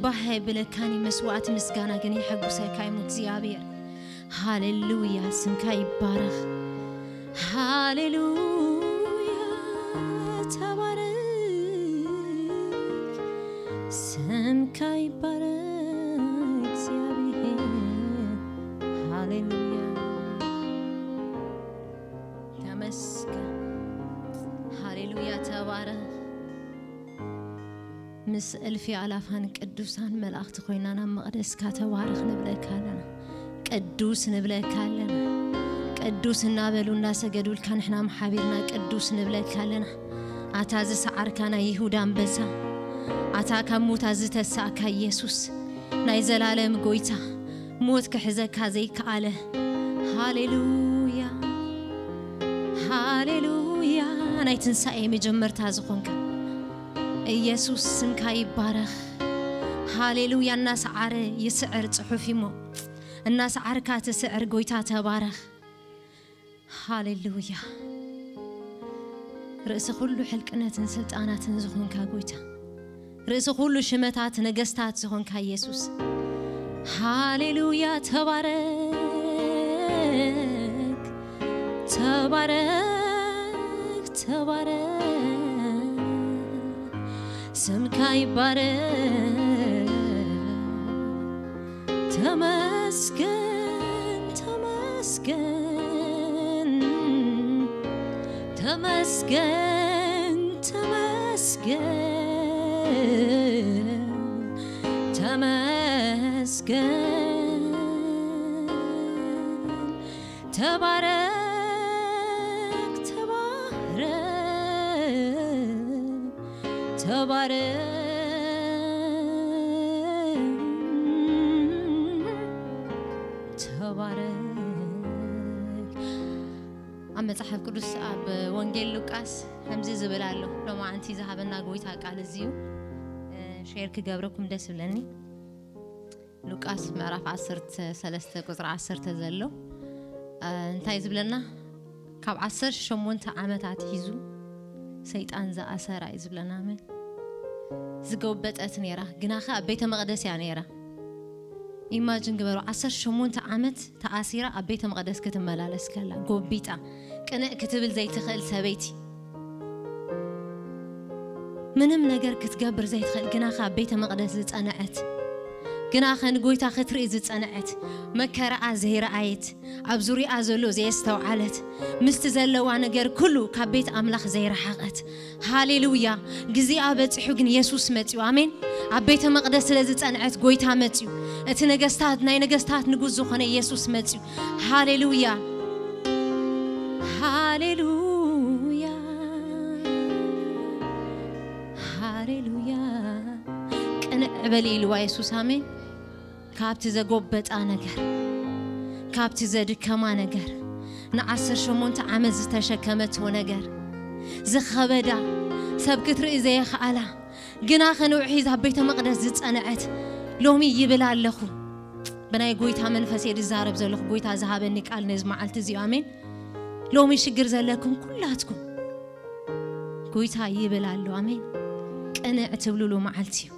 ባህ ኣይብለካን እዩ፣ መስዋዕቲ ምስጋና ግን የሐጉሰካ እዩ እግዚኣብሔር። ሃሌሉያ፣ ስምካ ይባረኽ። ሃሌሉያ፣ ተባረክ፣ ስምካ ይባረክ እግዚኣብሔር። ሃሌሉያ፣ ተመስገን። ሃሌሉያ፣ ተባረክ። ምስ እልፊ ኣላፋን ቅዱሳን መላእኽቲ ኮይና ናብ መቕደስካ ተባረኽ ንብለካ ኣለና። ቅዱስ ንብለካ ኣለና። ቅዱስ እናበሉ እናሰገዱልካ ንሕና መሓቢርና ቅዱስ ንብለካ ኣለና። ኣታ ዝሰዓርካ ናይ ይሁዳ ኣንበሳ፣ ኣታ ካብ ሙታ ዝተሳእካ ኢየሱስ፣ ናይ ዘላለም ጎይታ፣ ሞት ክሕዘካ ዘይከኣለ። ሃሌሉያ፣ ሃሌሉያ፣ ናይ ትንሳኤ መጀመርታ ዝኾንካ ኢየሱስ ስምካ ይባረኽ። ሃሌሉያ። እናሰዓረ ይስዕር ጽሑፍ እሞ፣ እናሰዓርካ ትስዕር ጎይታ ተባረኽ። ሃሌሉያ። ርእሲ ኩሉ ሕልቅነትን ስልጣናትን ዝኾንካ ጎይታ፣ ርእሲ ኩሉ ሽመታት ነገስታት ዝኾንካ ኢየሱስ፣ ሃሌሉያ። ተባረክ፣ ተባረክ፣ ተባረክ፣ ስምካ ይባረክ። ተመስገን፣ ተመስገን፣ ተመስገን፣ ተመስገን፣ ተመስገን። ተባረክ፣ ተባረክ፣ ተባረክ፣ ተባረክ። ኣብ መጽሓፍ ቅዱስ ኣብ ወንጌል ሉቃስ ከምዚ ዝብል ኣሎ። ሎማዓንቲ ዝሃበና ጎይታ ቃል እዚ እዩ። እ፣ ሼር ክገብረኩም ደስ ይብለኒ። ሉቃስ ምዕራፍ ዓሰርተ ሰለስተ ቁጽሪ ዓሰርተ ዘሎ፣ እ፣ እንታይ ዝብለና? ካብ ዓሰርተ ሸሞንተ ዓመት ኣትሒዙ ሰይጣን ዝኣሰራ እዩ ዝብለና። ኣሜን። ዝጎበጠት ነይራ፣ ግናኸ ኣብ ቤተ መቕደስ እያ ነይራ። ኢማጅን ግበሩ፣ ዓሰርተ ሸሞንተ ዓመት ተኣሲራ ኣብ ቤተ መቕደስ ክትመላለስ ከላ፣ ጎቢጣ፣ ቅንዕ ክትብል ዘይትኽእል ሰበይቲ። ምንም ነገር ክትገብር ዘይትኽእል፣ ግናኸ ኣብ ቤተ መቕደስ ዝጸንዐት፣ ግናኸ ንጎይታ ክትርኢ ዝጸንዐት፣ መከራኣ ዘይረኣየት፣ ኣብ ዙሪኣ ዘሎ ዘየስተውዓለት፣ ምስቲ ዘለዋ ነገር ኩሉ ካብ ቤት ኣምላኽ ዘይረሓቐት። ሃሌሉያ። ግዜኣ በጺሑ ግን የሱስ መጺኡ። ኣሜን። ኣብ ቤተ መቕደስ ስለ ዝጸንዐት ጎይታ መጺኡ። እቲ ነገስታት፣ ናይ ነገስታት ንጉስ ዝኾነ የሱስ መጺኡ። ሃሌሉያ። ሃሌሉያ። ሃሌሉያ። ቅንዕ በሊ ኢልዋ የሱስ። ኣሜን። ካብቲ ዘጎበጣ ነገር፣ ካብቲ ዘድከማ ነገር፣ ንዓሰርተ ሸሞንተ ዓመት ዝተሸከመቶ ነገር፣ ዝኸበዳ፣ ሰብ ክትርኢ ዘየኸኣላ፣ ግና ከንውሕ ሒዛ ኣብ ቤተ መቕደስ ዝጸንዐት፣ ሎሚ ይብል ኣለኹ። ብናይ ጎይታ መንፈስ እየ ዝዛረብ ዘለኹ። ጎይታ ዝሃበኒ ቃል ነዚ መዓልቲ እዚ እዩ። ኣሜን። ሎሚ ሽግር ዘለኩም ኩላትኩም፣ ጎይታ ይብል ኣሎ። ኣሜን። ቅንዕ ትብሉሉ መዓልቲ እዩ።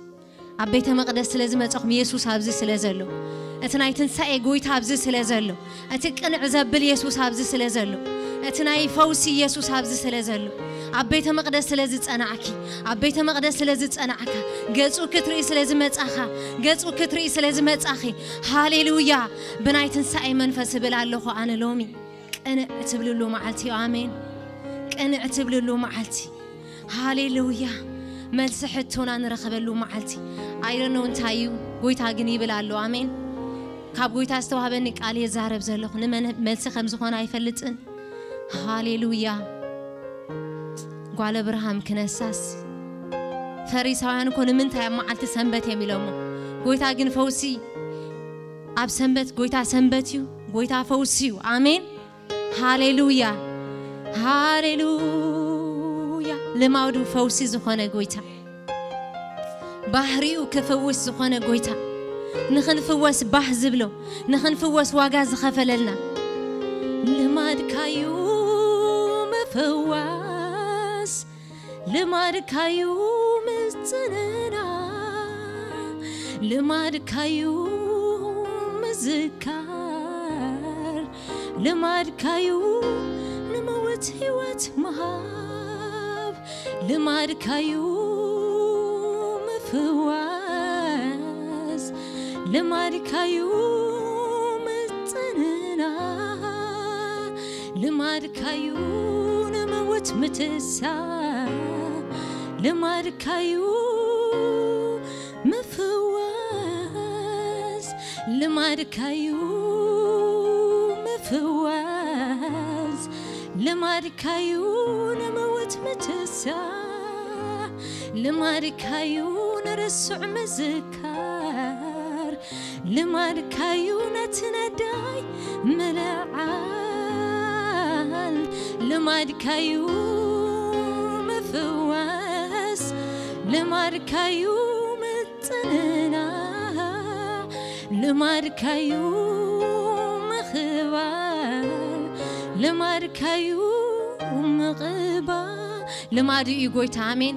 ኣብ ቤተ መቕደስ ስለ ዝመጸኹም፣ የሱስ ኣብዚ ስለ ዘሎ፣ እቲ ናይ ትንሳኤ ጎይታ ኣብዚ ስለ ዘሎ፣ እቲ ቅንዕ ዘብል የሱስ ኣብዚ ስለ ዘሎ፣ እቲ ናይ ፈውሲ የሱስ ኣብዚ ስለ ዘሎ፣ ኣብ ቤተ መቕደስ ስለ ዝጸናዕኪ፣ ኣብ ቤተ መቕደስ ስለ ዝጸናዕካ፣ ገጹ ክትርኢ ስለ ዝመጻኻ፣ ገጹ ክትርኢ ስለ ዝመጻኺ፣ ሃሌሉያ። ብናይ ትንሳኤ መንፈስ እብል ኣለኹ ኣነ ሎሚ። ቅንዕ ትብልሉ መዓልቲ እዩ። ኣሜን። ቅንዕ ትብልሉ መዓልቲ። ሃሌሉያ። መልሲ ሕቶና ንረኸበሉ መዓልቲ። ኣይደኖ እንታይ እዩ፣ ጎይታ ግን ይብል ኣሎ። ኣሜን። ካብ ጎይታ ዝተዋህበኒ ቃል የዛረብ ዘለኹ፣ ንመን መልሲ ከም ዝኾነ ኣይፈልጥን። ሃሌሉያ። ጓል እብርሃም ክነሳስ፣ ፈሪሳውያን እኮ ንምንታይ ኣብ መዓልቲ ሰንበት እዮም ኢሎሞ። ጎይታ ግን ፈውሲ፣ ኣብ ሰንበት፣ ጎይታ ሰንበት እዩ፣ ጎይታ ፈውሲ እዩ። ኣሜን። ሃሌሉያ፣ ሃሌሉያ። ልማዱ ፈውሲ ዝኾነ ጎይታ፣ ባህሪኡ ክፍውስ ዝኾነ ጎይታ፣ ንኽንፍወስ ባህ ዝብሎ፣ ንኽንፍወስ ዋጋ ዝኸፈለልና። ልማድካዩ ምፍዋስ፣ ልማድካዩ ምጽንና፣ ልማድካዩ ምዝካር፣ ልማድካዩ ንምውት ህይወት ምሃብ፣ ልማድካዩ ምፍዋስ፣ ልማድካዩ ምጽንና፣ ልማድካዩ ንምውት ምትሳ፣ ልማድካዩ ምፍዋስ፣ ልማድካዩ ምፍዋስ፣ ልማድካዩ ንምውት ምትሳ፣ ልማድካዩ ንርሱዕ ምዝካር፣ ልማድካዩ ነቲ ነዳይ ምልዓል፣ ልማድካዩ ምፍዋስ፣ ልማድካዩ ምጽንና፣ ልማድካዩ ምኽባር፣ ልማድካዩ ምቕባ። ልማዱ እዩ ጎይታ። ኣሜን።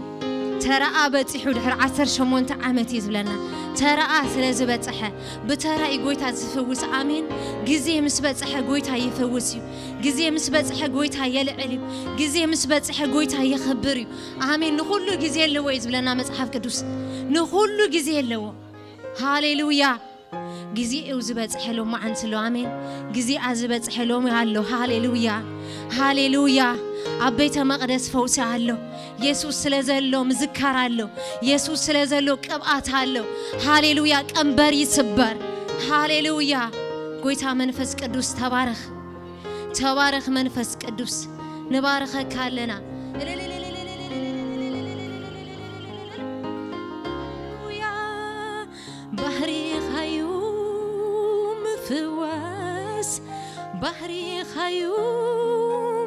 ተራኣ በጺሑ ድሕሪ ዓሰርተ ሸሞንተ ዓመት እዩ ዝብለና። ተራኣ ስለ ዝበጽሐ፣ ብተራ እዩ ጎይታ ዝፍውስ። ኣሜን። ግዜ ምስ በጽሐ ጎይታ ይፍውስ እዩ። ግዜ ምስ በጽሐ ጎይታ የልዕል እዩ። ግዜ ምስ በጽሐ ጎይታ የኽብር እዩ። ኣሜን። ንኹሉ ግዜ ኣለዎ እዩ ዝብለና መጽሓፍ ቅዱስ። ንኹሉ ግዜ ኣለዎ። ሃሌሉያ። ግዜኡ ዝበጽሐ ሎማዓንቲ ኣሎ። ኣሜን። ግዜኣ ዝበጽሐ ሎሚ ኣሎ። ሃሌሉያ፣ ሃሌሉያ። ኣብ ቤተ መቕደስ ፈውሲ ኣሎ። የሱስ ስለ ዘሎ ምዝካር ኣሎ። የሱስ ስለ ዘሎ ቅብኣት ኣሎ። ሃሌሉያ። ቀንበር ይስበር። ሃሌሉያ። ጎይታ መንፈስ ቅዱስ ተባረኽ፣ ተባረኽ መንፈስ ቅዱስ። ንባርኸካ ኣለና። ባህሪኻዩ ምፍዋስ፣ ባህሪኻዩ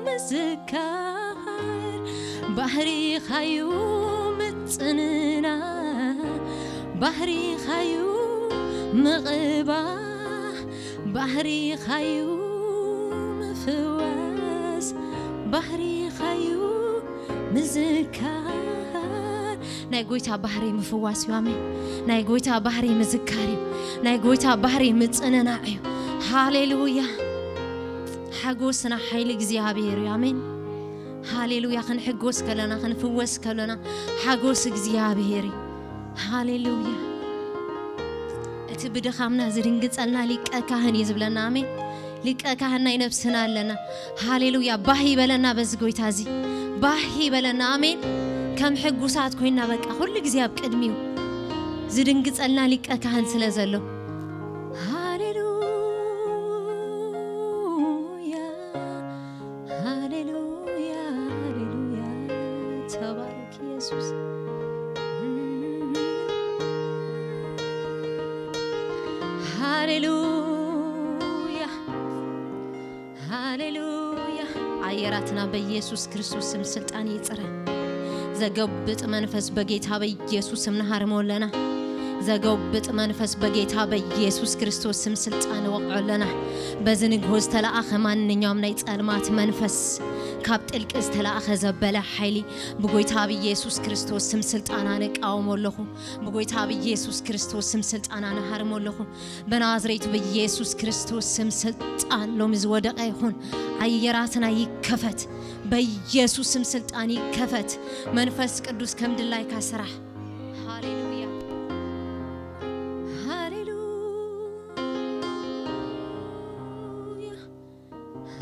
ምዝካር፣ ባህሪኻዩ ምጽንና፣ ባህሪኻዩ ምቕባ፣ ባህሪኻዩ ምፍዋስ፣ ባህሪኻዩ ምዝካር። ናይ ጎይታ ባህሪ ምፍዋስ እዩ። ኣሜን። ናይ ጎይታ ባህሪ ምዝካር እዩ። ናይ ጎይታ ባህሪ ምጽንናዕ እዩ። ሃሌሉያ። ሓጎስና ሓይሊ እግዚኣብሔር እዩ። ኣሜን። ሃሌሉያ። ክንሕጎስ ከለና፣ ክንፍወስ ከለና፣ ሓጎስ እግዚኣብሔር እዩ። ሃሌሉያ። እቲ ብድኻምና ዝድንግጸልና ሊቀ ካህን እዩ ዝብለና። ኣሜን። ሊቀ ካህን ናይ ነብስና ኣለና። ሃሌሉያ። ባህ ይበለና በዚ ጎይታ እዚ። ባህ ይበለና። ኣሜን። ከም ሕጉሳት ኮይና በቃ ኩሉ ግዜ ኣብ ቅድሚኡ ዝድንግጸልና ሊቀ ካህን ስለ ዘሎ። ሃሌሉያ፣ ሃሌሉያ፣ ሃሌሉያ። ተባረክ ኢየሱስ። ሃሌሉያ፣ ሃሌሉያ። ኣየራትና በኢየሱስ ክርስቶስ ስም ስልጣን ይጽረ። ዘገብጥ መንፈስ በጌታ በኢየሱስ ስም ንሃርሞ ኣለና። ዘገብጥ መንፈስ በጌታ በኢየሱስ ክርስቶስ ስም ስልጣን ንወቕዖ ኣለና። በዚ ንግሆ ዝተለኣኸ ማንኛውም ናይ ጸልማት መንፈስ፣ ካብ ጥልቂ ዝተለኣኸ ዘበለ ሓይሊ ብጎይታ ብኢየሱስ ክርስቶስ ስም ስልጣን ኣነ እቃወሞ ኣለኹ። ብጎይታ ብኢየሱስ ክርስቶስ ስም ስልጣን ኣነ ሃርሞ ኣለኹ። በናዝሬቱ በኢየሱስ ክርስቶስ ስም ስልጣን ሎሚ ዝወደቐ ይኹን። ኣየራትና ይከፈት። በኢየሱስ ስም ስልጣን ይከፈት። መንፈስ ቅዱስ ከም ድላይካ ስራሕ። ሃሌሉያ። ሃሌሉያ።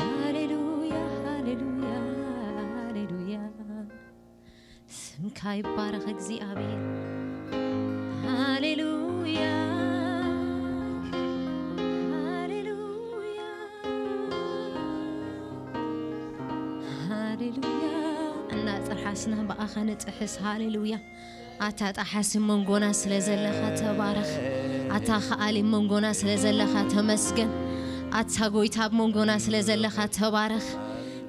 ሃሌሉያ፣ ሃሌሉያ፣ ሃሌሉያ። ስምካ ይባረኽ እግዚኣብሔር። ሃሌሉያ፣ ሃሌሉያ፣ ሃሌሉያ። እናጠሓስና ብኣኻ ንጥሕስ። ሃሌሉያ። ኣታ ጠሓሲ መንጎና ስለ ዘለኻ ተባረኽ። ኣታ ከኣሊ መንጎና ስለ ዘለኻ ተመስገን። ኣታ ጎይታ ኣብ መንጎና ስለ ዘለኻ ተባረኽ።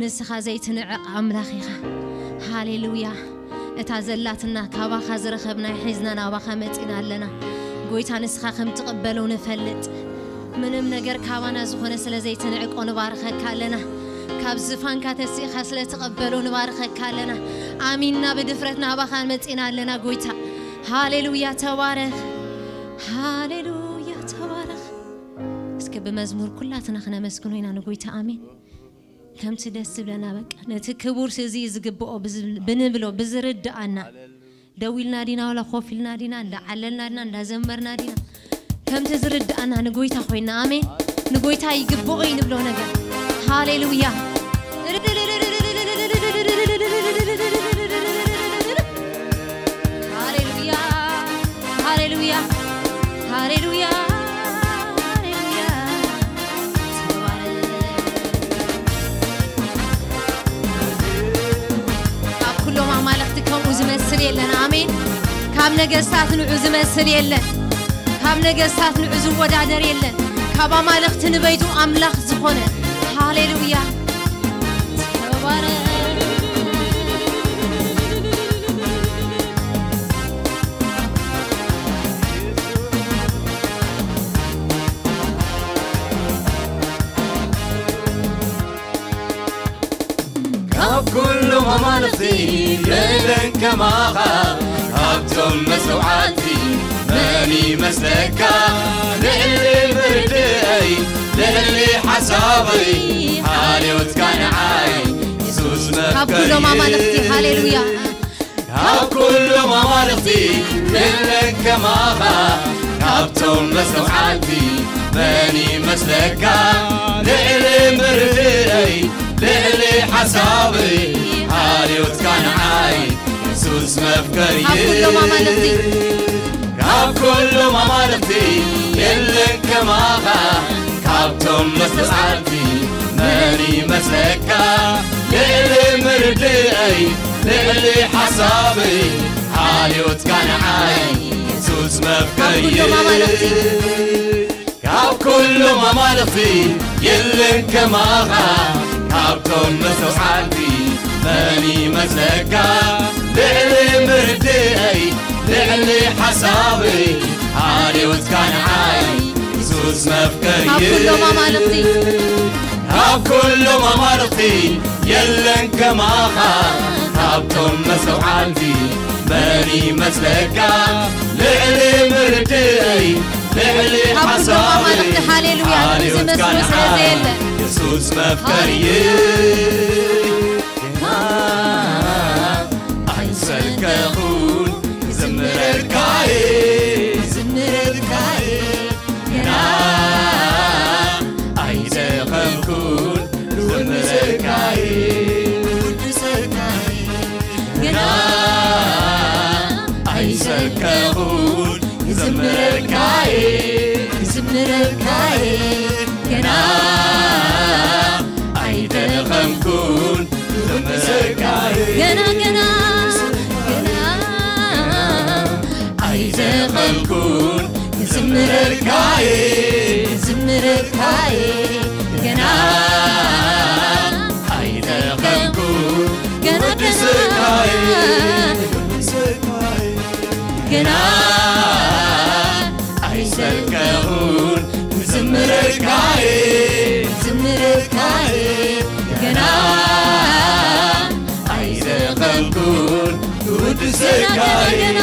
ንስኻ ዘይትንዕቕ ኣምላኽ ኢኻ። ሃሌሉያ። እታ ዘላትና ካባኻ ዝረኸብና ሒዝና ናባኻ መጺና ኣለና። ጎይታ ንስኻ ከም ትቕበሎ ንፈልጥ። ምንም ነገር ካባና ዝኾነ ስለ ዘይትንዕቆ ንባርኸካ ኣለና። ካብ ዝፋንካ ተሲእኻ ስለ ትቐበሎ ንባርኸካ ኣለና። ኣሚንና ብድፍረት ናባኻ መጺና ኣለና ጎይታ። ሃሌሉያ ተባረኽ። ሃሌሉያ፣ ተባረኽ። እስከ ብመዝሙር ኩላትና ክነመስግኖ ኢና ንጎይታ። ኣሜን። ከምቲ ደስ ዝብለና፣ በቃ ነቲ ክቡር እዚ ዝግብኦ ብዝብል-፣ ብንብሎ ብዝርድኣና፣ ደው ኢልና ዲና ዋላ ኮፍ ኢልና ዲና፣ እንዳዓለልና ዲና፣ እንዳዘመርና ዲና፣ ከምቲ ዝርድኣና ንጎይታ ኮይና። ኣሜን። ንጎይታ ይግብኦ እዩ ንብሎ ነገር። ሃሌሉያ። ሃሌሉያ፣ ሃሌሉያ፣ ሃሌሉያ፣ ሃሌሉያ። ተባረክ። ካብ ኩሎም ኣማልኽቲ ከምኡ ዝመስል የለን። ኣሜን። ካብ ነገስታት ንዑ ዝመስል የለን። ካብ ነገስታት ንዑ ዝወዳደር የለን። ካብ ኣማልኽቲ ንበይቱ ኣምላኽ ዝኾነ። ሃሌሉያ። ተባረክ። ካብ ኩሎም ኣማልኽቲ የለን ከማኻ፣ ካብቶም መስተውዓልቲ መን ይመስለካ? ልዕሊ ምርድኣይ፣ ልዕሊ ሓሳበይ፣ ሓልዮትካ ንዓይ የሱስ ካብ ኩሎም መፍቀሪ። ኣማልኽቲ፣ ሃሌሉያ። ካብ ኩሎም ኣማልኽቲ የለን ከማኻ፣ ካብቶም መስተውዓልቲ መን ይመስለካ? ልዕሊ ምርድኣይ፣ ልዕሊ ሓሳበይ፣ ሓልዮትካ ንዓይ የሱስ መፍቀሪ። ካብ ኩሎም ኣማልኽቲ። ካብ ኩሎም ኣማልኽቲ የለን ከማኻ፣ ካብቶም መስተውዓልቲ መን ይመስለካ? ልዕሊ ምርድኣይ፣ ልዕሊ ሓሳበይ፣ ሓልዮትካ ንዓይ የሱስ መፍቀሪ። ካብ ኩሎም ኣማልኽቲ። ካብ ኩሎም ኣማልኽቲ የለን ከማኻ፣ ካብቶም መስተውዓልቲ መን ይመስለካ? ልዕሊ ምርድኣይ፣ ልዕሊ ሓሳበይ፣ ሓልዮትካ ንዓይ የሱስ መፍቀሪ። ካብ ኩሎም ኣማልኽቲ። ካብ ኩሎም ኣማልኽቲ የለን ከማኻ፣ ካብቶም መስተውዓልቲ መን ይመስለካ? ልዕሊ ምርድኣይ፣ ልዕሊ ካብ ኩሎም ሓሳበይ፣ ኣማልኽቲ፣ ሃሌሉያ፣ ሓልዮትካ ዝመስሎ ስለ ንዓይ ዘየለ። የሱስ መፍቀሪ። ሃሌሉያ። ኣይሰከኹን ክዝምረልካ እየ፣ ክዝምረልካ እየ። ገና ኣይደኸምኩን ክውድሰካ እየ፣ ክውድሰካ እየ። ገና ኣይሰከኹን ክዝምረልካ እየ፣ ክዝምረልካ እየ። ገና ኣይደኸምኩን ክዝምረልካ እየ። ገና፣ ገና፣ ገና ኣይደኸምኩን ክዝምረልካ እየ፣ ክዝምረልካ እየ። ገና ኣይደኸምኩን ገና፣ ገና፣ ክውድሰካ እየ፣ ክውድሰካ እየ። ገና ኣይሰከኹን ክዝምረልካ እየ፣ ክዝምረልካ እየ። ገና ኣይደኸምኩን ክውድሰካ እየ፣ ገና፣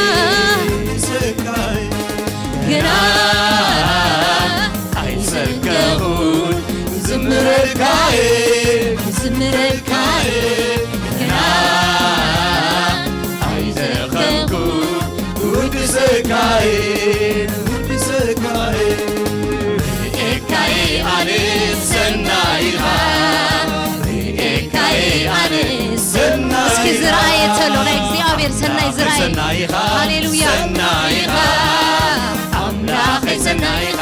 ክውድሰካ እየ። ገና ኣይሰከኹን ክዝምረልካ እየ፣ ክዝምረልካ እየ። ገና ኣይደኸምኩን ክውድሰካ እየ፣ ክውድሰካ እየ። ርኤካ እየ ኣነ ሰናይ ኢኻ፣ ርኤካ እየ ኣነ ሰናይ እስኪ ኢኻ። ዝረኣየ ተሎ ናይ እግዚኣብሔር ሰናይ ዝረኣየ። ሰናይ ኢኻ፣ ሃሌሉያ። ሰናይ ኢኻ፣ ኣምላኸይ ሰናይ ኢኻ፣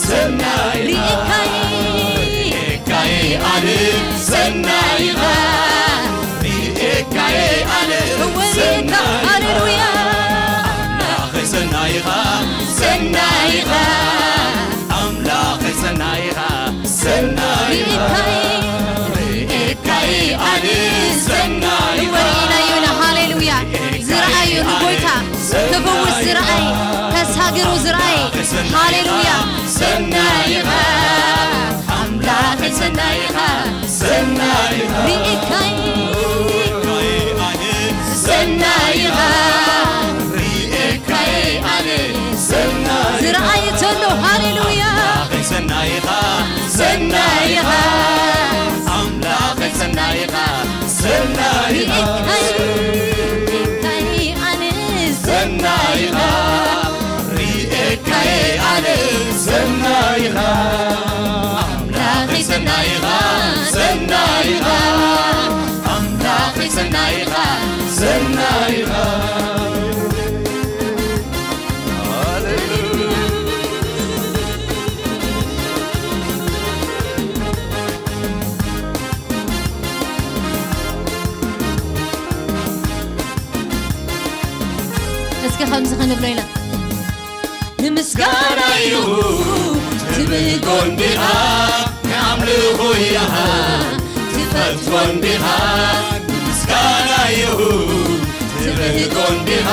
ሰናይ ኢኻ። ርኤካ እየ። ርኤካ እየ ኣነ ሰናይ ኢኻ፣ ርኤካ እየ ኣነ እወ፣ ርኤካ፣ ሰናይ ኢኻ። ሃሌሉያ። ኣምላኸይ ሰናይ ኢኻ፣ ሰናይ ኢኻ። ኣምላኸይ ሰናይ ኢኻ፣ ሰናይ ኢኻ። ርኤካ እየ። ርኤካ እየ ኣነ ሰናይ ኢኻ። እወ፣ ርኢናዮ ኢና። ሃሌሉያ። ዝረኣዩ ንጎይታ ክፍውስ ዝረኣይ፣ ከሳግሩ ዝረኣይ። ሃሌሉያ። ሰናይ ኢኻ ኣምላኸይ፣ ሰናይ ኢኻ፣ ሰናይ ኢኻ። ርኤካይ ሰናይ ኢኻ፣ ርኤካይ ኣነ ሰናይ ኢኻ። ሰናይ ኢኻ ኣምላኸይ፣ ሰናይ ኢኻ፣ ሰናይ ኢኻ ኣምላኸይ፣ ሰናይ ኢኻ፣ ሰናይ ኢኻ። ሃሌሉያ። እስኪ ከምዚ ክንብሎ ኢና። ንምስጋና ይሁን ትብህጎ እንዲኻ፣ ንኣምልኾ ኢኻ ትፈትዎ እንዲኻ። ንምስጋና ይሁን ትብህጎ እንዲኻ፣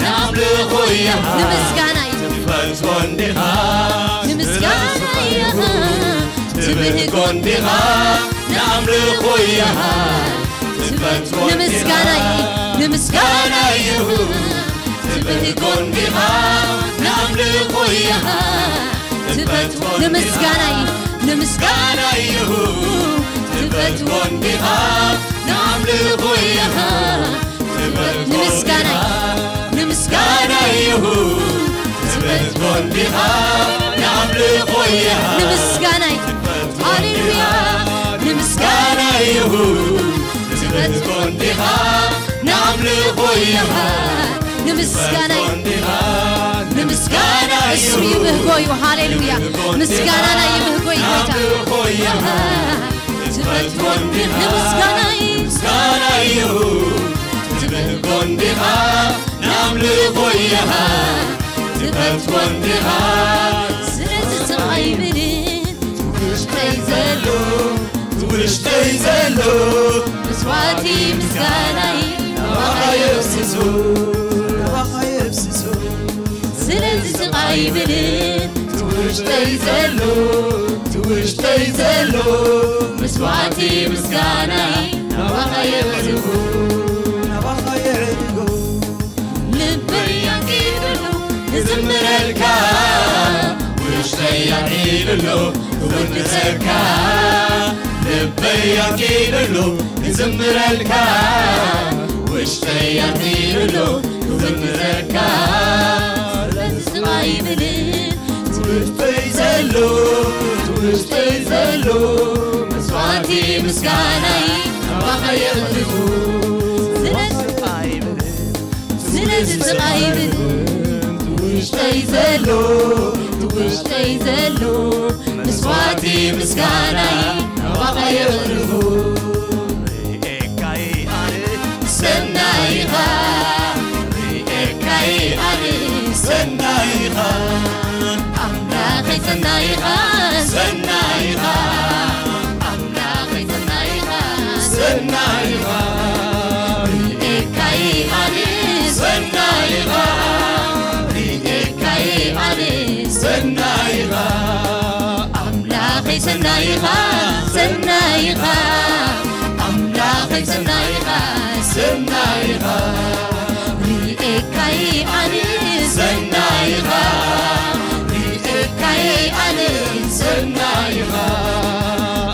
ንኣምልኾ ኢኻ ንምስጋና እዩ። ትፈትዎ እንዲኻ። ንምስጋና እዩ። ትብህጎ እንዲኻ፣ ንኣምልኾ ኢኻ ትፈትዎ እንዲኻ። ንምስጋና እዩ። ንምስጋና እዩ። ትብህጎ እንዲኻ፣ ንኣምልኾ ኢኻ ትፈትዎ እንዲኻ። ንምስጋና እዩ። ንምስጋና እዩ። ትፈትዎ እንዲኻ፣ ንኣምልኾ ኢኻ ንምስጋና እዩ። ንምስጋና እዩ። ትበትኮ እንዲኻ ንኣምልኾ እያ። ንምስጋና እዩ። ሃሌሉያ። ንምስጋና እዩ። ትበትኮ እንዲኻ ንኣምልኾ እያ። ንምስጋና እዩ። ንምስጋና እዩ። እሱ ይብህጎ እዩ። ሃሌሉያ። ምስጋናና ይብህጎ እዩ ጌታ። ንኣምልኾ እያ። ትበትኮ እንዲኻ ንምስጋና እዩ። ምስጋና እዩ። ትብህጎ እንዲኻ ንኣምልኾ እያ። ትበትኮ እንዲኻ ስለዚ ስቕ ኣይብልን። ውሽጠይ ዘሎ፣ ውሽጠይ ዘሎ መስዋዕቲ ምስጋናይ ናባኻ የፍስሶ፣ ናባኻ የፍስሶ። ስለዚ ስቕ ኣይብልን። ትውሽጠይ ዘሎ፣ ትውሽጠይ ዘሎ መስዋዕቲ ምስጋናይ ናባኻ የዕርጎ፣ ናባኻ የዕርጎ። ልበይ ኣንቂዱሉ ክዝምረልካ፣ ውሽጠይ ኣንቂዱሉ ክውድሰካ። ልበይ ኣንቂዱሉ ክዝምረልካ፣ ውሽጠይ ኣንቂዱሉ ክዝምረካ። ስለዚ ስቕ ኣይብልን። ትውሽጠይ ዘሎ፣ ትውሽጠይ ዘሎ መስዋዕቲ ምስጋናይ ናባኻ የቕርቡ። ስለዚ ስለዚ ስቕ ኣይብልን። ትውሽጠይ ዘሎ፣ ትውሽጠይ ዘሎ መስዋዕቲ ምስጋናይ ናባኻ የቕርቡ። ርኤካይ ኣነ ሰናይ ኢኻ፣ ርኤካይ ኣነ ሰናይ ኢኻ። ኣምላኸይ ሰናይ ኢኻ፣ ሰናይ ኢኻ። ኣምላኸይ ሰናይ ኢኻ፣ ሰናይ ኢኻ። ርኤካይ ኣነ ሰናይ ኢኻ፣ ርኤካይ ኣነ ሰናይ ኢኻ። ኣምላኸይ ሰናይ ኢኻ፣ ሰናይ ኢኻ። ኣምላኸይ ሰናይ ኢኻ፣ ሰናይ ኢኻ። ርኤካይ ኣነ ሰናይ ኢኻ፣ ርኤካይ ኣነ ሰናይ ኢኻ።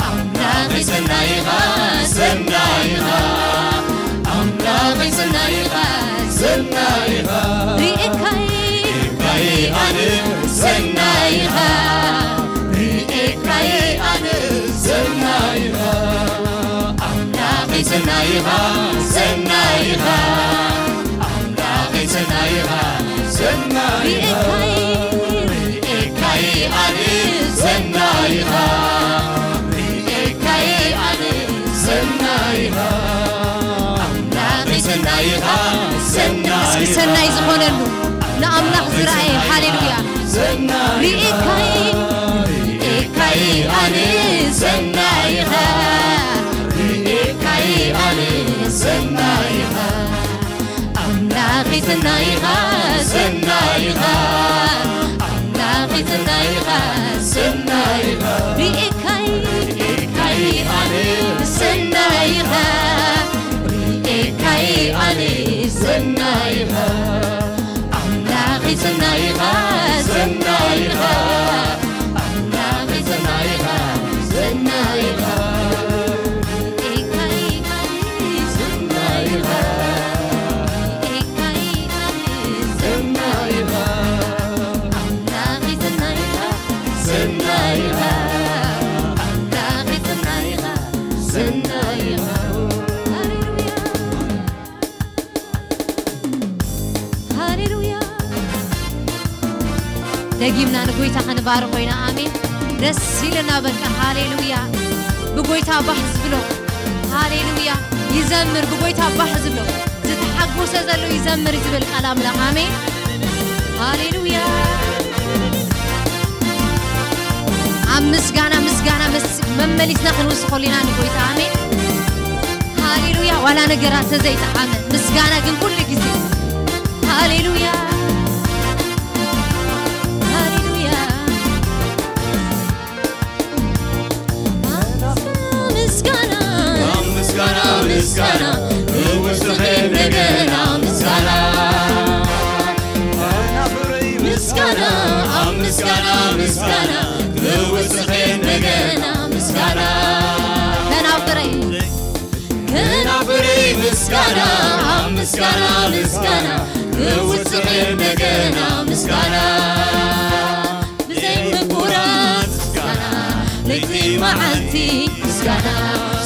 ኣምላኸይ ሰናይ ኢኻ፣ ሰናይ ኢኻ። ኣምላኸይ ሰናይ ኢኻ፣ ሰናይ ኢኻ። ርኤካይ ርኤካይ ኣነ ሰናይ ኢኻ፣ ርኤካይ ኣነ ሰናይ ኢኻ። ኣምላኸይ ሰናይ ኢኻ፣ ሰናይ ኢኻ። ኣምላኸይ ሰናይ ኢኻ፣ ሰናይ ኢኻ። ርኤካይ ርኤካይ ኣነ ሰናይ ኢኻ፣ ርኤካይ ኣነ ሰናይ ኢኻ። ኣምላኸይ ሰናይ ኢኻ፣ ሰናይ እስኪ ኢኻ። ሰናይ ዝኾነሉ ንኣምላኽ ዝረኣየ፣ ሃሌሉያ። ሰናይ ኢኻ። ርኤካይ ርኤካይ ኣነ ሰናይ ኢኻ፣ ርኤካይ ኣነ ሰናይ ኢኻ። ኣምላኸይ ሰናይ ኢኻ፣ ሰናይ ኢኻ። ኣምላኸይ ሰናይ ኢኻ፣ ሰናይ ኢኻ። ርኤካይ ርኤካይ ኣነ ሰናይ ኢኻ፣ ርኤካይ ኣነ ሰናይ ኢኻ። ኣምላኸይ ሰናይ ኢኻ፣ ሰናይ ኢኻ። ኣምላኸይ ሰናይ ኢኻ፣ ሰናይ ኢኻ። ርኤካይ ኣነ ሰናይ ኢኻ፣ ርኤካይ ኣነ ሰናይ ኢኻ። ኣምላኸይ ሰናይ ኢኻ፣ ዝና ኢኻ ኣምላኸይ፣ ዝና ኢኻ፣ ዝና ኢኻ። ሃሌሉያ፣ ሃሌሉያ። ደጊምና ንጎይታ ክንባርኾ ኢና። ኣሜን። ደስ ኢልና በቃ። ሃሌሉያ። ብጎይታ ባህ ዝብሎ፣ ሃሌሉያ፣ ይዘምር። ብጎይታ ባህ ዝብሎ፣ ዝተሓጎሰ ዘሎ ይዘምር ዝብል ቃል ኣምላኽ። ኣሜን። ሃሌሉያ። ኣብ ምስጋና፣ ምስጋና መስ-፣ መመሊስና ክንውስኸሉ ኢና ንጎይታ። ኣሜን። ሃሌሉያ። ዋላ ነገራት ተዘይጠዓመ፣ ምስጋና ግን ኩሉ ግዜ። ሃሌሉያ፣ ሃሌሉያ። ምስጋና፣ ኣብ ምስጋና፣ ምስጋና፣ ክውስኸ እንደገና ምስጋና። ምስጋና፣ ኣብ ምስጋና፣ ምስጋና፣ ክውስኸ እንደገና ምስጋና። ከናፍረይ፣ ከናፍረይ ምስጋና፣ ኣብ ምስጋና፣ ምስጋና፣ ክውስኸ እንደገና ምስጋና። ብዘይ ምቁራጽ ምስጋና፣ ለይቲ መዓልቲ ምስጋና፣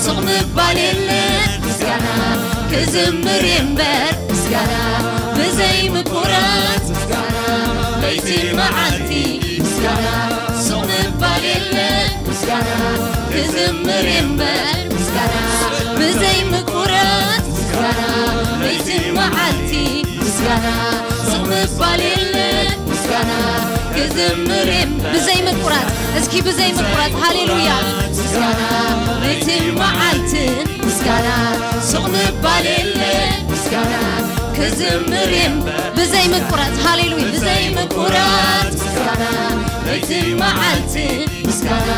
ስቕ ምባል የለን ምስጋና፣ ክዝምር እምበር ምስጋና፣ ብዘይ ምቁራጽ ምስጋና፣ ለይቲ መዓልቲ ምስጋና፣ ስቕ ምባል የለን ምስጋና፣ ክዝምር እምበር ምስጋና፣ ብዘይ ምቁራጽ ምስጋና፣ ለይቲ መዓልቲ ምስጋና፣ ስቕ ምባል የለን ምስጋና፣ ክዝምር እምበር ብዘይ ምቁራጽ፣ እስኪ ብዘይ ምቁራጽ፣ ሃሌሉያ። ምስጋና፣ ለይቲ መዓልትን ምስጋና፣ ስቕ ምባል የለን ምስጋና፣ ክዝምር እምበር ብዘይ ምቁራጽ፣ ሃሌሉያ። ብዘይ ምቁራጽ ምስጋና፣ ለይቲ መዓልትን ምስጋና፣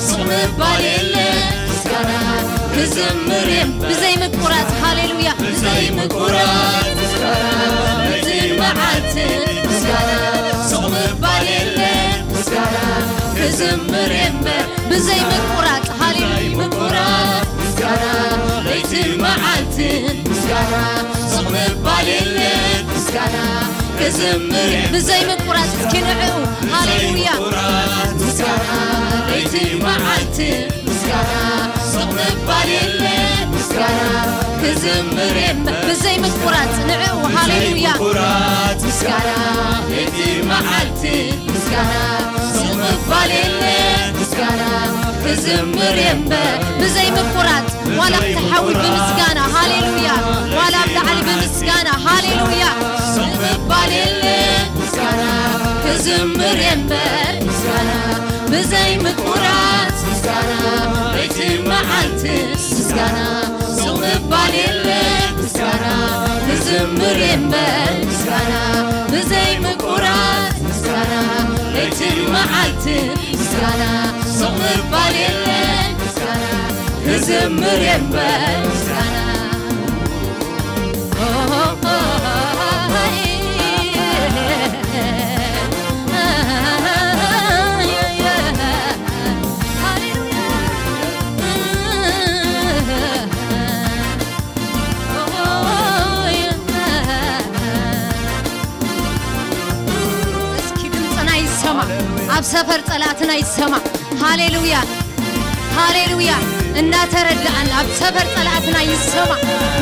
ስቕ ምባል የለን ምስጋና፣ ክዝምር እምበር ብዘይ ምቁራጽ፣ ሃሌሉያ። ብዘይ ምቁራጽ ምስጋና፣ ለይቲ መዓልትን ምስጋና፣ ስቕ ምባል የለን ምስጋና፣ ክዝምር እምበር ብዘይ ምቁራጽ፣ ሃሌሉያ። ምቁራጽ ምስጋና፣ ለይቲ መዓልትን ምስጋና፣ ስቕ ምባል የለን ምስጋና፣ ክዝምር ብዘይ ምቁራጽ እስኪ ንዕኡ። ሃሌሉያ። ምስጋና፣ ለይቲ መዓልትን ምስጋና፣ ስቕ ምባል የለን ምስጋና፣ ክዝምር እምበር ብዘይ ምቁራጽ ንዕኡ። ሃሌሉያ። ምስጋና፣ ለይቲ መዓልትን ምስጋና፣ ስቕ ምባል የለን ምስጋና፣ ክዝምር እምበር ብዘይ ምቁራጽ፣ ዋላ ኣብቲ ሓዊ ብምስጋና፣ ሃሌሉያ፣ ዋላ ኣብ ላዕሊ ብምስጋና፣ ሃሌሉያ፣ ስቕ ምባል የለን ምስጋና፣ ክዝምር እምበር ምስጋና፣ ብዘይ ምቁራጽ ምስጋና፣ ለይቲ መዓልቲ ምስጋና፣ ስቕ ምባል የለን ምስጋና፣ ክዝምር እምበር ምስጋና፣ ብዘይ ምቁራጽ ምስጋና፣ ለይትን መዓልትን ምስጋና፣ ስቕ ምባል የለን ምስጋና፣ ክዝምር እምበር ምስጋና። እስኪ ድምፅና ይሰማ፣ ኣብ ሰፈር ፀላእትና ይሰማ። ሃሌሉያ፣ ሃሌሉያ። እናተረዳእና ኣብ ሰፈር ፀላእትና ይሰማ፣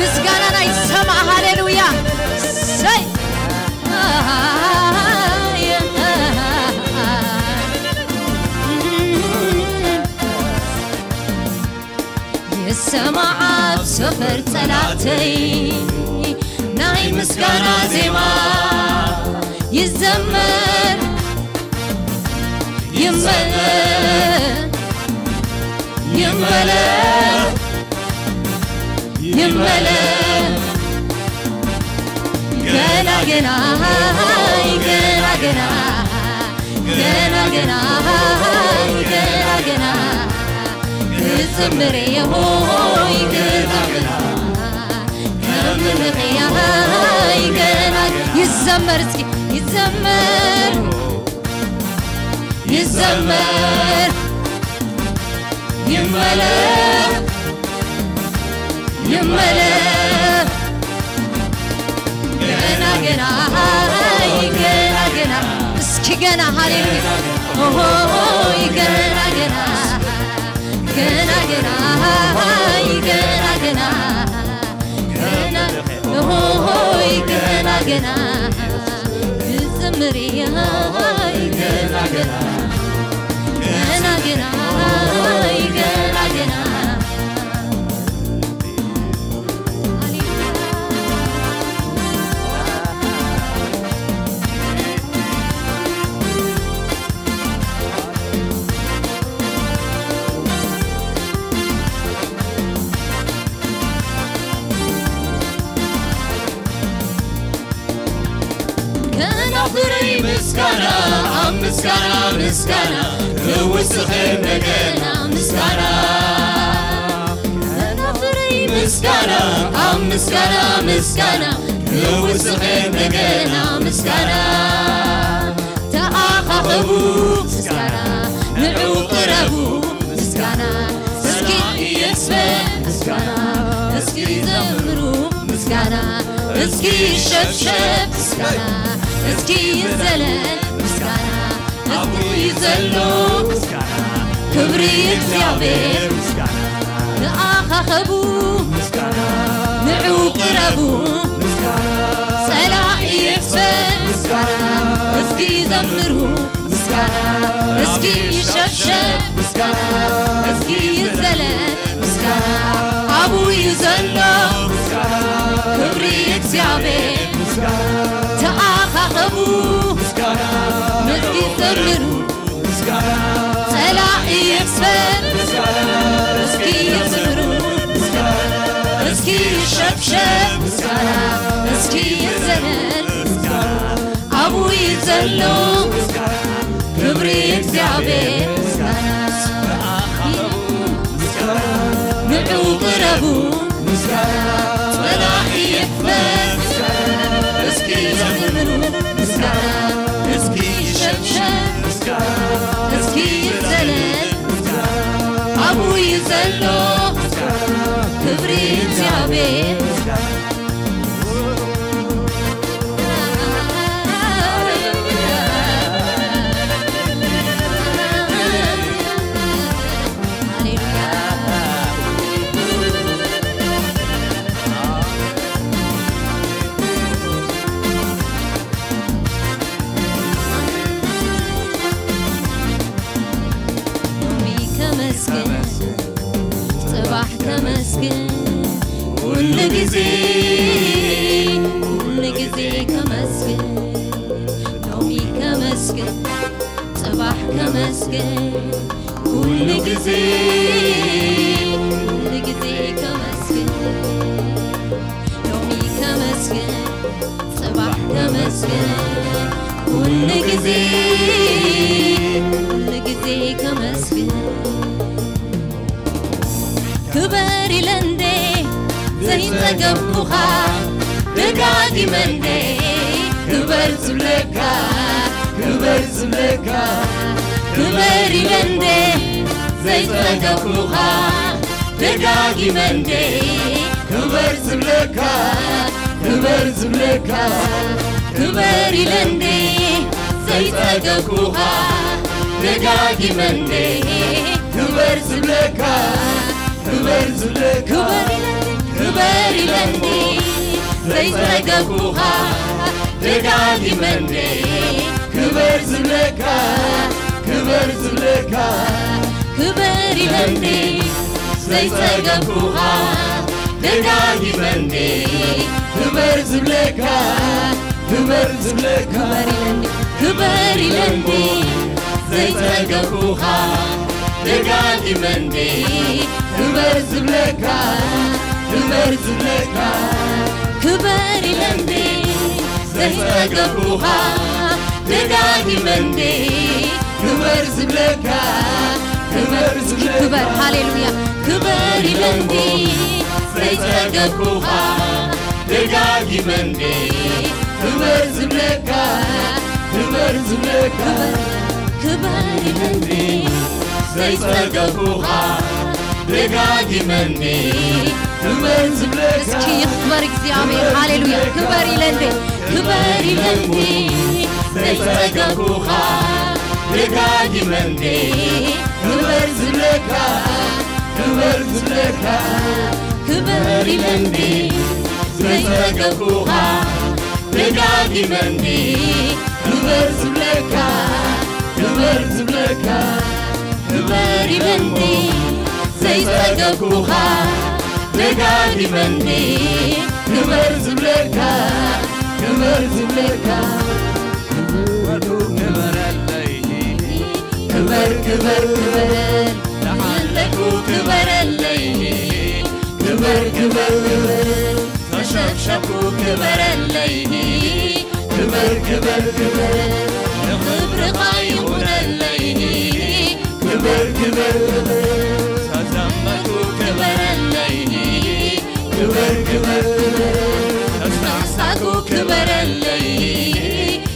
ምስጋናና ይሰማ። ሃሌሉያ። ሰይ ይሰማዕ ኣብ ሰፈር ጸላእተይ ናይ ምስጋና ዜማ ይዘመር፣ ይመለኽ፣ ይመለኽ፣ ይመለኽ። ገና፣ ገና፣ ገና፣ ገና፣ ገና፣ ገና፣ ገና፣ ገና፣ ክዝምር እየ ሆይ፣ ገና፣ ገና፣ ከምልኽ እየ ሆይ፣ ገና፣ ይዘመር እስኪ፣ ይዘመር፣ ይዘመር፣ ይመለኽ፣ ይመለኽ። ገና፣ ገና፣ ገና፣ ገና። እስኪ ገና፣ ሃሌሉያ። ኦሆይ ገና ገና፣ ገና ገና፣ ገና ገና፣ ገና፣ ኦሆይ ገና ገና፣ ክዝምር እየ፣ ገና ገና፣ ገና ገና፣ ገና ገና። ከናፍረይ ምስጋና ኣብ ምስጋና ምስጋና ክውስኸ እንደገና ምስጋና ከናፍረይ ምስጋና ኣብ ምስጋና ምስጋና ክውስኸ እንደገና ምስጋና ተኣኻኸቡ ምስጋና ንዑ ቅረቡ ምስጋና እስኪ የስፈ ምስጋና እስኪ ዘምሩ ምስጋና እስኪ ሸብሸብ ምስጋና እስኪ ይዘለል ምስጋና ኣብኡ እዩ ዘሎ ምስጋና ክብሪ እግዚኣብሔር ምስጋና ተኣኻኸቡ ምስጋና ንዑ ቅረቡ ምስጋና ጸላኢ ይጥፈእ ምስጋና እስኪ ዘምሩ ምስጋና እስኪ ይሸብሸብ ምስጋና እስኪ ይዘለል ምስጋና ኣብኡ እዩ ዘሎ ምስጋና ክብሪ እግዚኣብሔር ምስጋና ተኣኻኸቡ ምስጋና እስኪ ዘምሩ ምስጋና ጸላኢ ይጥፈእ ምስጋና እስኪ ዘምሩ ምስጋና እስኪ ይሸብሸብ ምስጋና እስኪ ይዘለል ምስጋና ኣብኡ እዩ ዘሎ ክብሪ እግዚኣብሔር ንዑ ቅረቡ ጸላኢ ይሕፈር እስኪ ዘምሩ እስኪ ሸብሸብ እስኪ ይዘለል ኣብኡ እዩ ዘሎ ክብሪ እግዚኣብሔር ጽባሕ ከመስግን ኩሉ ግዜ ኩሉ ግዜ ከመስግን ሎሚ ከመስግን ጽባሕ ከመስግን ኩሉ ግዜ ኩሉ ግዜ ከመስግን ሎሚ ከመስግን ጽባሕ ከመስግን ኩሉ ግዜ ኩሉ ግዜ ከመስግን ክበር ኢለ እንዴ ዘይጸገብኩኻ ደጋጊመ እንዴ ክበር ዝብለካ ክበር ዝብለካ ክበር ኢለ እንዴ ዘይጸገብኩኻ ደጋጊመ እንዴ ክበር ዝብለካ ክበር ዝብለካ ክበር ኢለ እንዴ ዘይጸገብኩኻ ደጋጊመ እንዴ ክበር ዝብለካ ክበር ዝብለካ ክበር ኢለ እንዴ ዘይጸገብኩኻ ደጋጊመ እንዴ ክበር ዝብለካ ክበር ዝብለካ ክበር ኢለ እንዴ ዘይጸገብኩኻ ደጋጊመ እንዴ ክበር ዝብለካ ክበር ዝብለካ ክበር ኢለ እንዴ ክበር ኢለ እንዴ ዘይጸገብኩኻ ደጋጊመ እንዴ ክበር ዝብለካ ክበር ዝብለካ ክበር ኢለ እንዴ ዘይጸገብኩኻ ደጋጊመ እንዴ ክበር ዝብለካ ክበር ዝብለካ ክበር ሃሌሉያ ክበር ኢለ እንዴ ዘይጸገብኩኻ ደጋጊመ እንዴ ክበር ዝብለካ ክበር ዝብለካ ክበር ኢለ እንዴ ዘይጸገብኩኻ ደጋጊመ እንዴ ክበር ዝብለካ እስኪ ይኽበር እግዚኣብሔር ሃሌሉያ ክበር ኢለ እንዴ ክበር ኢለ እንዴ ዘይጸገብኩኻ ደጋጊመ እንዴ ክበር ዝብለካ፣ ክበር ዝብለካ፣ ክበር ኢለ እንዴ ዘይጸገብኩኻ፣ ደጋጊመ እንዴ ክበር ዝብለካ፣ ክበር ዝብለካ፣ ክበር ኢለ እንዴ ዘይጸገብኩኻ፣ ደጋጊመ እንዴ ክበር ዝብለካ፣ ክበር ዝብለካ። ክበሩ ክበረለይ፣ ክበር ክበር ክበር፣ ተሓለኩ ክበረለይ፣ ክበር ክበር ክበር፣ ተሸብሸብኩ ክበረለይ፣ ክበር ክበር ክበር፣ ንኽብርኻ ይኹነለይ፣ ክበር ክበር ክበር፣ ተዘመርኩ ክበረለይ፣ ክበር ክበር ክበር፣ ተሳዕሳዕኩ ክበረለይ፣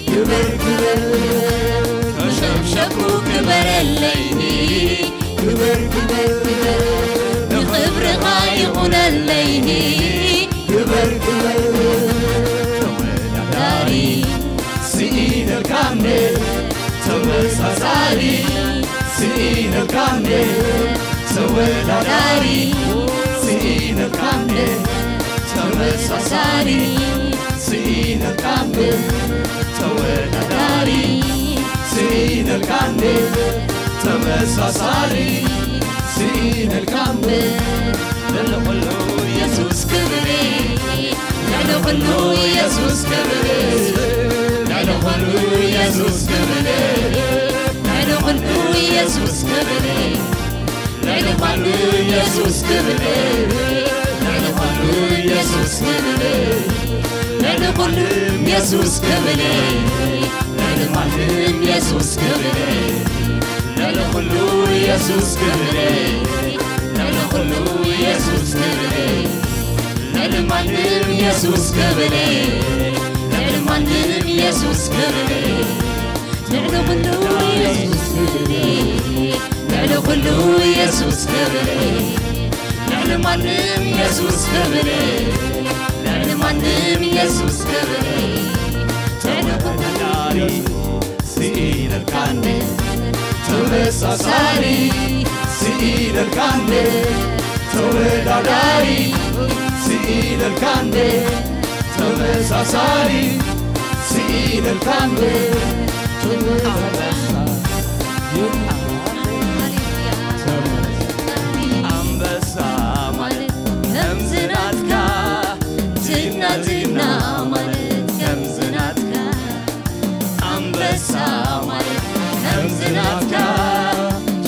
ክበር ክበር ክበር፣ ተሸብሸብኩ ክበረለይ፣ ክበር ክበር ክበር፣ ንኽብርኻ ይኹነለይ፣ ክበር ክበር ክበር፣ ተወዳዳሪ ስኢነልካ እንዴ፣ ተመሳሳሊ ስኢነልካ እንዴ፣ ተወዳዳሪ ስኢነልካ እንዴ፣ ተመሳሳሊ ስኢነልካ እንዴ፣ ተወዳዳሪ ስኢነልካ እንዴ፣ ተመሳሳሊ ስኢነልካ እንዴ። ልዕሊ ኩሉ የሱስ ክብሪ፣ ልዕሊ ኩሉ የሱስ ክብሪ፣ ልዕሊ ኩሉ የሱስ ክብሪ፣ ልዕሊ ኩሉ የሱስ ክብሪ፣ ልዕሊ ኩሉ የሱስ ክብሪ፣ ልዕሊ ኩሉ የሱስ ክብሪ፣ ልዕሊ ኩሉ የሱስ ክብሪ፣ ልዕሊ ማንም የሱስ ክብሪ፣ ልዕሊ ኩሉ የሱስ ክብሪ፣ ልዕሊ ኩሉ የሱስ ክብሪ፣ ልዕሊ ማንም የሱስ ክብሪ፣ ልዕሊ ማንም የሱስ ክብሪ፣ ልዕሊ ኩሉ የሱስ ክብሪ፣ ልዕሊ ኩሉ የሱስ ክብሪ፣ ልዕሊ ማንም የሱስ ክብሪ፣ ልዕሊ ማንም የሱስ ክብሪ፣ ልዕሊ ኩሉ ስኢነልካ እንዴ፣ ተመሳሳሊ ስኢነልካ እንዴ፣ ተወዳዳሪ ስኢነልካ እንዴ፣ ተመሳሳሊ ስኢነልካ እንዴ፣ ተመሳሳሊ ኣንበሳ ማለት ከምዚ ናትካ፣ ጅግና ጅግና ማለት ከምዚ ናትካ፣ ኣንበሳ ማለት ከምዚ ናትካ፣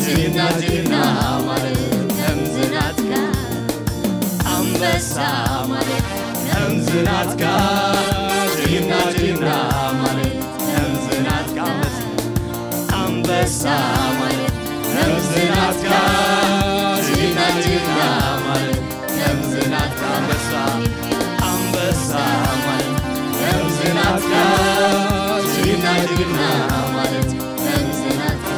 ጅግና ጅግና ማለት ከምዚ ናትካ፣ ኣንበሳ ማለት ከምዚ ናትካ፣ ጅግና ጅግና ማለት ከምዚ ናትካ፣ ኣንበሳ ማለት ከምዚ ናትካ፣ ጅግና ጅግና ማለት ከምዚ ናትካ፣ ኣንበሳ፣ ኣንበሳ ማለት ከምዚ ናትካ፣ ጅግና ጅግና ማለት ከምዚ ናትካ።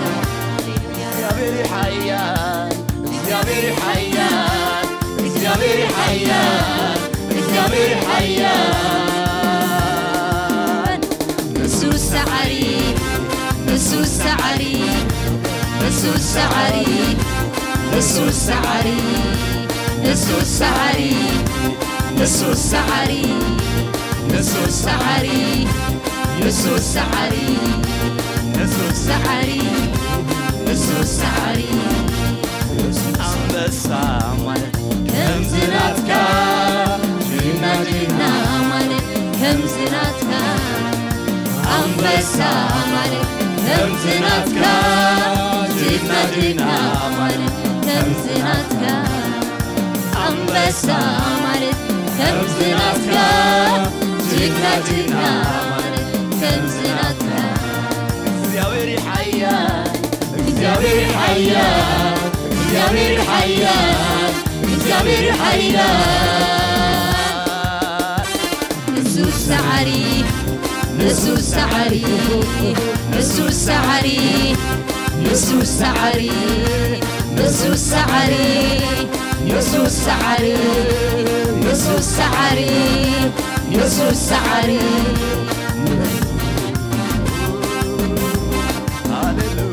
እግዚኣብሔር ሓያል፣ እግዚኣብሔር ሓያል፣ እግዚኣብሔር ሓያል፣ እግዚኣብሔር ሓያል። ንሱ ሰዓሪ፣ ንሱ ሰዓሪ፣ ንሱ ሰዓሪ፣ ንሱ ሰዓሪ፣ ንሱ ሰዓሪ፣ ንሱ ሰዓሪ፣ ንሱ ሰዓሪ፣ ንሱ ሰዓሪ፣ ንሱ ሰዓሪ፣ ንሱ ሰዓሪ። ኣንበሳ ማለት ከምዚ ናትካ፣ ጅግና ጅግና ማለት ከምዚ ናትካ፣ ኣንበሳ ማለት ከምዚ ናትካ፣ ጅግና ጅግና ማለት ከምዚ ናትካ፣ ኣንበሳ ማለት ከምዚ ናትካ፣ ጅግና ጅግና ማለት ከምዚ ናትካ። እግዚኣብሔር ሓያል፣ እግዚኣብሔር ሓያል፣ እግዚኣብሔር ሓያል፣ እግዚኣብሔር ሓያል። ንሱ ሰዓሪ፣ ንሱ ሰዓሪ፣ ንሱ ሰዓሪ፣ ንሱ ሰዓሪ፣ ንሱ ሰዓሪ፣ ንሱ ሰዓሪ፣ ንሱ ሰዓሪ፣ ንሱ ሰዓሪ። ሃሌሉያ።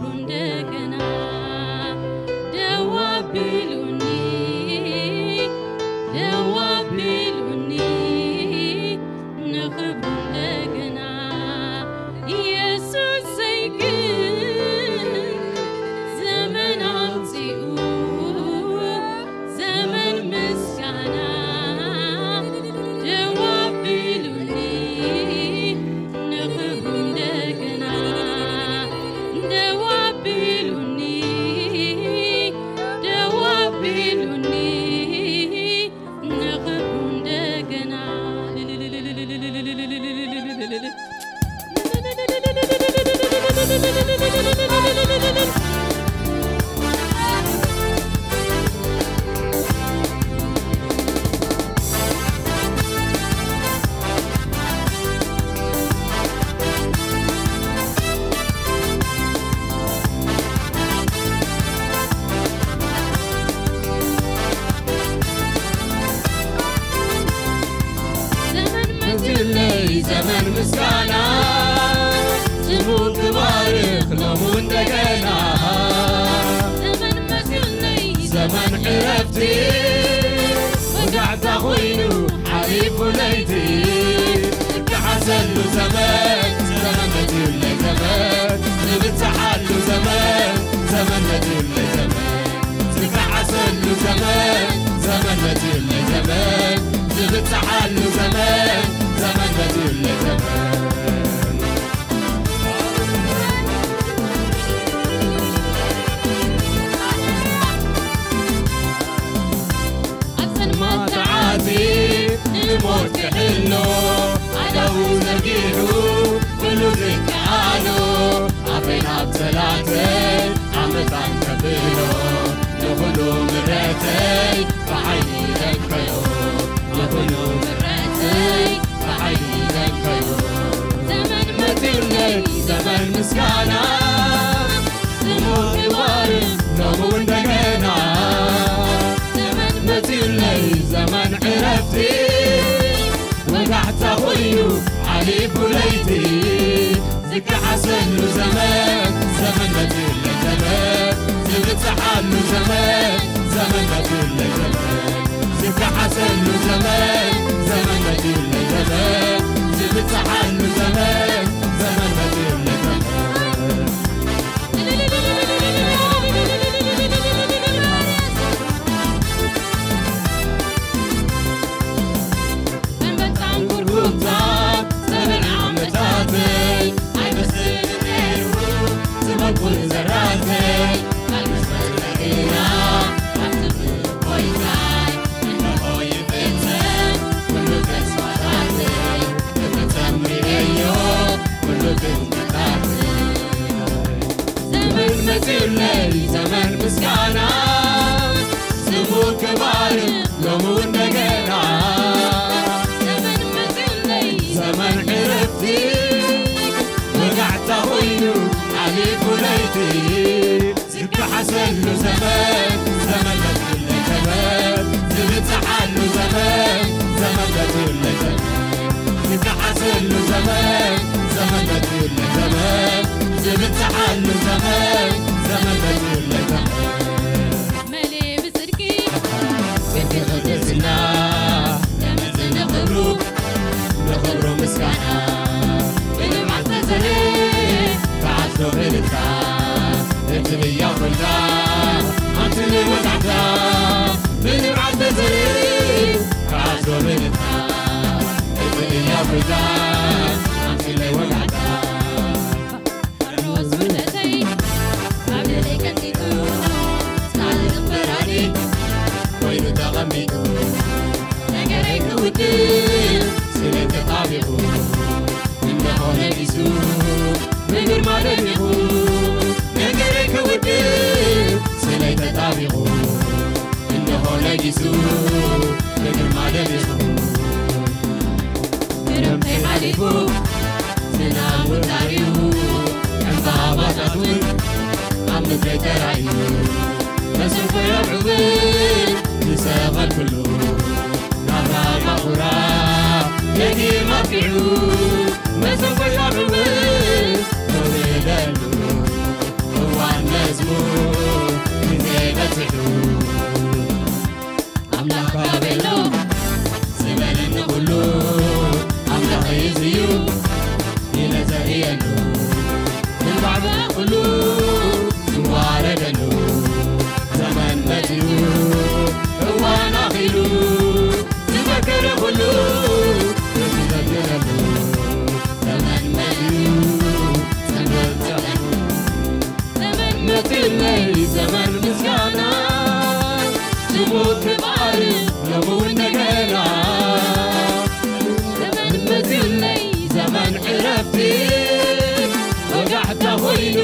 እንደገና ደው ኣቢሉኒ፣ ደው ኣቢሉኒ ንኽብሩ እንደገና። ኢየሱሰይ ግን ዘመን ኣምጺኡ፣ ዘመን ምስጋና ደው ኣቢሉኒ ንኽብሩ እንደገና። ደው ኣቢሉኒ፣ ደው ኣቢሉኒ ንኽብሩ እንደገና። ዘመን መዝዩለይ ዘመን ምስጋና፣ ስሙ ክባርኽ ሎሙ እንደገና። ዘመን መዝዩለይ ዘመን ዕረፍቲ፣ ወጋዕታ ኮይኑ ሓሊፉ ለይቲ። ዝከሓሰሉ ዘመን፣ ዘመን መዝዩለይ ዘመን፣ ዝብጽሓሉ ዘመን፣ ዘመን መዝዩለይ ዘመን። ዝከሓሰሉ ዘመን፣ ዘመን መዝዩለይ ዘመን፣ ዝብጽሓሉ ዘመን፣ ዘመን መዝዩለይ ዘመን። ኣብ ጸልማት ተዓጽዩ ንሞት ክሕሎ፣ ኣእዳዉ ዘርጊሑ ኩሉ ዝከኣሎ፣ ኣፈይ ናብ ጸላተይ ዓመታን ከብሎ፣ ንኹሉ ምረተይ ብሓይሊ ለከዮ፣ ንኹሉ ምረተይ ብሓይሊ ለከዮ። ዘመን መጺኡለይ ዘመን ምስጋና፣ ስሙ ይባረኽ ሎሚ እንደገና። ዘመን መጺኡለይ ዘመን ዕረፍቲ፣ ወጋሕታ ኮይኑ ሓሊፉ ለይቲ። ዝከሓሰሉ ዘመን፣ ዘመን መጺኡለይ ዘመን። ዝብጽሓሉ ዘመን፣ ዘመን መጺኡለይ ዘመን። ዝከሓሰሉ ዘመን፣ ዘመን መጺኡለይ ዘመን። ዝብጽሓሉ ዘመን፣ ዘመን መጺኡለይ ዘመን። ኣንበጣን ኩርኩምታ ዘበን ዓመታተይ ኣይመስልን ነይሩ ዝበልኩን ዘራተይ። ቃል ምስ በልዐ ግና ኣብ ትብሉ ጎይታይ እንሆ ይፍጸም ኩሉ ተስፋታተይ። ክፍጸም ርእየዮ ኩሉ ትንቢታተይ። ዘመን መጺኡለይ ዘመን ምስጋና፣ ስሙ ክባርኽ ሎሚ እንደገና። ዘመን መጺኡለይ ዘመን ዕረፍቲ፣ ወጋሕታ ኮይኑ ሓሊፉ ለይቲ። ዝከሓሰሉ ዘመን፣ ዘመን መጺኡለይ ዘመን። ዝብጽሓሉ ዘመን፣ ዘመን መጺኡለይ ዘመን። ዝከሓሰሉ ዘመን፣ ዘመን መጺኡለይ ዘመን። ዝብጽሓሉ ዘመን፣ ዘመን መጺኡለይ ዘመን። መሊኡ ብጽድቂ ጽድቂ ቅድስና፣ ለምጽእ ንኽብሩ፣ ንኽብሩ ምስጋና። ብንብዓት ተዘርእ ብዓት ዶ ብልታ፣ እቲ ህያው ጎይታ ኣምጽእ ወጋሕታ። ብንብዓት ተዘርእ ብዓት ዶ ብልታ፣ እቲ ህያው ጎይታ ኣምጽእ ወጋሕታ። ኣርኖስ ውርደተይ ኣብ ልዕለይ ቀንጢጡ፣ ጻድቕ ፈራዲ ኮይኑ ተቐሚጡ። ነገረይ ክውድእ ስለ ተጣቢቑ፣ እንሆ ነጊሱ ብግርማ ደሚቑ። ነገረይ ክውድእ ስለ ተጣቢቑ፣ እንሆ ነጊሱ ብግርማ ደሚቑ። ክረምተይ ሓሊፉ ዝናም እውን ታሪኡ፣ ዕምባባታት እውን ኣብ ምድረይ ተራእዩ። መሰንቆ የብዕውን ዝሰቐልኩሉ፣ ናብራ ባኹራ ደጊም ኣጥቂዑ። መሰንቆ የብዕውን ተውህደሉ፣ እዋ ግዜ በጺሑ ኣምላኽ ካበሎ ዝበለኒ ኩሉ ኣምላኽ እዩ ዝዩ ኢለ ዘርእየሉ ንባዕበ ኩሉ ዝዋረደሉ ዘመን መጺኡ እዋን ኣኺሉ ዝዘክር ኩሉ ዝዘክረሉ ዘመን መጺኡ ሰንበት ዘመኑ ዘመን መጺኡለይ ዘመን ምስጋና ሽሙ ክባር ሎምውን እንደገና ዘመን መጺኡለይ ዘመን ዕረፍቲ ወጋሕታ ኮይኑ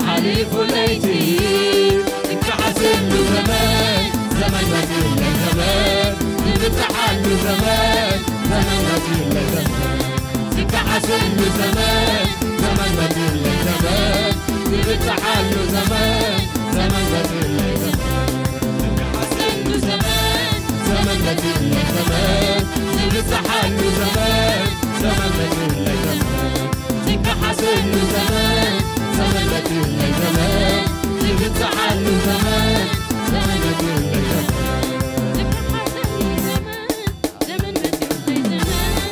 ሓሊፉ ለይቲ ዝከሓሰሉ ዘመን ዘመን መጺኡለይ ዘመን ዝብጽሓሉ ዘመን ዘመን መጺኡለይ ዘመን ዝከሓሰሉ ዘመን ዘመን መጺኡለይ ዘመን ዝብጽሓሉ ዘመን ዘመን መጺኡለይ ዘመን ዝከሓሰሉ ዘመን ዘመን መጺኡለይ ዘመን ዝብጽሓሉ ዘመን ዘመን መጺኡለይ ዘመን ዝከሓሰሉ ዘመን ዘመን መጺኡለይ ዘመን ዝብጽሓሉ ዘመን ዘመን መጺኡለይ ዘመን ዝከሓሰሉ ዘመን ዘመን መጺኡለይ ዘመን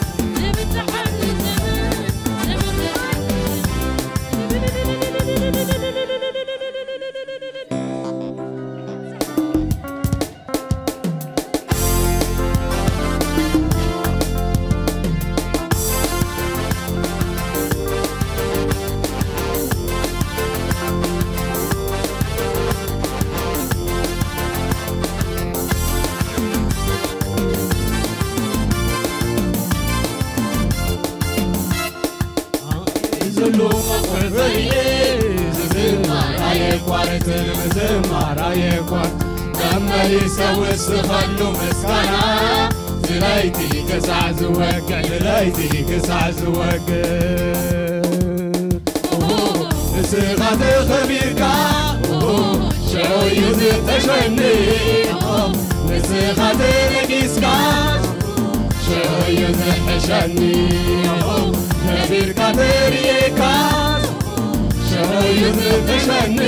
ዝብጽሓሉ ዘመን ዘመን መጺኡለይ ዘሎ መቑሕ ዘርኤ ዝዝማር ኣየቋርጽን ምዝማር ኣየቋር ተመሊሰ ውስኸሉ ምስጋና ዝለይቲ ክሳዕ ዝወግዕ ዝለይቲ ክሳዕ ዝወግዕ ንስኻ ተኸቢርካ ሽዑ እዩ ዝተሸኒ ንስኻ ተነጊስካ ሽዑ እዩ ዝሕሸኒ ከቢርካ ተርእየካ ሽዑ እዩ ዝሕሸኒ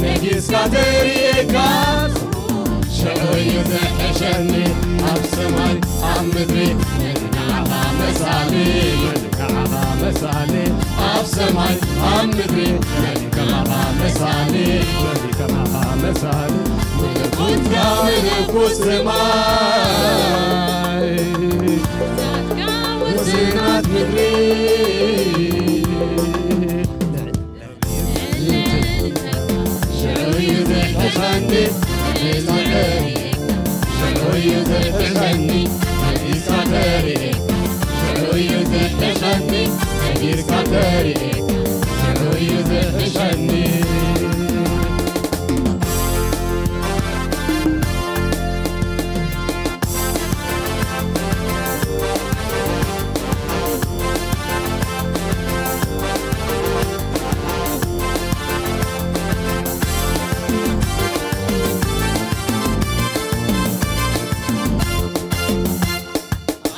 ነጊስካ ተርእየካ ሽዑ እዩ ዝሕሸኒ ኣብ ሰማይ ኣብ ምድሪ መን ንዓኻ መሳሊ መን ንዓኻ መሳሊ ኣብ ሰማይ ኣብ ምድሪ መን ከማኻ መሳሊ መን ከማኻ መሳሊ ምልኩትካ ምልኩት ሰማይ ውስናት ምድሪ ሽዑ እዩ ዝሕሸኒ መሊስካ ተሪኤካ ሽዑ እዩ ዝሕሸኒ መሊስካ ተሪኤካ ሽዑ እዩ ዝሕሸኒ መሊስካ ተሪኤካ ሽዑ እዩ ዝሕሸኒ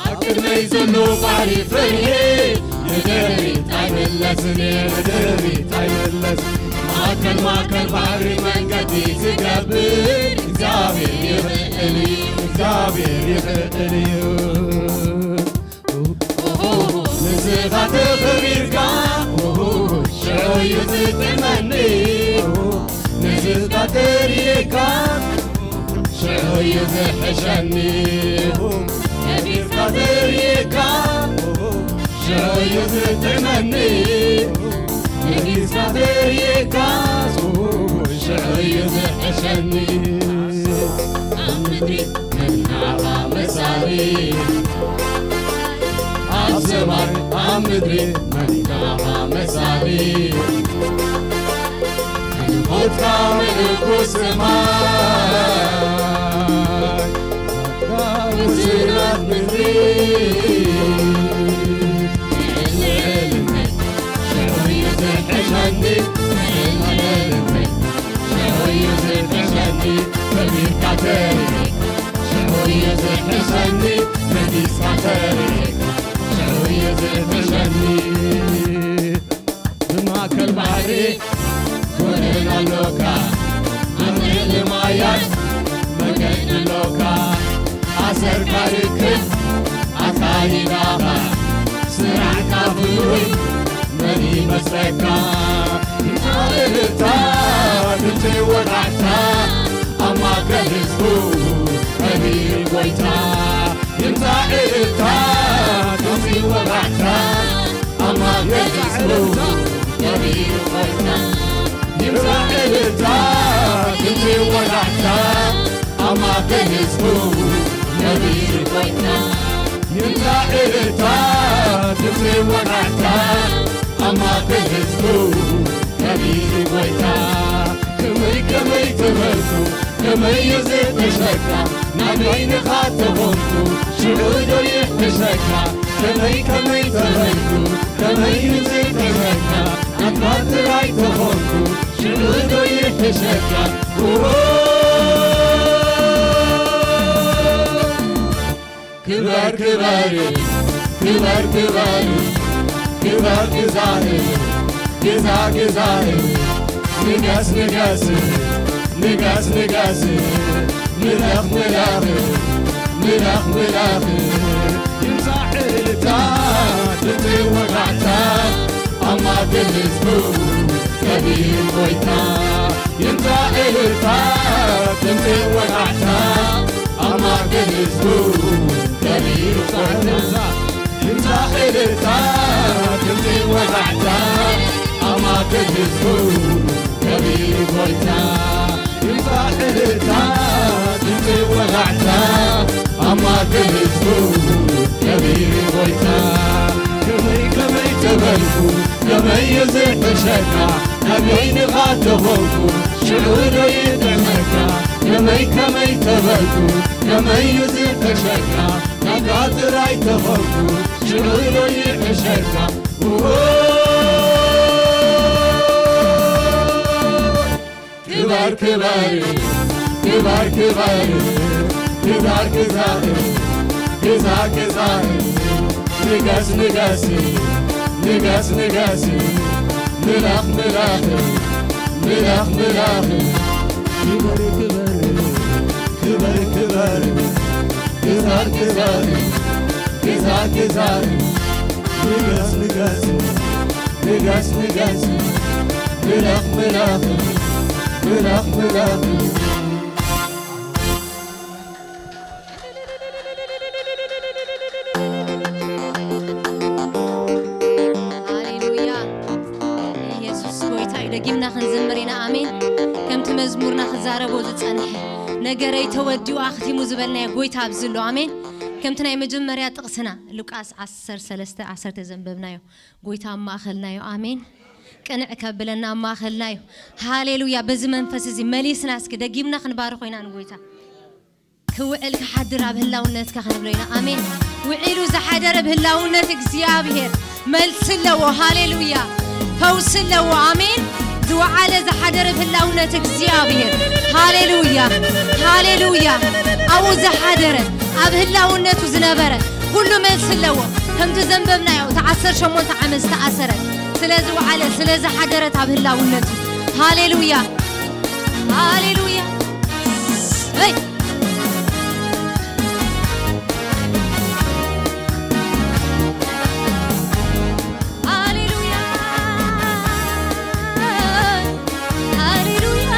ኣብ ቅድመይ ዘሎ ባሕሪ ፈርየ ንድሕሪት ኣይምለስን እየ ንድሕሪት ኣይምለስ ማእከል ማእከል ባሕሪ መንገዲ ዝገብር እግዚኣብሔር ይኽእል እዩ እግዚኣብሔር ይኽእል እዩ ንስኻ ተኸቢርካ ሽዑ እዩ ዝጥዕመኒ ንስኻ ተርእየካ ሽዑ እዩ ዝሕሸኒ ከቢርካ ተርእየካ ሽዑ እዩ ዝጥዕመኒ ከቢርካ ተርእየካ ሽዑ እዩ ዝሕሸኒ ኣብ ምድሪ መን ከማኻ መሳሊ ኣብ ሰማይ ኣብ ምድሪ መን ከማኻ መሳሊ ሞትካ ምልኩ ሰማይ ውስናት ምድሪ ልዕልነት ሽዑ እዩ ዝሕሸኒ ልዕልነት ሽዑ እዩ ዝሕሸኒ ከቢርካ ተሪኤካ ሽዑ እዩ ዝሕሸኒ ነጊስካ ተሪኤካ ሽዑ እዩ ዝሕሸኒ ብማእከል ባሕሪ ኮነ ኣሎካ ኣብ ልዕሊ ማያት መገዲ ኣሎካ ኣሰርካ ርክብ ኣካይዳኻ ስራሕካ ፍሉይ መን ይመስለካ? ይምጻእ እልልታ ድምጺ ወጋሕታ ኣብ ማእከል ህዝቡ ከቢሩ ጎይታ። ይምጻእ እልልታ ድምጺ ወጋሕታ ኣብ ማእከል ህዝቡ ከቢሩ ጎይታ። ይምጻእ እልልታ ድምጺ ወጋሕታ ኣብ ማእከል ህዝቡ ከቢሩ ጎይታ። ይምጻእ እልልታ ድምጺ ወጋሕታ ኣብ ማእከል ህዝቡ ከቢሩ ጎይታ። ከመይ ከመይ ተበልኩ ከመይ እዩ ዝተሸካ ናበይንኻ ተኾንኩ ሽዑ ዶ ይሕሸካ? ከመይ ከመይ ተበልኩ ከመይ እዩ ዝተሸካ ኣንታ ጥራይ ተኾንኩ ሽዑ ዶ ይሕሸካ? ኡሆ! ክበር ክበር ክበር ክበር ክበር ግዛእ ግዛ ግዛእ ንገስ ንገስ ንገስ ንገስ ምለኽ ምለኽ ምለኽ ምለኽ ይምጻእ እልልታ ድምጺ ወጋሕታ ኣብ ማእከል ህዝቡ ከቢሩ ጎይታ። ይምጻእ እልልታ ድምጺ ወጋሕታ ኣብ ማእከል ህዝቡ ከቢሩ ጎይታ። ይምጻእ እልልታ ድምጺ ወጋሕታ ኣብ ማእከል ህዝቡ ከቢሩ ጎይታ። ይምጻእ እልልታ ድምጺ ወጋሕታ ኣብ ማእከል ህዝቡ ከቢሩ ጎይታ። ከመይ ከመይ ተበልኩ ከመይ እዩ ዝሕሸካ ናበይንኻ ተኾንኩ ሽዑ ዶ ይጥዕመካ? ከመይ ከመይ ተበልኩ ከመይ እዩ ዝሕሸካ ናብራ ጥራይ ተኾንኩ ሽዑ ዶ ይሕሸካ? ኡሆ! ክበር ክበር ክበር ክበር ግዛእ ግዛእ ግዛእ ግዛእ ንገስ ንገስ ንገስ ንገስ ምለኽ ምለኽ ምለኽ ምለኽ ክበር ክበር ክበር ክበር ግዛእ ግዛእ ግዛእ ግዛእ ንገስ ንገስ ንገስ ንገስ ምለኽ ምለኽ ምለኽ ምለኽ ሃሌሉያ። ኢየሱስ ጎይታ እዩ። ደጊምና ክንዝምር ኢና። ኣሜን። ከምቲ መዝሙርና ክዛረቦ ዝጸንሐ ነገረይ ተወዲኡ ኣኽቲሙ ዝበልናዮ ጎይታ ኣብዚ ኣሎ። ኣሜን። ከምቲ ናይ መጀመርያ ጥቕስና ሉቃስ ዓሰርተ ሰለስተ ዓሰርተ ዘንበብናዮ ጎይታ ኣብ ማእኸልና እዩ። ኣሜን። ቅንዕ ከብለና ኣብ ማእኸልና እዩ። ሃሌሉያ። በዚ መንፈስ እዚ መሊስና እስኪ ደጊምና ክንባርኾ ኢና ንጎይታ። ክውዕል ክሓድር ኣብ ህላውነትካ ክንብሎ ኢና። ኣሜን። ውዒሉ ዝሓደረ ብህላውነት እግዚኣብሔር መልሲ ኣለዎ። ሃሌሉያ። ፈውሲ ኣለዎ። ኣሜን። ዝወዓለ ዝሓደረ ብህላውነት እግዚኣብሔር። ሃሌሉያ። ሃሌሉያ። ኣብኡ ዝሓደረ ኣብ ህላውነቱ ዝነበረ ኩሉ መልሲ ኣለዎ። ከምቲ ዘንበብናዮ እቲ ዓሰርተ ሸሞንተ ዓመት ዝተኣሰረ ስለ ዝወዓለ ስለ ዝሓደረት ኣብ ህላውነቱ። ሃሌሉያ። ሃሌሉያ። ሄይ! ሃሌሉያ፣ ሃሌሉያ፣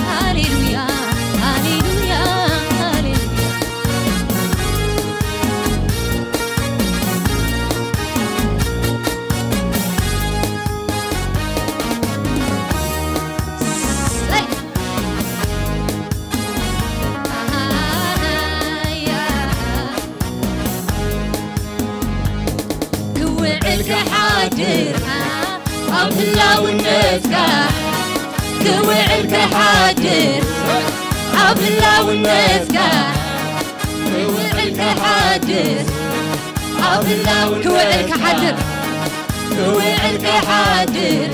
ሃሌሉያ፣ ሃሌሉያ፣ ሃሌሉያ። ክውዕል ክሓድር ኣብ ህላውነትካ፣ ክውዕል ክሓድር ኣብ ህላውነትካ፣ ክውዕል ክሓድር ኣብ ህላውነትካ፣ ክውዕል ክሓድር፣ ክውዕል ክሓድር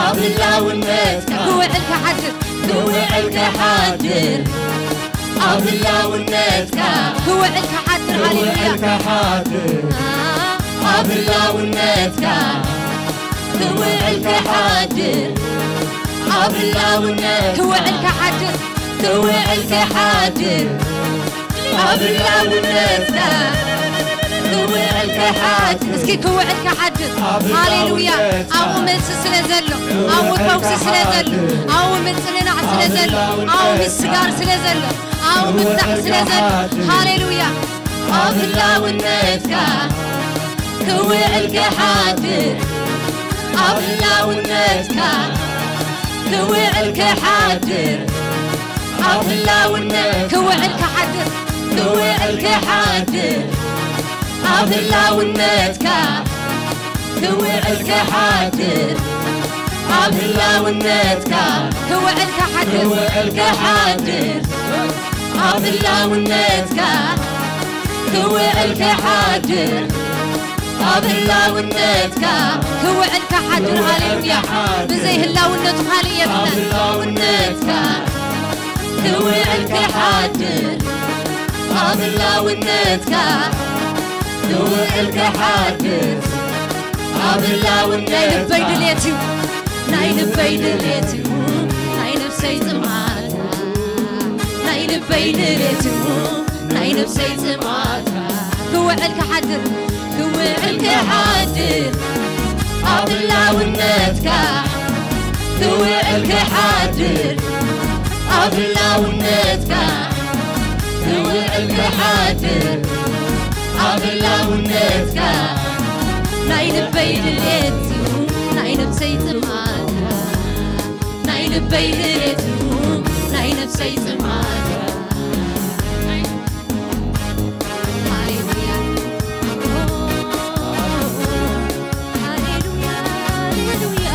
ኣብ ህላውነትካ፣ ክውዕል ክሓድር፣ ክውዕል ክሓድር ኣብ ህላውነትካ፣ ክውዕል ክሓድር፣ ሃሌሉያ። ክውዕል ክሓድር ኣብ ህላውነትካ፣ ክውዕል ክሓድር ኣብ ህላውነት ክውዕል ክሓድር ክውዕል ክሓድር ኣብ ህላውነትካ ክውዕል ክሓድር እስኪ ክውዕል ክሓድር። ሃሌሉያ። ኣብኡ መልሲ ስለ ዘሎ፣ ኣብኡ ፈውሲ ስለ ዘሎ፣ ኣብኡ ምጽንናዕ ስለ ዘሎ፣ ኣብኡ ምስጋር ስለ ዘሎ፣ ኣብኡ ምፍታሕ ስለ ዘሎ። ሃሌሉያ። ኣብ ህላውነትካ ክውዕል ክሓድር ኣብ ህላውነትካ ክውዕል ክሓድር ኣብ ህላውነት ክውዕል ክሓድር ክውዕል ክሓድር ኣብ ህላውነትካ ክውዕል ክሓድር ኣብ ህላውነትካ ክውዕል ክሓድር ክውዕል ክሓድር ኣብ ህላውነትካ ክውዕል ክሓድር ኣብ ህላውነትካ ክውዕል ክሓድር። ሃሌሉያ። ብዘይ ህላውነቱ ካልእ የብልናን። ህላውነትካ ክውዕል ክሓድር ኣብ ህላውነትካ ክውዕል ክሓድር ኣብ ህላውነትካ ናይ ልበይ ድሌት እዩ፣ ናይ ልበይ ድሌት እዩ፣ ናይ ነፍሰይ ጽምኣታ፣ ናይ ልበይ ድሌት እዩ፣ ናይ ነፍሰይ ጽምኣታ። ክውዕል ክሓድር፣ ክውዕል ክሓድር ኣብ ህላውነትካ፣ ክውዕል ክሓድር ኣብ ህላውነትካ፣ ክውዕል ክሓድር ኣብ ህላውነትካ። ናይ ልበይ ድሌት እዩ፣ ናይ ነፍሰይ ጽምኣታ፣ ናይ ልበይ ድሌት እዩ፣ ናይ ነፍሰይ ጽምኣታ። ሃሌሉያ፣ ሃሌሉያ፣ ሃሌሉያ።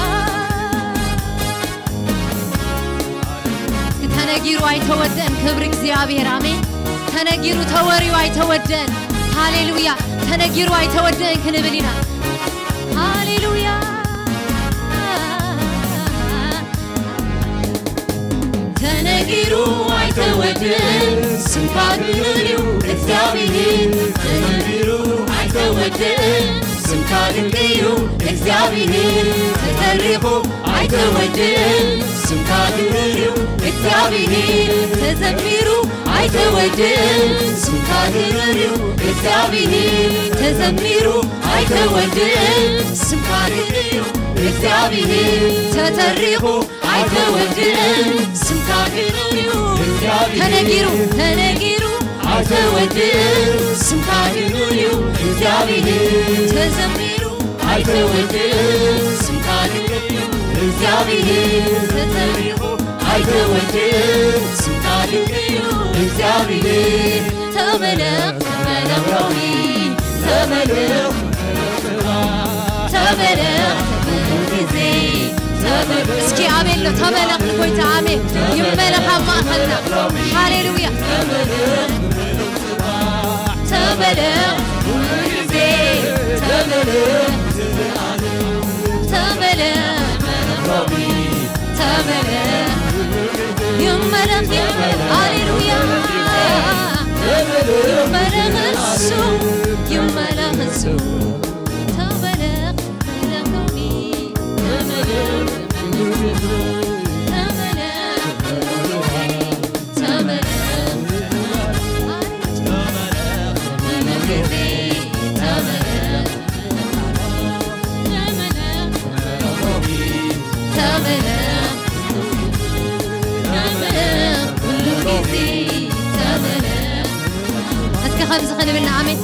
ተነጊሩ ኣይተወደአን። ክብሪ እግዚኣብሔር፣ ኣሜን። ተነጊሩ ተወሪዩ ኣይተወደአን። ሃሌሉያ። ተነጊሩ ኣይተወደአን ክንብል ኢና። ሃሌሉያ። ተነጊሩ ኣይተወደአን፣ ስምካ ክብር እዩ እግዚኣብሔር። ተነጊሩ ኣይተወደአን፣ ስምካ ድንቅ እዩ እግዚኣብሔር። ተተሪኹ ኣይተወደአን፣ ስምካ ክብር እዩ እግዚኣብሔር። ተዘሚሩ ኣይተወደአን፣ ስምካ ክብር እዩ እግዚኣብሔር። ተዘሚሩ ኣይተወደአን፣ ስምካ ክብር እዩ እግዚኣብሔር። ተተሪኹ ኣይተወደአን፣ ስምካ ክብር እዩ እግዚኣብሔር። ተነጊሩ፣ ተነጊሩ ኣይተወደአን፣ ስምካ ክብር እዩ እግዚኣብሔር። ተዘሚሩ ኣይተወደአን፣ ስምካ ክብር እዩ እግዚኣብሔር። ተተሪኹ ኣይተወደአን፣ ስምካ ክብር እዩ እግዚኣብሔር። ተመለኽ፣ ተመለኽ ሎሚ፣ ተመለኽ፣ ተመለኽ ኩሉ ግዜ፣ ተመለኽ። እስኪ ኣሜን ኣሎ። ተመለኽ ንጎይታ፣ ኣሜን። ይመለኽ ኣብ ማእኸልና። ሃሌሉያ። ተመለኽ ኩሉ ግዜ፣ ተመለኽ፣ ተመለኽ ሎሚ፣ ተመለኽ። ይመለኽ፣ ይመለኽ፣ ሃሌሉያ። ይመለኽ እሱ፣ ይመለኽ እሱ። ተመለኽ፣ ተመለኽ ሎሚ፣ ተመለኽ፣ ተመለኽ፣ ተመለኽ፣ ተመለኽ፣ ተመለኽ። እስኪ ከምዚ ክንብል ንኣሜን።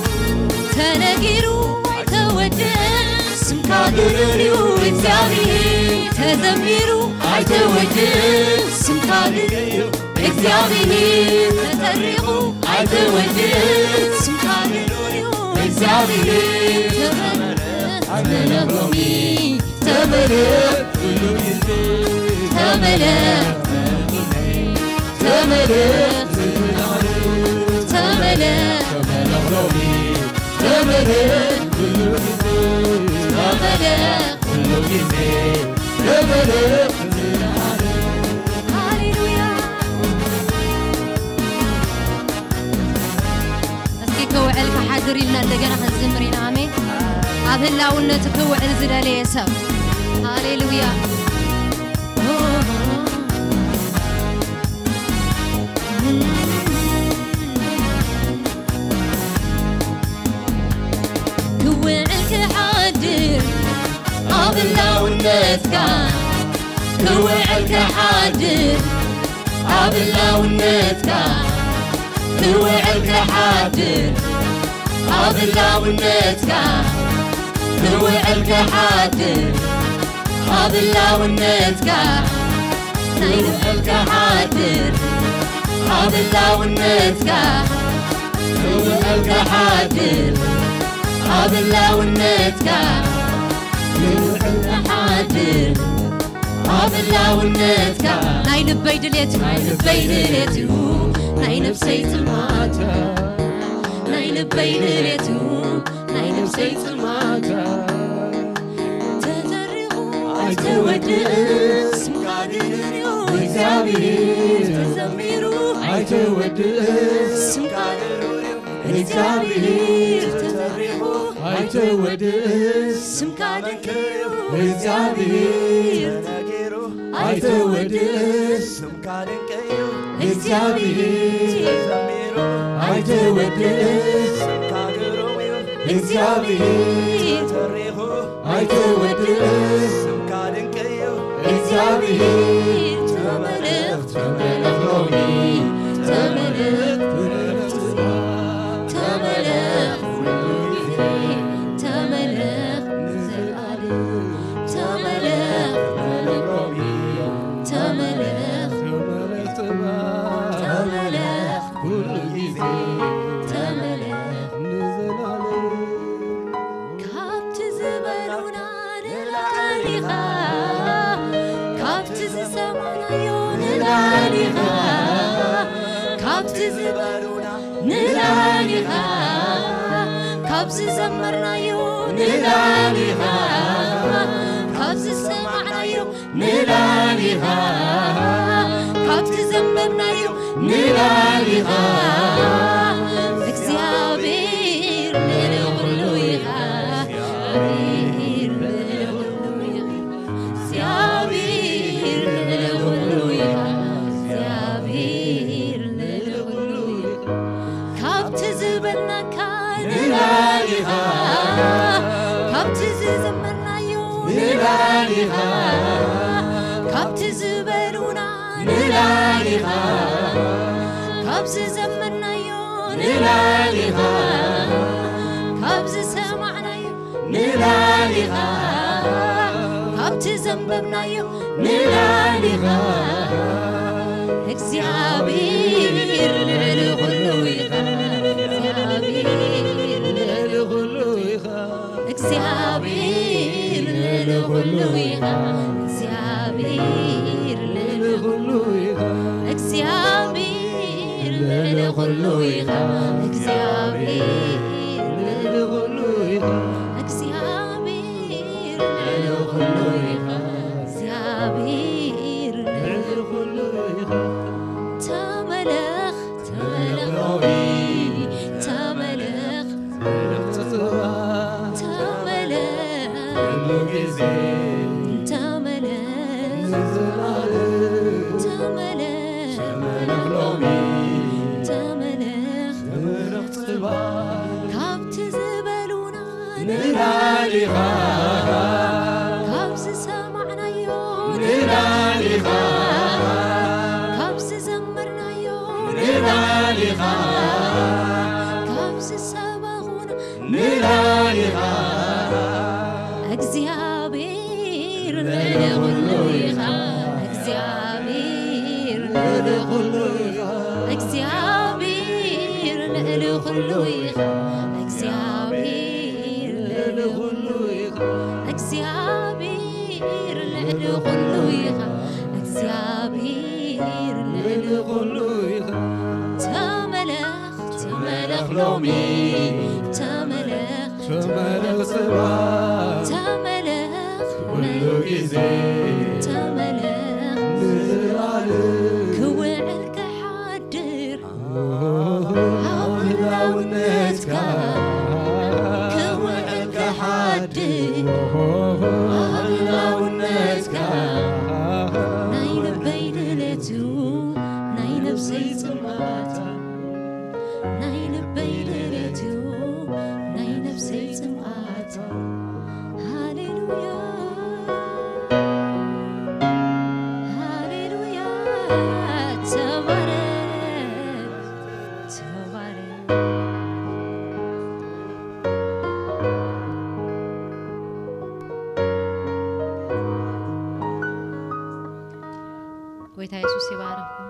ተነጊሩ ኣይተወደን ስምካ ግርም እዩ እግዚኣብሔር። ተዘሚሩ ኣይተወደን ስምካ ግርም እዩ እግዚኣብሔር። ተተሪኹ ኣይተወደን ስምካ ግርም እዩ እግዚኣብሔር። ተመለስ፣ ተመለስ ሎሚ፣ ተመለስ ኩሉ ግዜ፣ ተመለስ፣ ተመለስ፣ ተመለስ ሎሚ፣ ተመለስ ኩሉ ግዜ፣ ተመለስ ኩሉ ግዜ፣ ተመለስ። ሃሌሉያ። እስኪ ክውዕል ክሓድር ኢልና እንደገና ክንዝምር ኢና። ኣሜን። ኣብ ህላውነቱ ክውዕል ዝደለየ ሰብ። ሃሌሉያ። ክውዕል ክሓድር ኣብ ህላውነትካ፣ ክውዕል ክሓድር ኣብ ህላውነትካ፣ ክውዕል ክሓድር ኣብ ህላውነትካ፣ ክውዕል ክሓድር ኣብ ህላውነትካ፣ ክውዕል ክሓድር ኣብ ህላውነትካ፣ ክውዕል ክሓድር ኣብ ህላውነትካ። ናይ ልበይ ድሌት፣ ናይ ልበይ ድሌት እዩ፣ ናይ ነፍሰይ ጥማት፣ ናይ ልበይ ድሌት እዩ፣ ናይ ነፍሰይ ጥማት። ተተሪኹ ኣይተወድእን፣ ስምካ ድንግል እዩ፣ እግዚኣብሔር ተዘሚሩ ኣይተወድእን፣ ስምካ ድሩር እዩ፣ እግዚኣብሔር ተተሪኹ ኣይተወድእን፣ ስምካ ድንግል እዩ፣ እግዚኣብሔር ተነጊሩ ኣይተወድእን፣ ስምካ ድንቅ እዩ፣ እግዚኣብሔር ተዘሚሩ ኣይተወድእን፣ ስምካ ግሩም እዩ፣ እግዚኣብሔር ተሪኹ ኣይተወድእን፣ ስምካ ድንቅ እዩ፣ እግዚኣብሔር ተመለኽ፣ ተመለኽ ሎሚ፣ ተመለኽ፣ ተመለኽ፣ ተመለኽ ኩሉ ግዜ፣ ተመለኽ ንዘለኣለም፣ ተመለኽ፣ ተመለኽ ሎሚ፣ ተመለኽ፣ ተመለኽ፣ ተመለኽ ኩሉ ግዜ፣ ተመለኽ ንዘለኣለም። ካብቲ ዝበሉና ንላዕሊኻ፣ ካብቲ ዝሰማዕናዮ ንላዕሊኻ፣ ካብቲ ዝበሉና ንላዕሊኻ፣ ካብ ዝዘመርናዮ ንላዕሊኻ፣ ካብ ዝሰማዕናዮ ንላዕሊኻ፣ ካብቲ ዘንበብናዮ ንላዕሊኻ፣ እግዚኣብሔር ልዕሊ ኩሉ ኢኻ፣ እግዚኣብሔር ልዕሊ ኩሉ ኢኻ፣ እግዚኣብሔር ልዕሊ ኩሉ ኢኻ፣ እግዚኣብሔር ልዕሊ ኩሉ ኢኻ። ካብቲ ዝበልናካ ንላዕሊኻ፣ ካብቲ ዝዘመርናዮ ንላዕሊኻ፣ ካብቲ ዝበሉና ንላዕሊኻ፣ ካብ ዝዘመርናዮ ንላዕሊኻ፣ ካብ ዝሰማዕናዮ ንላዕሊኻ፣ ካብቲ ዘንበብናዮ ንላዕሊኻ፣ እግዚኣብሔር ልዕሊ ኩሉ ኢኻ፣ እግዚኣብሔር ልዕሊ ኩሉ ኢኻ፣ እግዚኣብሔር ልዕሊ ኩሉ ኢኻ፣ እግዚኣብሔር ልዕሊ ኩሉ ኢኻ፣ እግዚኣብሔር ልዕሊ ኩሉ ኢኻ፣ እግዚኣብሔር ልዕሊ ኩሉ ኢኻ፣ እግዚኣብሔር ልዕሊ ኩሉ ኢኻ፣ እግዚኣብሔር ልዕሊ ኩሉ ኢኻ። ተመለኽ፣ ተመለኽ ሎሚ፣ ተመለኽ፣ ተመለኽ ጽባሕ፣ ተመለኽ ኩሉ ግዜ፣ ተመለኽ ንዘለኣለም፣ ተመለኽ፣ ተመለኽ ሎሚ፣ ተመለኽ፣ ተመለኽ ጽባሕ፣ ካብቲ ዝበሉና ንላዕሊኻ፣ ካብ ዝሰማዕናዮ ንላዕሊኻ፣ ካብ ዝዘመርናዮ ንላዕሊኻ፣ ካብ ዝሰበኹና ንላዕሊኻ፣ እግዚኣብሔር ልዕሊ ኩሉ ኢኻ፣ እግዚኣብሔር ልዕሊ ኩሉ ኢኻ፣ እግዚኣብሔር ልዕሊ ኩሉ ኢኻ፣ እግዚኣብሔር ልዕሊ ኩሉ ኢኻ፣ እግዚኣብሔር ልዕሊ ኩሉ ኢኻ፣ እግዚኣብሔር ልዕሊ ኩሉ ኢኻ። ተመለኽ፣ ተመለኽ ሎሚ፣ ተመለኽ፣ ተመለኽ ጽባሕ፣ ተመለኽ ኩሉ ግዜ፣ ተመለኽ ንዘለኣለም ክውዕል ክሓድር ኣብ ህላውነትካ፣ ክውዕል ክሓድር ኣብ ህላውነትካ፣ ናይ ልበይ ድሌት እዩ፣ ናይ ነፍሰይ ጽምኣት፣ ናይ ልበይ ድሌት እዩ፣ ናይ ነፍሰይ ጽምኣት። ሃሌሉያ። ጎይታ የሱስ ይባርኽኩም።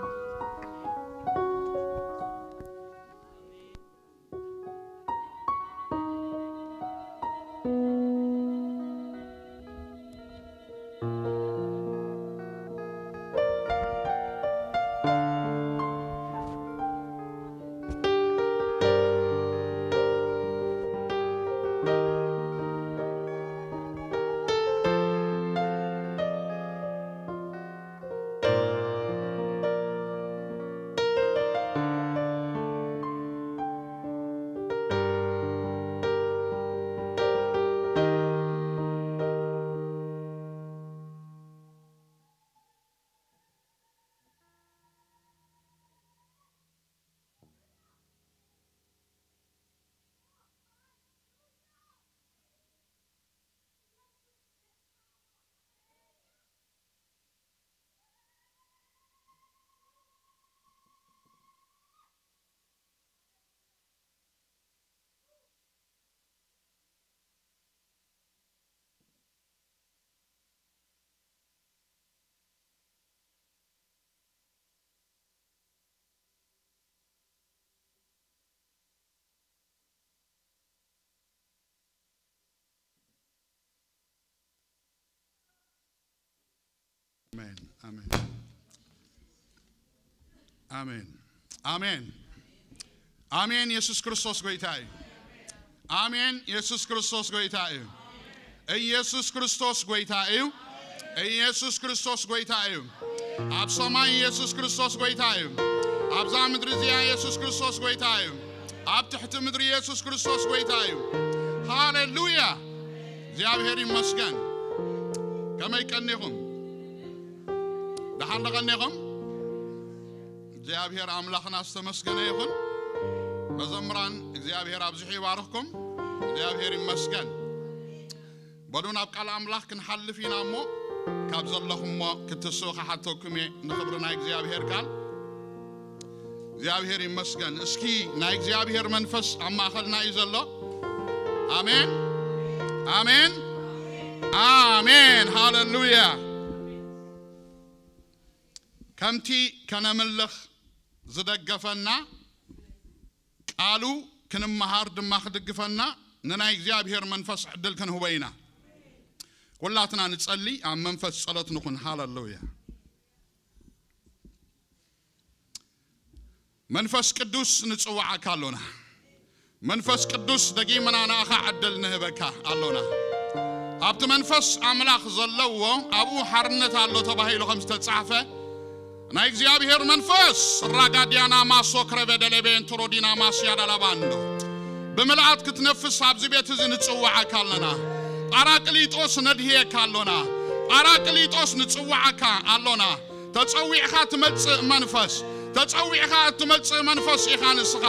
ኣሜን፣ ኣሜን፣ ኣሜን፣ ኣሜን፣ ኣሜን። የሱስ ክርስቶስ ጎይታ እዩ። ኣሜን። የሱስ ክርስቶስ ጎይታ እዩ። ኢየሱስ ክርስቶስ ጎይታ እዩ። ኢየሱስ ክርስቶስ ጎይታ እዩ። ኣብ ሰማይ ኢየሱስ ክርስቶስ ጎይታ እዩ። ኣብዛ ምድሪ እዚኣ ኢየሱስ ክርስቶስ ጎይታ እዩ። ኣብ ትሕቲ ምድሪ ኢየሱስ ክርስቶስ ጎይታ እዩ። ሃሌሉያ። እግዚኣብሔር ይመስገን። ከመይ ቀኒኹም? ደሓን ዶ ቀኒኹም? እግዚኣብሔር ኣምላኽና ዝተመስገነ ይኹን። መዘምራን እግዚኣብሔር ኣብዚሑ ይባርኽኩም። እግዚኣብሔር ይመስገን። በሉ ናብ ቃል ኣምላኽ ክንሓልፍ ኢና እሞ ካብ ዘለኹሞ ክትስኡ ክሓተኩም እየ ንኽብሪ ናይ እግዚኣብሔር ቃል። እግዚኣብሔር ይመስገን። እስኪ ናይ እግዚኣብሔር መንፈስ ኣብ ማእኸልና እዩ ዘሎ። ኣሜን፣ ኣሜን፣ ኣሜን። ሃሌሉያ። ከምቲ ከነምልኽ ዝደገፈና ቃሉ ክንመሃር ድማ ክድግፈና ንናይ እግዚኣብሔር መንፈስ ዕድል ክንህቦ ኢና። ኩላትና ንጸሊ፣ ኣብ መንፈስ ጸሎት ንኹን። ሃሌሉያ። መንፈስ ቅዱስ ንጽውዓካ ኣሎና። መንፈስ ቅዱስ ደጊምና ንኣኻ ዕድል ንህበካ ኣሎና። ኣብቲ መንፈስ ኣምላኽ ዘለዎ ኣብኡ ሓርነት ኣሎ ተባሂሉ ከም ዝተጻሕፈ ናይ እግዚኣብሔር መንፈስ ራጋዲያና ማሶ ክረበ ደለቤን ትሮዲና ማስያ ዳላባንዶ ብምልኣት ክትነፍስ ኣብዚ ቤት እዚ ንጽውዓካ ኣለና። ጳራቅሊጦስ ነድህየካ ኣሎና። ጳራቅሊጦስ ንጽውዓካ ኣሎና። ተጸዊዕኻ ትመጽእ መንፈስ፣ ተጸዊዕኻ እትመጽእ መንፈስ ኢኻ ንስኻ።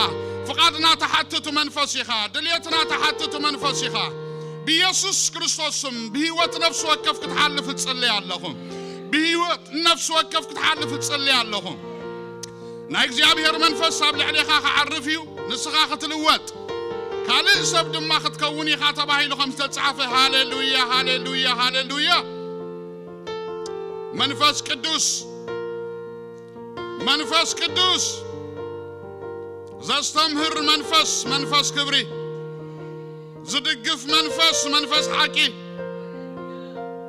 ፍቓድና ትሓትት መንፈስ ኢኻ፣ ድልየትና ትሓትት መንፈስ ኢኻ። ብኢየሱስ ክርስቶስ ስም ብህይወት ነፍሲ ወከፍ ክትሓልፍ እጽልይ ኣለኹ። ብህይወት ነፍሲ ወከፍ ክትሓልፍ እጽልይ ኣለኹ። ናይ እግዚኣብሔር መንፈስ ኣብ ልዕሌኻ ክዓርፍ እዩ፣ ንስኻ ክትልወጥ፣ ካልእ ሰብ ድማ ክትከውን ኢኻ ተባሂሉ ከም ዝተጻሕፈ። ሃሌሉያ፣ ሃሌሉያ፣ ሃሌሉያ። መንፈስ ቅዱስ፣ መንፈስ ቅዱስ፣ ዘስተምህር መንፈስ፣ መንፈስ ክብሪ፣ ዝድግፍ መንፈስ፣ መንፈስ ሓቂ፣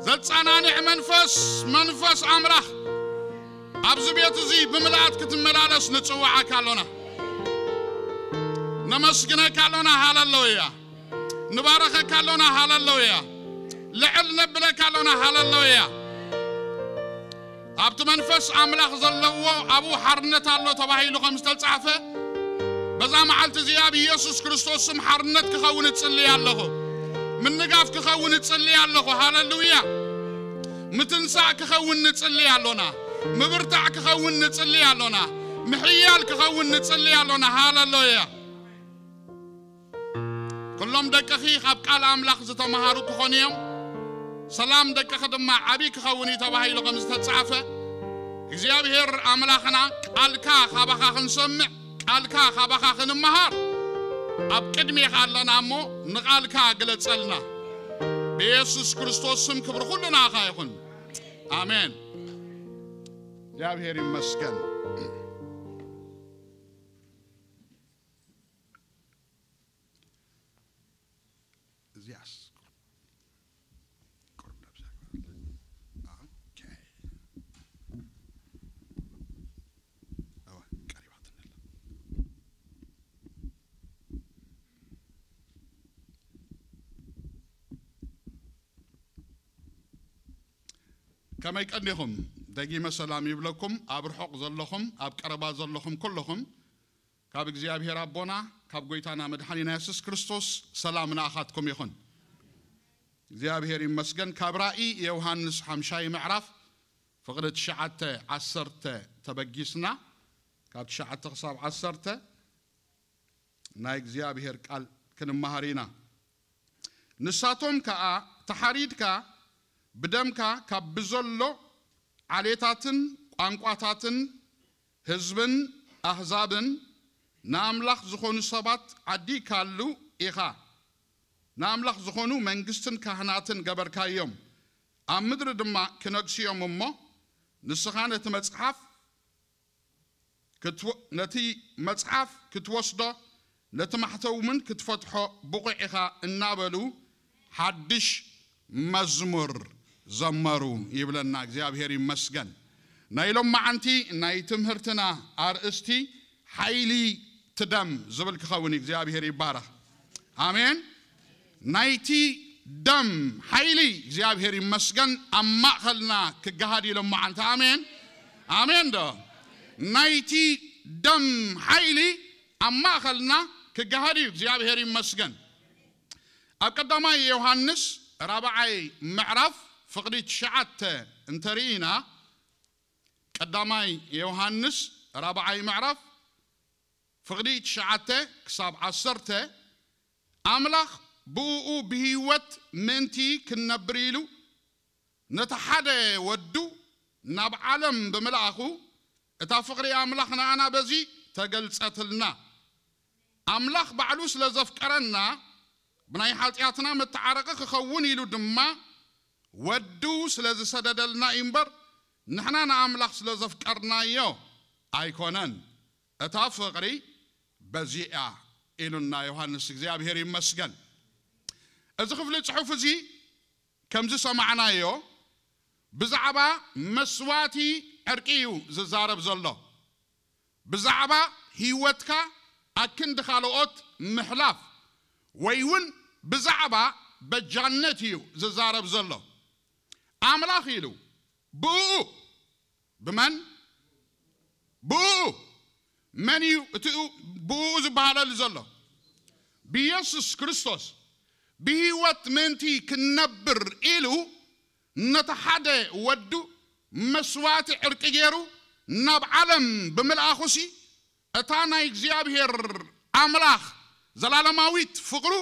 ዘጸናንዕ መንፈስ፣ መንፈስ ኣምላኽ፣ ኣብዚ ቤት እዚ ብምልኣት ክትመላለስ ንጽውዓካ ኣሎና። ነመስግነካ ኣሎና። ሃሌሉያ። ንባረኸካ ኣሎና። ሃሌሉያ። ልዕል ነብለካ ኣሎና። ሃሌሉያ። ኣብቲ መንፈስ ኣምላኽ ዘለዎ ኣብኡ ሓርነት ኣሎ ተባሂሉ ከም ዝተጻሕፈ፣ በዛ መዓልቲ እዚኣ ብኢየሱስ ክርስቶስ ስም ሓርነት ክኸውን እጽልይ ኣለኹ። ምንጋፍ ክኸውን እጽልይ ኣለኹ። ሃሌሉያ። ምትንሳእ ክኸውን ንጽልይ ኣሎና። ምብርታዕ ክኸውን ንጽልይ ኣሎና። ምሕያል ክኸውን ንጽልይ ኣሎና። ሃሌሉያ። ኩሎም ደቅኺ ካብ ቃል ኣምላኽ ዝተምሃሩ ክኾኑ እዮም። ሰላም ደቅኺ ድማ ዓብዪ ክኸውን እዩ ተባሂሉ ከም ዝተጻሕፈ፣ እግዚኣብሔር ኣምላኽና ቃልካ ካባኻ ክንሰምዕ፣ ቃልካ ካባኻ ክንመሃር ኣብ ቅድሜኻ ኣለና እሞ ንቓልካ ግለጸልና። ብየሱስ ክርስቶስ ስም ክብሪ ኩሉ ንኣኻ ይኹን። ኣሜን። እግዚኣብሔር ይመስገን። እዚያስ ቁርብ ነብሳ ግበረላ። ኦኬ። እወ፣ ቀሪባትኒ ኣላ። ከመይ ቀኒኹም? ደጊመ ሰላም ይብለኩም። ኣብ ርሑቕ ዘለኹም፣ ኣብ ቀረባ ዘለኹም ኩለኹም፣ ካብ እግዚኣብሔር ኣቦና፣ ካብ ጐይታና መድሓኒና የሱስ ክርስቶስ ሰላም ንኣኻትኩም ይኹን። እግዚኣብሔር ይመስገን። ካብ ራእይ ዮሃንስ ሓምሻይ ምዕራፍ ፍቕዲ ትሽዓተ ዓሰርተ ተበጊስና፣ ካብ ትሽዓተ ክሳብ ዓሰርተ ናይ እግዚኣብሔር ቃል ክንመሃር ኢና። ንሳቶም ከኣ ተሓሪድካ ብደምካ ካብ ብዘሎ ዓሌታትን ቋንቋታትን ህዝብን ኣህዛብን ንኣምላኽ ዝኾኑ ሰባት ዓዲግካሉ ኢኻ። ንኣምላኽ ዝኾኑ መንግስትን ካህናትን ገበርካዮም። ኣብ ምድሪ ድማ ክነግሱ እዮም እሞ ንስኻ ነቲ መጽሓፍ ክትወ-፣ ነቲ መጽሓፍ ክትወስዶ፣ ነቲ ማሕተም እውን ክትፈትሖ ብቑዕ ኢኻ እናበሉ ሓድሽ መዝሙር ዘመሩ ይብለና። እግዚኣብሔር ይመስገን። ናይ ሎማዓንቲ ናይ ትምህርትና ኣርእስቲ ሓይሊ ትደም ዝብል ክኸውን እዩ። እግዚኣብሔር ይባረኽ። ኣሜን። ናይቲ ደም ሓይሊ እግዚኣብሔር ይመስገን ኣብ ማእኸልና ክገሃድ እዩ ሎማዓንቲ። ኣሜን። ኣሜን ዶ? ናይቲ ደም ሓይሊ ኣብ ማእኸልና ክገሃድ እዩ። እግዚኣብሔር ይመስገን። ኣብ ቀዳማይ ዮሃንስ ራብዓይ ምዕራፍ ፍቕዲ ትሽዓተ እንተርኢና፣ ቀዳማይ ዮሃንስ ራብዓይ ምዕራፍ ፍቕዲ ትሽዓተ ክሳብ ዓሰርተ፣ ኣምላኽ ብእኡ ብህይወት ምእንቲ ክንነብር ኢሉ ነቲ ሓደ ወዱ ናብ ዓለም ብምልኣኹ፣ እታ ፍቕሪ ኣምላኽ ንኣና በዚ ተገልጸትልና። ኣምላኽ ባዕሉ ስለ ዘፍቀረና፣ ብናይ ሓጢኣትና መተዓረቒ ክኸውን ኢሉ ድማ ወዱ ስለ ዝሰደደልና እዩ እምበር፣ ንሕና ንኣምላኽ ስለ ዘፍቀርናዮ ኣይኮነን። እታ ፍቕሪ በዚኣ ኢሉና ዮሃንስ። እግዚኣብሔር ይመስገን። እዚ ክፍሊ ጽሑፍ እዚ ከም ዝሰማዕናዮ ብዛዕባ መስዋእቲ ዕርቂ እዩ ዝዛረብ ዘሎ። ብዛዕባ ህይወትካ ኣክንዲ ካልኦት ምሕላፍ ወይ እውን ብዛዕባ በጃነት እዩ ዝዛረብ ዘሎ። ኣምላኽ ኢሉ ብኡ፣ ብመን? ብኡ። መን እዩ እቲ ብኡ ዝበሃለሉ ዘሎ? ብኢየሱስ ክርስቶስ። ብህይወት ምእንቲ ክንነብር ኢሉ ነቲ ሓደ ወዱ መስዋእቲ ዕርቂ ገይሩ ናብ ዓለም ብምልኣኹሲ፣ እታ ናይ እግዚኣብሔር ኣምላኽ ዘላለማዊት ፍቕሩ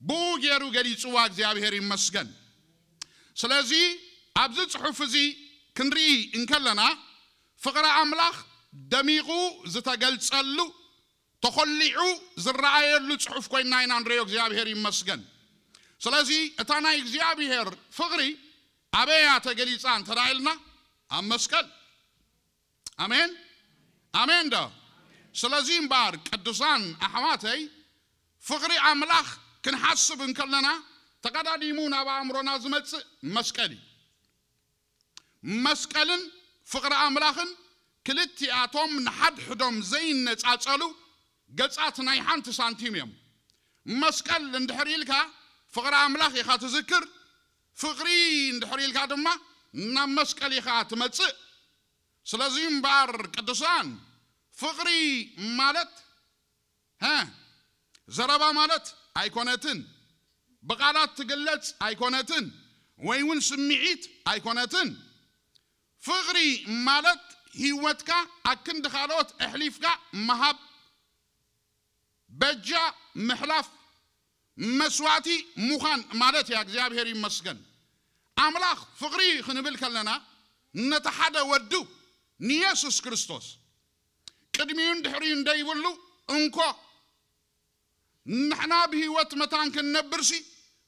ብኡ ገይሩ ገሊጽዋ። እግዚኣብሔር ይመስገን። ስለዚ ኣብዚ ጽሑፍ እዚ ክንርኢ እንከለና፣ ፍቕሪ ኣምላኽ ደሚቑ ዝተገልጸሉ፣ ተኾሊዑ ዝረኣየሉ ጽሑፍ ኮይና ኢና ንርእዮ። እግዚኣብሔር ይመስገን። ስለዚ እታ ናይ እግዚኣብሔር ፍቕሪ ኣበይ እያ ተገሊጻ እንተ ኢልና፣ ኣብ መስቀል። ኣሜን፣ ኣሜን ዶ? ስለዚ እምበኣር ቅዱሳን ኣሕዋተይ፣ ፍቕሪ ኣምላኽ ክንሓስብ እንከለና ተቐዳዲሙ ናብ ኣእምሮና ዝመጽእ መስቀል እዩ። መስቀልን ፍቕሪ ኣምላኽን ክልቲኣቶም ንሓድሕዶም ዘይነጻጸሉ ገጻት ናይ ሓንቲ ሳንቲም እዮም። መስቀል እንድሕር ኢልካ ፍቕሪ ኣምላኽ ኢኻ ትዝክር፣ ፍቕሪ እንድሕር ኢልካ ድማ ናብ መስቀል ኢኻ ትመጽእ። ስለዚ እምበኣር ቅዱሳን፣ ፍቕሪ ማለት፣ ሀ፣ ዘረባ ማለት ኣይኮነትን፣ ብቓላት ትግለጽ ኣይኮነትን፣ ወይ እውን ስምዒት ኣይኮነትን። ፍቕሪ ማለት ህይወትካ ኣክንዲ ካልኦት ኣሕሊፍካ ምሃብ፣ በጃ ምሕላፍ፣ መስዋእቲ ምዃን ማለት እያ። እግዚኣብሔር ይመስገን። ኣምላኽ ፍቕሪ ክንብል ከለና ነቲ ሓደ ወዱ ንየሱስ ክርስቶስ ቅድሚኡን ድሕሪኡን ደይብሉ እንኮ ንሕና ብህይወት መታን ክንነብርሲ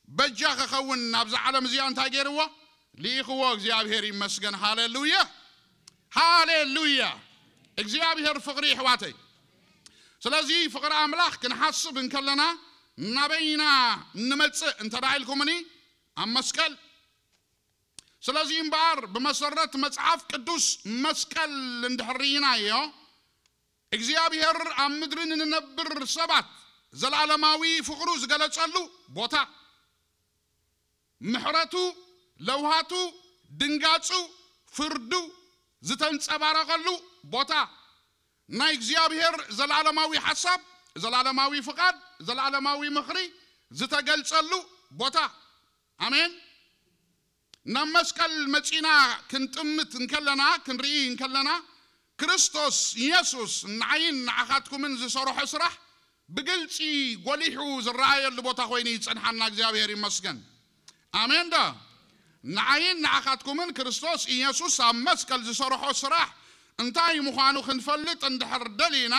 በጃ ክኸውን ናብዛ ዓለም እዚኣ እንታይ ገይርዎ? ልኢኽዎ። እግዚኣብሔር ይመስገን። ሃሌሉያ፣ ሃሌ ሃሌሉያ። እግዚኣብሔር ፍቕሪ ይሕዋተይ። ስለዚ ፍቕሪ ኣምላኽ ክንሓስብ እንከለና ናበይና ንመጽእ እንተ ደኣ ኢልኩምኒ፣ ኣብ መስቀል። ስለዚ እምበኣር ብመሰረት መጽሓፍ ቅዱስ መስቀል እንድሕር ርኢናዮ፣ እግዚኣብሔር ኣብ ምድሪ ንንነብር ሰባት ዘለዓለማዊ ፍቕሩ ዝገለጸሉ ቦታ፣ ምሕረቱ፣ ለውሃቱ፣ ድንጋጹ፣ ፍርዱ ዝተንጸባረቐሉ ቦታ፣ ናይ እግዚኣብሔር ዘለዓለማዊ ሓሳብ፣ ዘለዓለማዊ ፍቓድ፣ ዘለዓለማዊ ምኽሪ ዝተገልጸሉ ቦታ። ኣሜን። ናብ መስቀል መጺና ክንጥምት እንከለና፣ ክንርኢ እንከለና፣ ክርስቶስ ኢየሱስ ንዓይን ንዓኻትኩምን ዝሰርሖ ስራሕ ብግልጺ ጎሊሑ ዝረኣየሉ ቦታ ኮይኑ ይጸንሓና። እግዚኣብሔር ይመስገን። ኣሜን ዶ? ንዓይን ንዓኻትኩምን ክርስቶስ ኢየሱስ ኣብ መስቀል ዝሰርሖ ስራሕ እንታይ ምዃኑ ክንፈልጥ እንድሕር ደሊና፣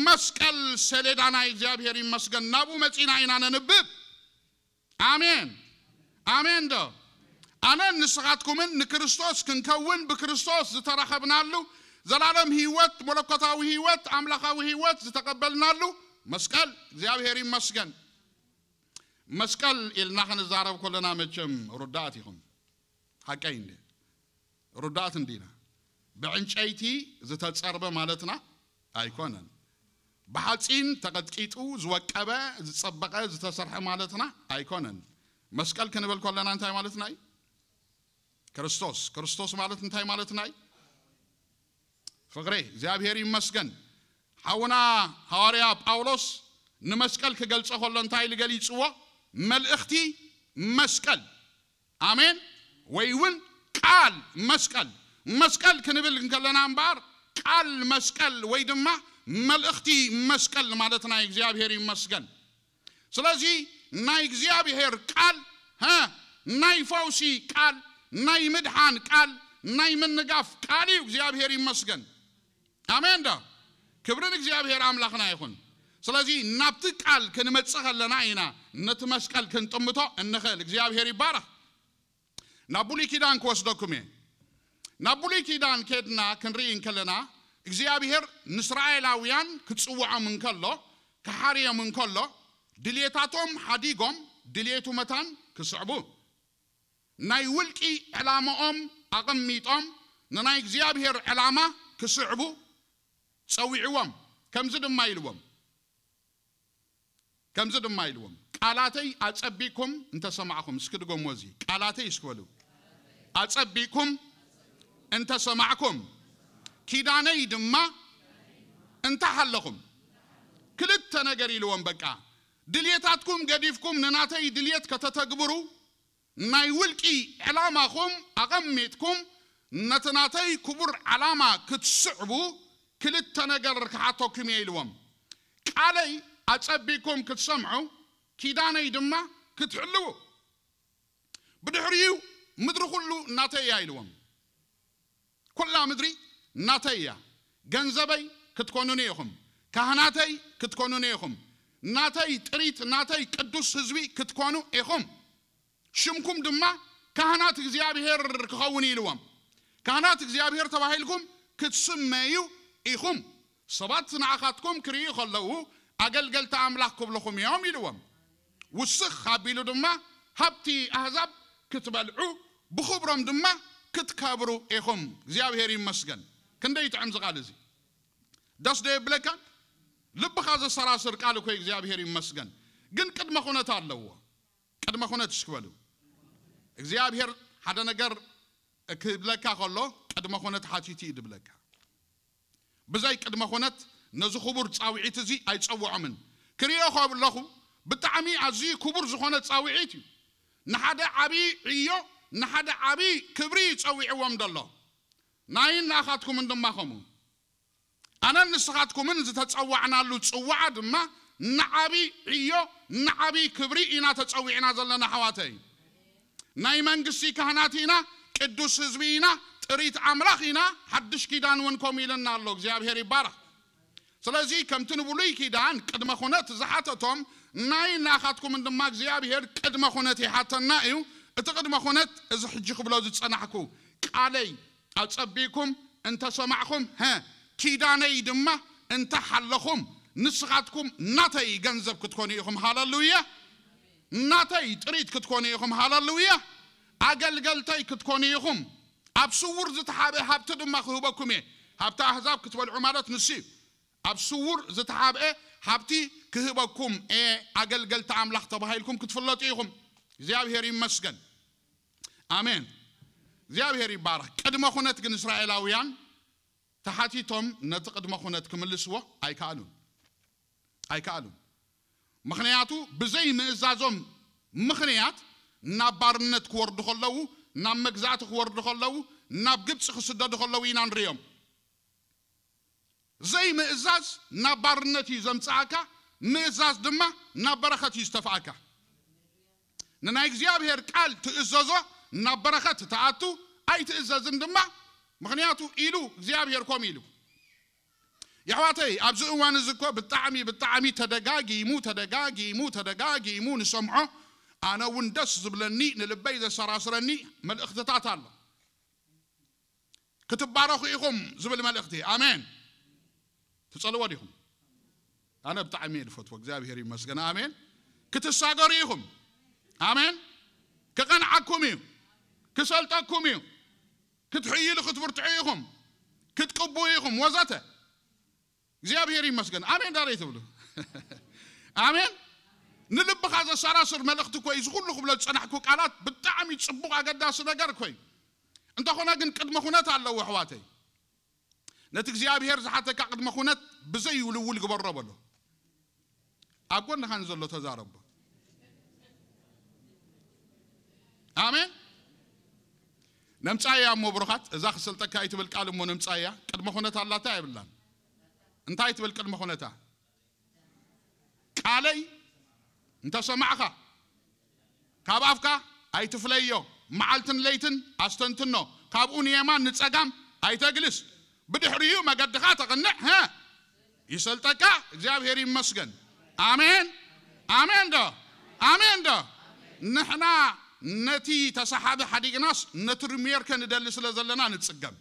መስቀል ሰሌዳና እግዚኣብሔር ይመስገን። ናብኡ መጺና ኢና ነንብብ። ኣሜን። ኣሜን ዶ? ኣነን ንስኻትኩምን ንክርስቶስ ክንከውን ብክርስቶስ ዝተራኸብናሉ፣ ዘላለም ህይወት፣ መለኮታዊ ህይወት፣ ኣምላኻዊ ህይወት ዝተቐበልናሉ መስቀል እግዚኣብሔር ይመስገን። መስቀል ኢልና ክንዛረብ ከለና መቸም ርዳእት ኢኹም። ሓቀይ እንዴ? ርዳእት እንዲና። ብዕንጨይቲ ዝተጸርበ ማለትና ኣይኮነን። ብሓጺን ተቐጥቂጡ ዝወቀበ፣ ዝጸበቐ፣ ዝተሰርሐ ማለትና ኣይኮነን። መስቀል ክንብል ከለና እንታይ ማለትና እዩ? ክርስቶስ። ክርስቶስ ማለት እንታይ ማለትና እዩ? ፍቕሬ፣ እግዚኣብሔር ይመስገን። ሓውና ሃዋርያ ጳውሎስ ንመስቀል ክገልጾ ከሎ እንታይ ኢሉ ገሊጽዎ? መልእኽቲ መስቀል። ኣሜን። ወይ እውን ቃል መስቀል። መስቀል ክንብል እንከለና እምበኣር ቃል መስቀል ወይ ድማ መልእኽቲ መስቀል ማለትና እዩ። እግዚኣብሔር ይመስገን። ስለዚ ናይ እግዚኣብሔር ቃል፣ ሀ፣ ናይ ፈውሲ ቃል፣ ናይ ምድሓን ቃል፣ ናይ ምንጋፍ ቃል እዩ። እግዚኣብሔር ይመስገን። ኣሜን ዶ? ክብሪ ንእግዚኣብሔር ኣምላኽና ይኹን። ስለዚ ናብቲ ቃል ክንመጽእ ከለና ኢና ነቲ መስቀል ክንጥምቶ እንኽእል። እግዚኣብሔር ይባረኽ። ናብ ብሉይ ኪዳን ክወስደኩም እየ። ናብ ብሉይ ኪዳን ከድና ክንርኢ እንከለና እግዚኣብሔር ንእስራኤላውያን ክጽውዖም እንከሎ፣ ክሓርዮም እንከሎ፣ ድልየታቶም ሓዲጎም ድልየቱ መታን ክስዕቡ፣ ናይ ውልቂ ዕላማኦም ኣቐሚጦም ንናይ እግዚኣብሔር ዕላማ ክስዕቡ ጸዊዕዎም። ከምዚ ድማ ኢልዎም፣ ከምዚ ድማ ኢልዎም፣ ቃላተይ ኣጸቢቅኩም እንተሰማዕኩም፣ እስኪ ድገምዎ እዚ፣ ቃላተይ እስኪ በሉ፣ ኣጸቢቅኩም እንተሰማዕኩም፣ ኪዳነይ ድማ እንተሓለኹም። ክልተ ነገር ኢልዎም፣ በቃ ድልየታትኩም ገዲፍኩም ንናተይ ድልየት ከተተግብሩ፣ ናይ ውልቂ ዕላማኹም ኣቐሚጥኩም ነቲ ናተይ ክቡር ዕላማ ክትስዕቡ ክልተ ነገር ክሓተኩም እየ ኢልዎም። ቃለይ ኣጸቢቅኩም ክትሰምዑ፣ ኪዳነይ ድማ ክትሕልዉ። ብድሕሪኡ ምድሪ ኩሉ ናተይ እያ ኢልዎም። ኩላ ምድሪ ናተይ እያ። ገንዘበይ ክትኮኑኒ ኢኹም። ካህናተይ ክትኮኑኒ ኢኹም። ናተይ ጥሪት፣ ናተይ ቅዱስ ህዝቢ ክትኮኑ ኢኹም። ሽምኩም ድማ ካህናት እግዚኣብሔር ክኸውን ኢልዎም። ካህናት እግዚኣብሔር ተባሂልኩም ክትስመዩ ኢኹም። ሰባት ንዓኻትኩም ክርእዩ ከለዉ ኣገልገልቲ ኣምላኽ ክብልኹም እዮም ኢልዎም። ውስኽ ኣቢሉ ድማ ሃብቲ ኣህዛብ ክትበልዑ ብኽብሮም ድማ ክትከብሩ ኢኹም። እግዚኣብሔር ይመስገን። ክንደይ ይጥዕም እዚ ቃል እዚ። ደስ ዶ የብለካ? ልብኻ ዘሰራስር ቃል እኮ እግዚኣብሔር ይመስገን። ግን ቅድመ ኩነት ኣለዎ። ቅድመ ኩነት እስኪ በሉ። እግዚኣብሔር ሓደ ነገር ክብለካ ከሎ ቅድመ ኩነት ሓቲቱ እዩ ድብለካ። ብዘይ ቅድመ ኩነት ነዚ ክቡር ጻውዒት እዚ ኣይጸውዖምን። ክሪኦ ከለኹ ብጣዕሚ ኣዝዩ ክቡር ዝኾነ ጻውዒት እዩ። ንሓደ ዓቢ ዕዮ፣ ንሓደ ዓቢ ክብሪ እዩ ጸዊዕዎም ዘሎ። ናይን ንኣኻትኩምን ድማ ከምኡ። ኣነን ንስኻትኩምን ዝተጸዋዕናሉ ጽዋዓ ድማ ንዓቢ ዕዮ፣ ንዓቢ ክብሪ ኢና ተጸዊዕና ዘለና ኣሕዋተይ። ናይ መንግስቲ ካህናት ኢና፣ ቅዱስ ህዝቢ ኢና፣ ጥሪት ኣምላኽ ኢና፣ ሓድሽ ኪዳን እውን ከምኡ ኢለና ኣሎ። እግዚኣብሔር ይባረኽ። ስለዚ ከምቲ ንብሉይ ኪዳን ቅድመ ኩነት ዝሓተቶም ናይ ናኻትኩምን ድማ እግዚኣብሔር ቅድመ ኩነት ይሓተና እዩ። እቲ ቅድመ ኩነት እዚ ሕጂ ክብሎ ዝጸናሕኩ ቃለይ ኣጸቢኩም እንተሰማዕኹም፣ ሀ፣ ኪዳነይ ድማ እንተሓለኹም፣ ንስኻትኩም ናተይ ገንዘብ ክትኮኑ ኢኹም። ሃለሉያ! ናተይ ጥሪት ክትኮኑ ኢኹም። ሃለሉያ! ኣገልገልተይ ክትኮኑ ኢኹም። ኣብ ስውር ዝተሓብአ ሃብቲ ድማ ክህበኩም እየ። ሃብቲ ኣህዛብ ክትበልዑ ማለት ንሱ እዩ። ኣብ ስውር ዝተሓብአ ሃብቲ ክህበኩም እየ። ኣገልገልቲ ኣምላኽ ተባሂልኩም ክትፍለጡ ኢኹም። እግዚኣብሔር ይመስገን። ኣሜን። እግዚኣብሔር ይባረኽ። ቅድመ ኩነት ግን እስራኤላውያን ተሓቲቶም ነቲ ቅድመ ኩነት ክምልስዎ ኣይከኣሉን። ኣይከኣሉን። ምኽንያቱ ብዘይ ምእዛዞም ምኽንያት ናብ ባርነት ክወርዱ ከለዉ፣ ናብ መግዛእቲ ክወርዱ ከለዉ፣ ናብ ግብፂ ክስደዱ ከለዉ ኢና ንሪኦም። ዘይምእዛዝ ናብ ባርነት እዩ ዘምጽኣካ፣ ምእዛዝ ድማ ናብ በረኸት እዩ ዝተፍኣካ። ንናይ እግዚኣብሔር ቃል ትእዘዞ፣ ናብ በረኸት ትኣቱ፣ ኣይትእዘዝን ድማ፣ ምኽንያቱ ኢሉ እግዚኣብሔር ኮም ኢሉ። የሕዋተይ፣ ኣብዚ እዋን እዚ እኮ ብጣዕሚ ብጣዕሚ ተደጋጊሙ ተደጋጊሙ ተደጋጊሙ ንሰምዖ። ኣነ እውን ደስ ዝብለኒ፣ ንልበይ ዘሰራስረኒ መልእኽትታት ኣሎ። ክትባረኹ ኢኹም ዝብል መልእኽቲ። ኣሜን። ትጸልዎ ዲኹም? ኣነ ብጣዕሚ እየ ዝፈትዎ። እግዚኣብሔር ይመስገን። ኣሜን። ክትሳገሩ ኢኹም። ኣሜን። ክቐንዓኩም እዩ። ክሰልጠኩም እዩ። ክትሕይሉ ክትብርትዑ ኢኹም። ክትቅብኡ ኢኹም ወዘተ። እግዚኣብሔር ይመስገን። ኣሜን ዳረይ ትብሉ። ኣሜን። ንልብኻ ዘሰራስር መልእኽቲ እኮ እዩ። ዝኹሉ ክብሎ ዝጸናሕኩ ቃላት ብጣዕሚ ጽቡቕ ኣገዳሲ ነገር እኮ እዩ። እንተኾነ ግን ቅድመ ኩነት ኣለዎ ኣሕዋተይ። ነቲ እግዚኣብሔር ዝሓተካ ቅድመ ኩነት ብዘይ ውልውል ግበሮ በሎ። ኣብ ጎንኻ ንዘሎ ተዛረቦ። ኣሜን። ነምጻያ እሞ ብሩኻት፣ እዛ ክሰልጠካ ኣይትብል ቃል እሞ ነምጻያ። ቅድመ ኩነት ኣላታ የብላን። እንታይ ትብል ቅድመ ኩነታ? ቃለይ እንተሰማዕኻ፣ ካብ ኣፍካ ኣይትፍለዮ፣ መዓልትን ለይትን ኣስተንትኖ፣ ካብኡ ንየማን ንጸጋም ኣይተግልስ፣ ብድሕሪኡ መገድኻ ተቕንዕ፣ ሀ፣ ይሰልጠካ። እግዚኣብሔር ይመስገን። ኣሜን። ኣሜን ዶ? ኣሜን ዶ? ንሕና ነቲ ተሳሓቢ ሓዲግናስ ነቲ ሪሜርከ ንደሊ ስለ ዘለና ንጽገም።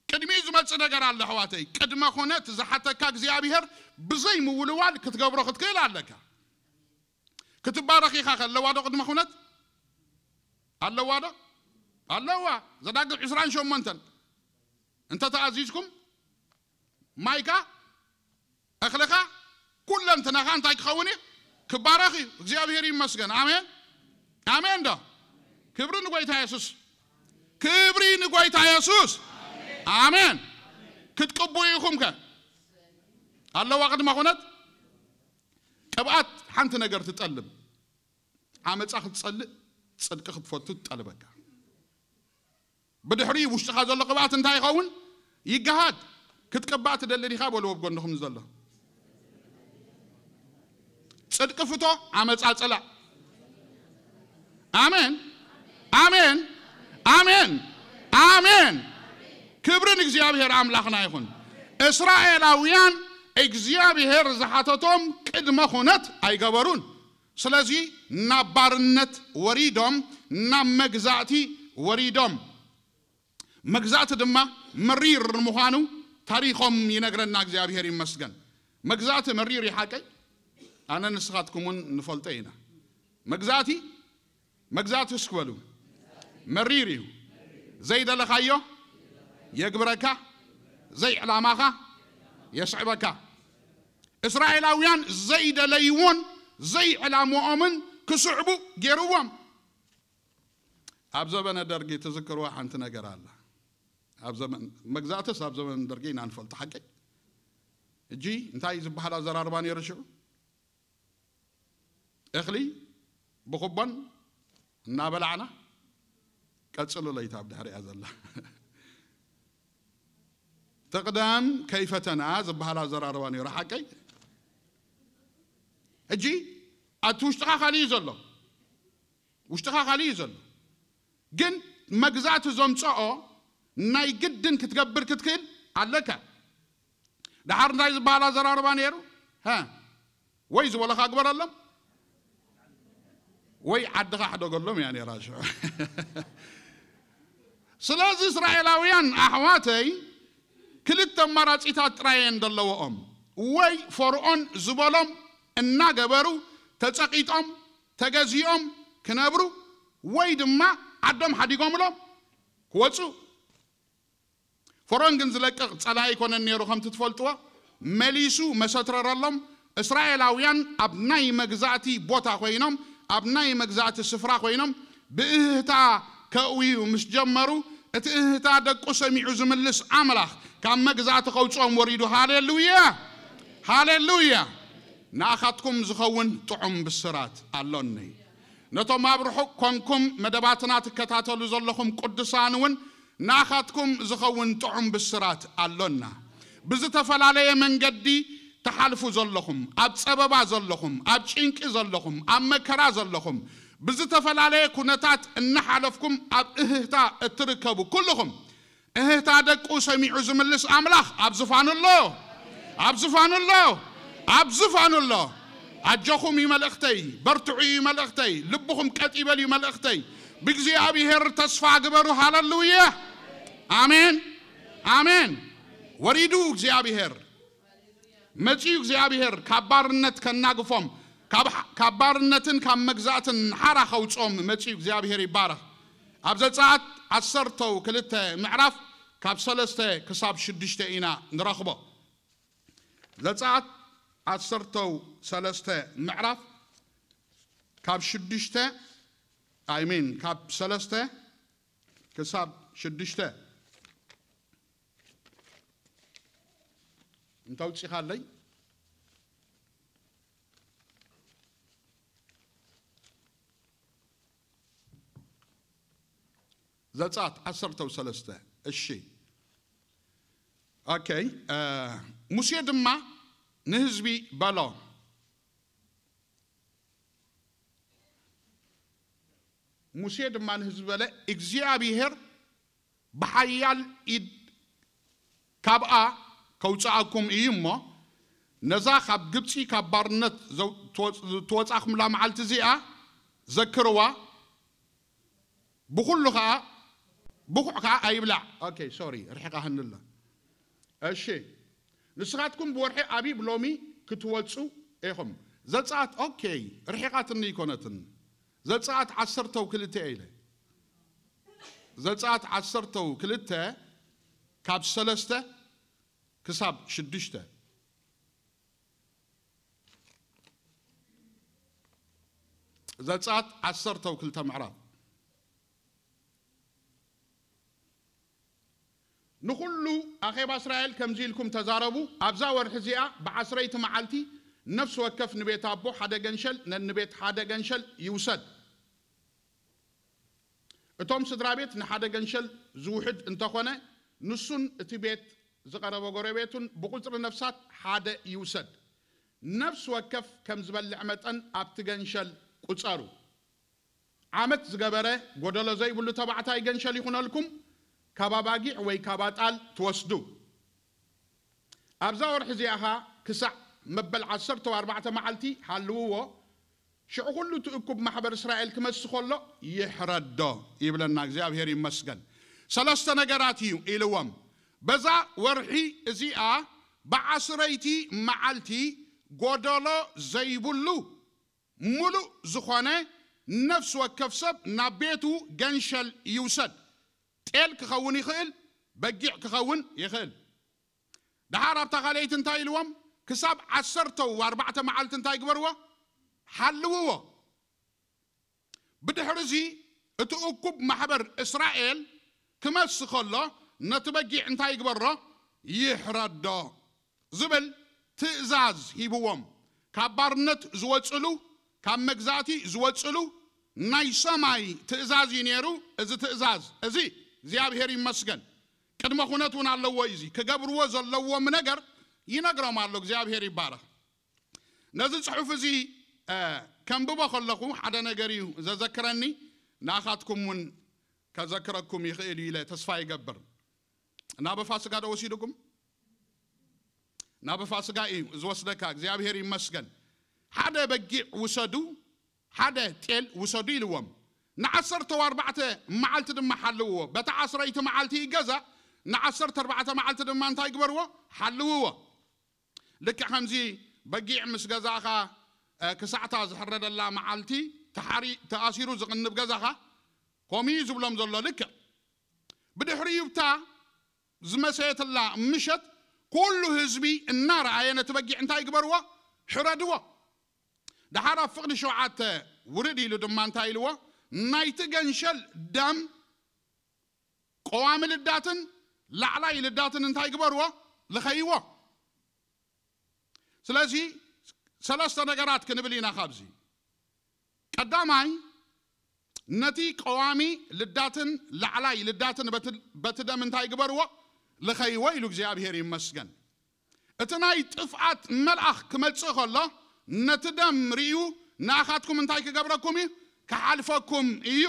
ቅድሚኡ ዝመጽእ ነገር ኣሎ ኣሕዋተይ። ቅድመ ኩነት ዝሓተካ እግዚኣብሔር ብዘይ ምውልዋል ክትገብሮ ክትክእል ኣለካ። ክትባረኽ ኢኻ ከለዋ ዶ ቅድመ ኩነት ኣለዋ ዶ? ኣለዋ። ዘዳግም ዕስራን ሸሞንተን እንተ ተኣዚዝኩም ማይካ እኽልኻ ኩለንትናኻ እንታይ ክኸውን እዩ? ክባረኽ እዩ። እግዚኣብሔር ይመስገን። ኣሜን። ኣሜን ዶ? ክብሪ ንጎይታ የሱስ። ክብሪ ንጎይታ የሱስ። ኣሜን። ክትቅቡ ኢኹም ከ ኣለዋ ቅድመ ኩነት? ቅብኣት ሓንቲ ነገር ትጠልብ። ዓመፃ ክትፀልእ፣ ፅድቂ ክትፈቱ ትጠልበካ። ብድሕሪ ውሽጥኻ ዘሎ ቅብኣት እንታይ ይኸውን? ይገሃድ። ክትቅባእ ትደሊ ዲኻ በልዎ ብጎንኹም ዘሎ። ጽድቂ ፍቶ፣ ዓመጻ ጽላእ። ኣሜን፣ ኣሜን፣ ኣሜን፣ ኣሜን። ክብሪ ንእግዚኣብሔር ኣምላኽና ይኹን። እስራኤላውያን እግዚኣብሔር ዝሓተቶም ቅድመ ኩነት ኣይገበሩን። ስለዚ ናብ ባርነት ወሪዶም፣ ናብ መግዛእቲ ወሪዶም። መግዛእቲ ድማ መሪር ምዃኑ ታሪኾም ይነግረና። እግዚኣብሔር ይመስገን። መግዛእቲ መሪር እዩ ሓቀይ። ኣነ ንስኻትኩም እውን ንፈልጦ ኢና። መግዛእቲ፣ መግዛእቲ እስኪ በሉ። መሪር እዩ። ዘይደለኻዮ የግብረካ፣ ዘይዕላማኻ የስዕበካ። እስራኤላውያን ዘይደለይዎን ዘይዕላምኦምን ክስዕቡ ገይርዎም። ኣብ ዘበነ ደርጊ ትዝክርዋ ሓንቲ ነገር ኣላ። ኣብ ዘመን መግዛእትስ ኣብ ዘመን ደርጊ ኢና ንፈልጦ ሓቀይ። ሕጂ እንታይ ዝበሃል ኣዘራርባ ነይሩ ሽዑ? እኽሊ ብኩቦን እናበላዕና ቀጽሉ ለይታ ኣብ ድሕሪኣ ዘላ። ትቕደም ከይፈተና ዝበሃል ኣዘራርባ ነይሩ ሓቀይ። ሕጂ ኣቲ ውሽጥኻ ካልእ እዩ ዘሎ። ውሽጥኻ ካልእ እዩ ዘሎ። ግን መግዛእቲ ዘምጽኦ ናይ ግድን ክትገብር ክትክእል ኣለካ። ደሓር እንታይ ዝበሃል ኣዘራርባ ነይሩ? ሃ? ወይ ዝበለኻ ግበረሎም፣ ወይ ዓድኻ ሕደገሎም እያ ነይራ ሽዑ። ስለዚ እስራኤላውያን ኣሕዋተይ ክልተ ኣማራጺታት ጥራይ እየን ዘለዎኦም። ወይ ፈርዖን ዝበሎም እናገበሩ ተጸቒጦም ተገዚኦም ክነብሩ፣ ወይ ድማ ዓዶም ሓዲጎምሎም ክወጹ። ፈርዖን ግን ዝለቅቕ ጸላኢ ኣይኮነን ነይሩ። ከምቲ ትፈልጥዎ፣ መሊሱ መሰትረረሎም። እስራኤላውያን ኣብ ናይ መግዛእቲ ቦታ ኮይኖም፣ ኣብ ናይ መግዛእቲ ስፍራ ኮይኖም ብእህታ ከእውዩ ምስ ጀመሩ፣ እቲ እህታ ደቁ ሰሚዑ ዝምልስ ኣምላኽ ካብ መግዛእቲ ከውጽኦም ወሪዱ። ሃሌሉያ! ሃሌሉያ! ንኣኻትኩም ዝኸውን ጥዑም ብስራት ኣሎኒ። ነቶም ኣብ ርሑቕ ኮንኩም መደባትና ትከታተሉ ዘለኹም ቅዱሳን እውን ንኣኻትኩም ዝኸውን ጥዑም ብስራት ኣሎና። ብዝተፈላለየ መንገዲ ትሓልፉ ዘለኹም፣ ኣብ ጸበባ ዘለኹም፣ ኣብ ጭንቂ ዘለኹም፣ ኣብ መከራ ዘለኹም፣ ብዝተፈላለየ ኩነታት እናሓለፍኩም ኣብ እህህታ እትርከቡ ኩልኹም፣ እህህታ ደቁ ሰሚዑ ዝምልስ ኣምላኽ ኣብ ዝፋኑ ኣሎ፣ ኣብ ዝፋኑ ኣሎ፣ ኣብ ዝፋኑ ኣሎ። ኣጆኹም እዩ መልእኽተይ፣ በርትዑ እዩ መልእኽተይ፣ ልብኹም ቀጥ ይበል እዩ መልእኽተይ። ብእግዚኣብሔር ተስፋ ግበሩ። ሃሌሉያ! ኣሜን፣ ኣሜን። ወሪዱ እግዚኣብሔር፣ መጺኡ እግዚኣብሔር ካብ ባርነት ከናግፎም፣ ካብ፣ ካብ ባርነትን ካብ መግዛእትን ሓራ ከውጽኦም መጺኡ እግዚኣብሔር ይባረኽ። ኣብ ዘጸኣት ዓሰርተው ክልተ ምዕራፍ ካብ ሰለስተ ክሳብ ሽዱሽተ ኢና ንረኽቦ። ዘጸኣት ዓሰርተው ሰለስተ ምዕራፍ ካብ ሽዱሽተ፣ I mean፣ ካብ ሰለስተ ክሳብ ሽዱሽተ እንተውጺኻለይ። ዘጸኣት ዓሰርተው ሰለስተ። እሺ። ኦኬ። እ፣ ሙሴ ድማ ንህዝቢ በሎ፣ ሙሴ ድማ ንህዝቢ በለ፣ እግዚኣብሄር ብሓያል ኢድ ካብኣ ከውጽኣኩም እዩ እሞ፣ ነዛ ካብ ግብጺ ካብ ባርነት ዘው-፣ ትወጽ-፣ ትወጻኹምላ መዓልቲ እዚኣ ዘክርዋ፣ ብኹሉ ኸኣ፣ ብኹዕ ኸኣ ኣይብላዕ። ኦኬ፣ ሶሪ፣ ርሒቓ ህንላ። እሺ፣ ንስኻትኩም ብወርሒ ኣቢብ ሎሚ ክትወጹ ኢኹም። ዘጸኣት፣ ኦኬ፣ ርሒቓትኒ ኣይኮነትን። ዘጸኣት ዓሰርተው ክልተ ኢለ። ዘጸኣት ዓሰርተው ክልተ ካብ ሰለስተ ክሳብ ሽዱሽተ። ዘጸኣት ዓሰርተው ክልተ ምዕራፍ። ንኹሉ ኣኼባ እስራኤል ከምዚ ኢልኩም ተዛረቡ፣ ኣብዛ ወርሒ እዚኣ ብዓስረይቲ መዓልቲ ነፍሲ ወከፍ ንቤት ኣቦ ሓደ ገንሸል፣ ነንቤት ሓደ ገንሸል ይውሰድ። እቶም ስድራ ቤት ንሓደ ገንሸል ዝውሕድ እንተኾነ፣ ንሱን እቲ ቤት ዝቐረበ ጎረቤቱን ብቁጽሪ ነፍሳት ሓደ ይውሰድ። ነፍሲ ወከፍ ከም ዝበልዕ መጠን ኣብቲ ገንሸል ቁጸሩ። ዓመት ዝገበረ ጎደሎ ዘይብሉ ተባዕታይ ገንሸል ይኹነልኩም፣ ካብ ኣባጊዕ ወይ ካብ ኣጣል ትወስዱ። ኣብዛ ወርሒ እዚኣ ኸኣ ክሳዕ መበል ዓሰርተ ኣርባዕተ መዓልቲ ሃልውዎ፣ ሽዑ ኹሉ እቲ እኩብ ማሕበር እስራኤል ክመሲ ኸሎ ይሕረዶ ይብለና። እግዚኣብሔር ይመስገን። ሰለስተ ነገራት እዩ ኢልዎም። በዛ ወርሒ እዚኣ ብዓስረይቲ መዓልቲ ጎደሎ ዘይብሉ ምሉእ ዝኾነ ነፍሲ ወከፍ ሰብ ናብ ቤቱ ገንሸል ይውሰድ። ጤል ክኸውን ይኽእል፣ በጊዕ ክኸውን ይኽእል። ደሓር ኣብታ ካልኣይቲ እንታይ ኢልዎም? ክሳብ ዓሰርተው ኣርባዕተ መዓልቲ እንታይ ግበርዎ? ሓልውዎ። ብድሕሪ እዚ እቲ እኩብ ማሕበር እስራኤል ክመሲ ከሎ ነቲ በጊዕ እንታይ ይግበሮ? ይሕረዶ ዝብል ትእዛዝ ሂብዎም። ካብ ባርነት ዝወጽሉ፣ ካብ መግዛእቲ ዝወጽሉ ናይ ሰማይ ትእዛዝ እዩ ነይሩ። እዚ ትእዛዝ እዚ እግዚኣብሔር ይመስገን። ቅድመ ኩነት እውን ኣለዎ እዩ። እዚ ክገብርዎ ዘለዎም ነገር ይነግሮም ኣሎ። እግዚኣብሔር ይባረኽ። ነዚ ጽሑፍ እዚ፣ እ፣ ከንብቦ ከለኹ ሓደ ነገር እዩ ዘዘክረኒ። ንኣኻትኩም እውን ከዘክረኩም ይኽእል እዩ ኢለ ተስፋ ይገብር። ናብ ፋስጋ ዶ ወሲድኩም? ናብ ፋስጋ እዩ ዝወስደካ። እግዚኣብሔር ይመስገን። ሓደ በጊዕ ውሰዱ፣ ሓደ ጤል ውሰዱ ኢልዎም። ንዓሰርተ ኣርባዕተ መዓልቲ ድማ ሓልውዎ። በታ ዓስረይቲ መዓልቲ ይገዛእ፣ ንዓሰርተ ኣርባዕተ መዓልቲ ድማ እንታይ ግበርዎ? ሓልውዎ። ልክዕ ከምዚ በጊዕ ምስ ገዛእኻ፣ እ፣ ክሳዕታ ዝሕረደላ መዓልቲ ተሓሪ-፣ ተኣሲሩ ዝቕንብ ገዛኻ፣ ከምኡ እዩ ዝብሎም ዘሎ። ልክዕ ብድሕሪኡ ብታ ዝመሰየትላ ምሸት ኩሉ ህዝቢ እናረኣየ ነቲ በጊዕ እንታይ ግበርዎ? ሕረድዎ። ደሓር ኣብ ፍቕዲ ሸውዓተ ውርድ ኢሉ ድማ እንታይ ኢልዎ? ናይቲ ገንሸል ደም ቀዋሚ ልዳትን ላዕላይ ልዳትን እንታይ ግበርዎ? ልኸይዎ። ስለዚ ሰለስተ ነገራት ክንብል ኢና ካብዚ። ቀዳማይ፣ ነቲ ቀዋሚ ልዳትን ላዕላይ ልዳትን በቲ፣ በቲ ደም እንታይ ግበርዎ? ልኸይዎ ኢሉ እግዚኣብሔር ይመስገን። እቲ ናይ ጥፍኣት መልኣኽ ክመጽእ ከሎ ነቲ ደም ርእዩ ንኣኻትኩም እንታይ ክገብረኩም እዩ? ክሓልፈኩም እዩ።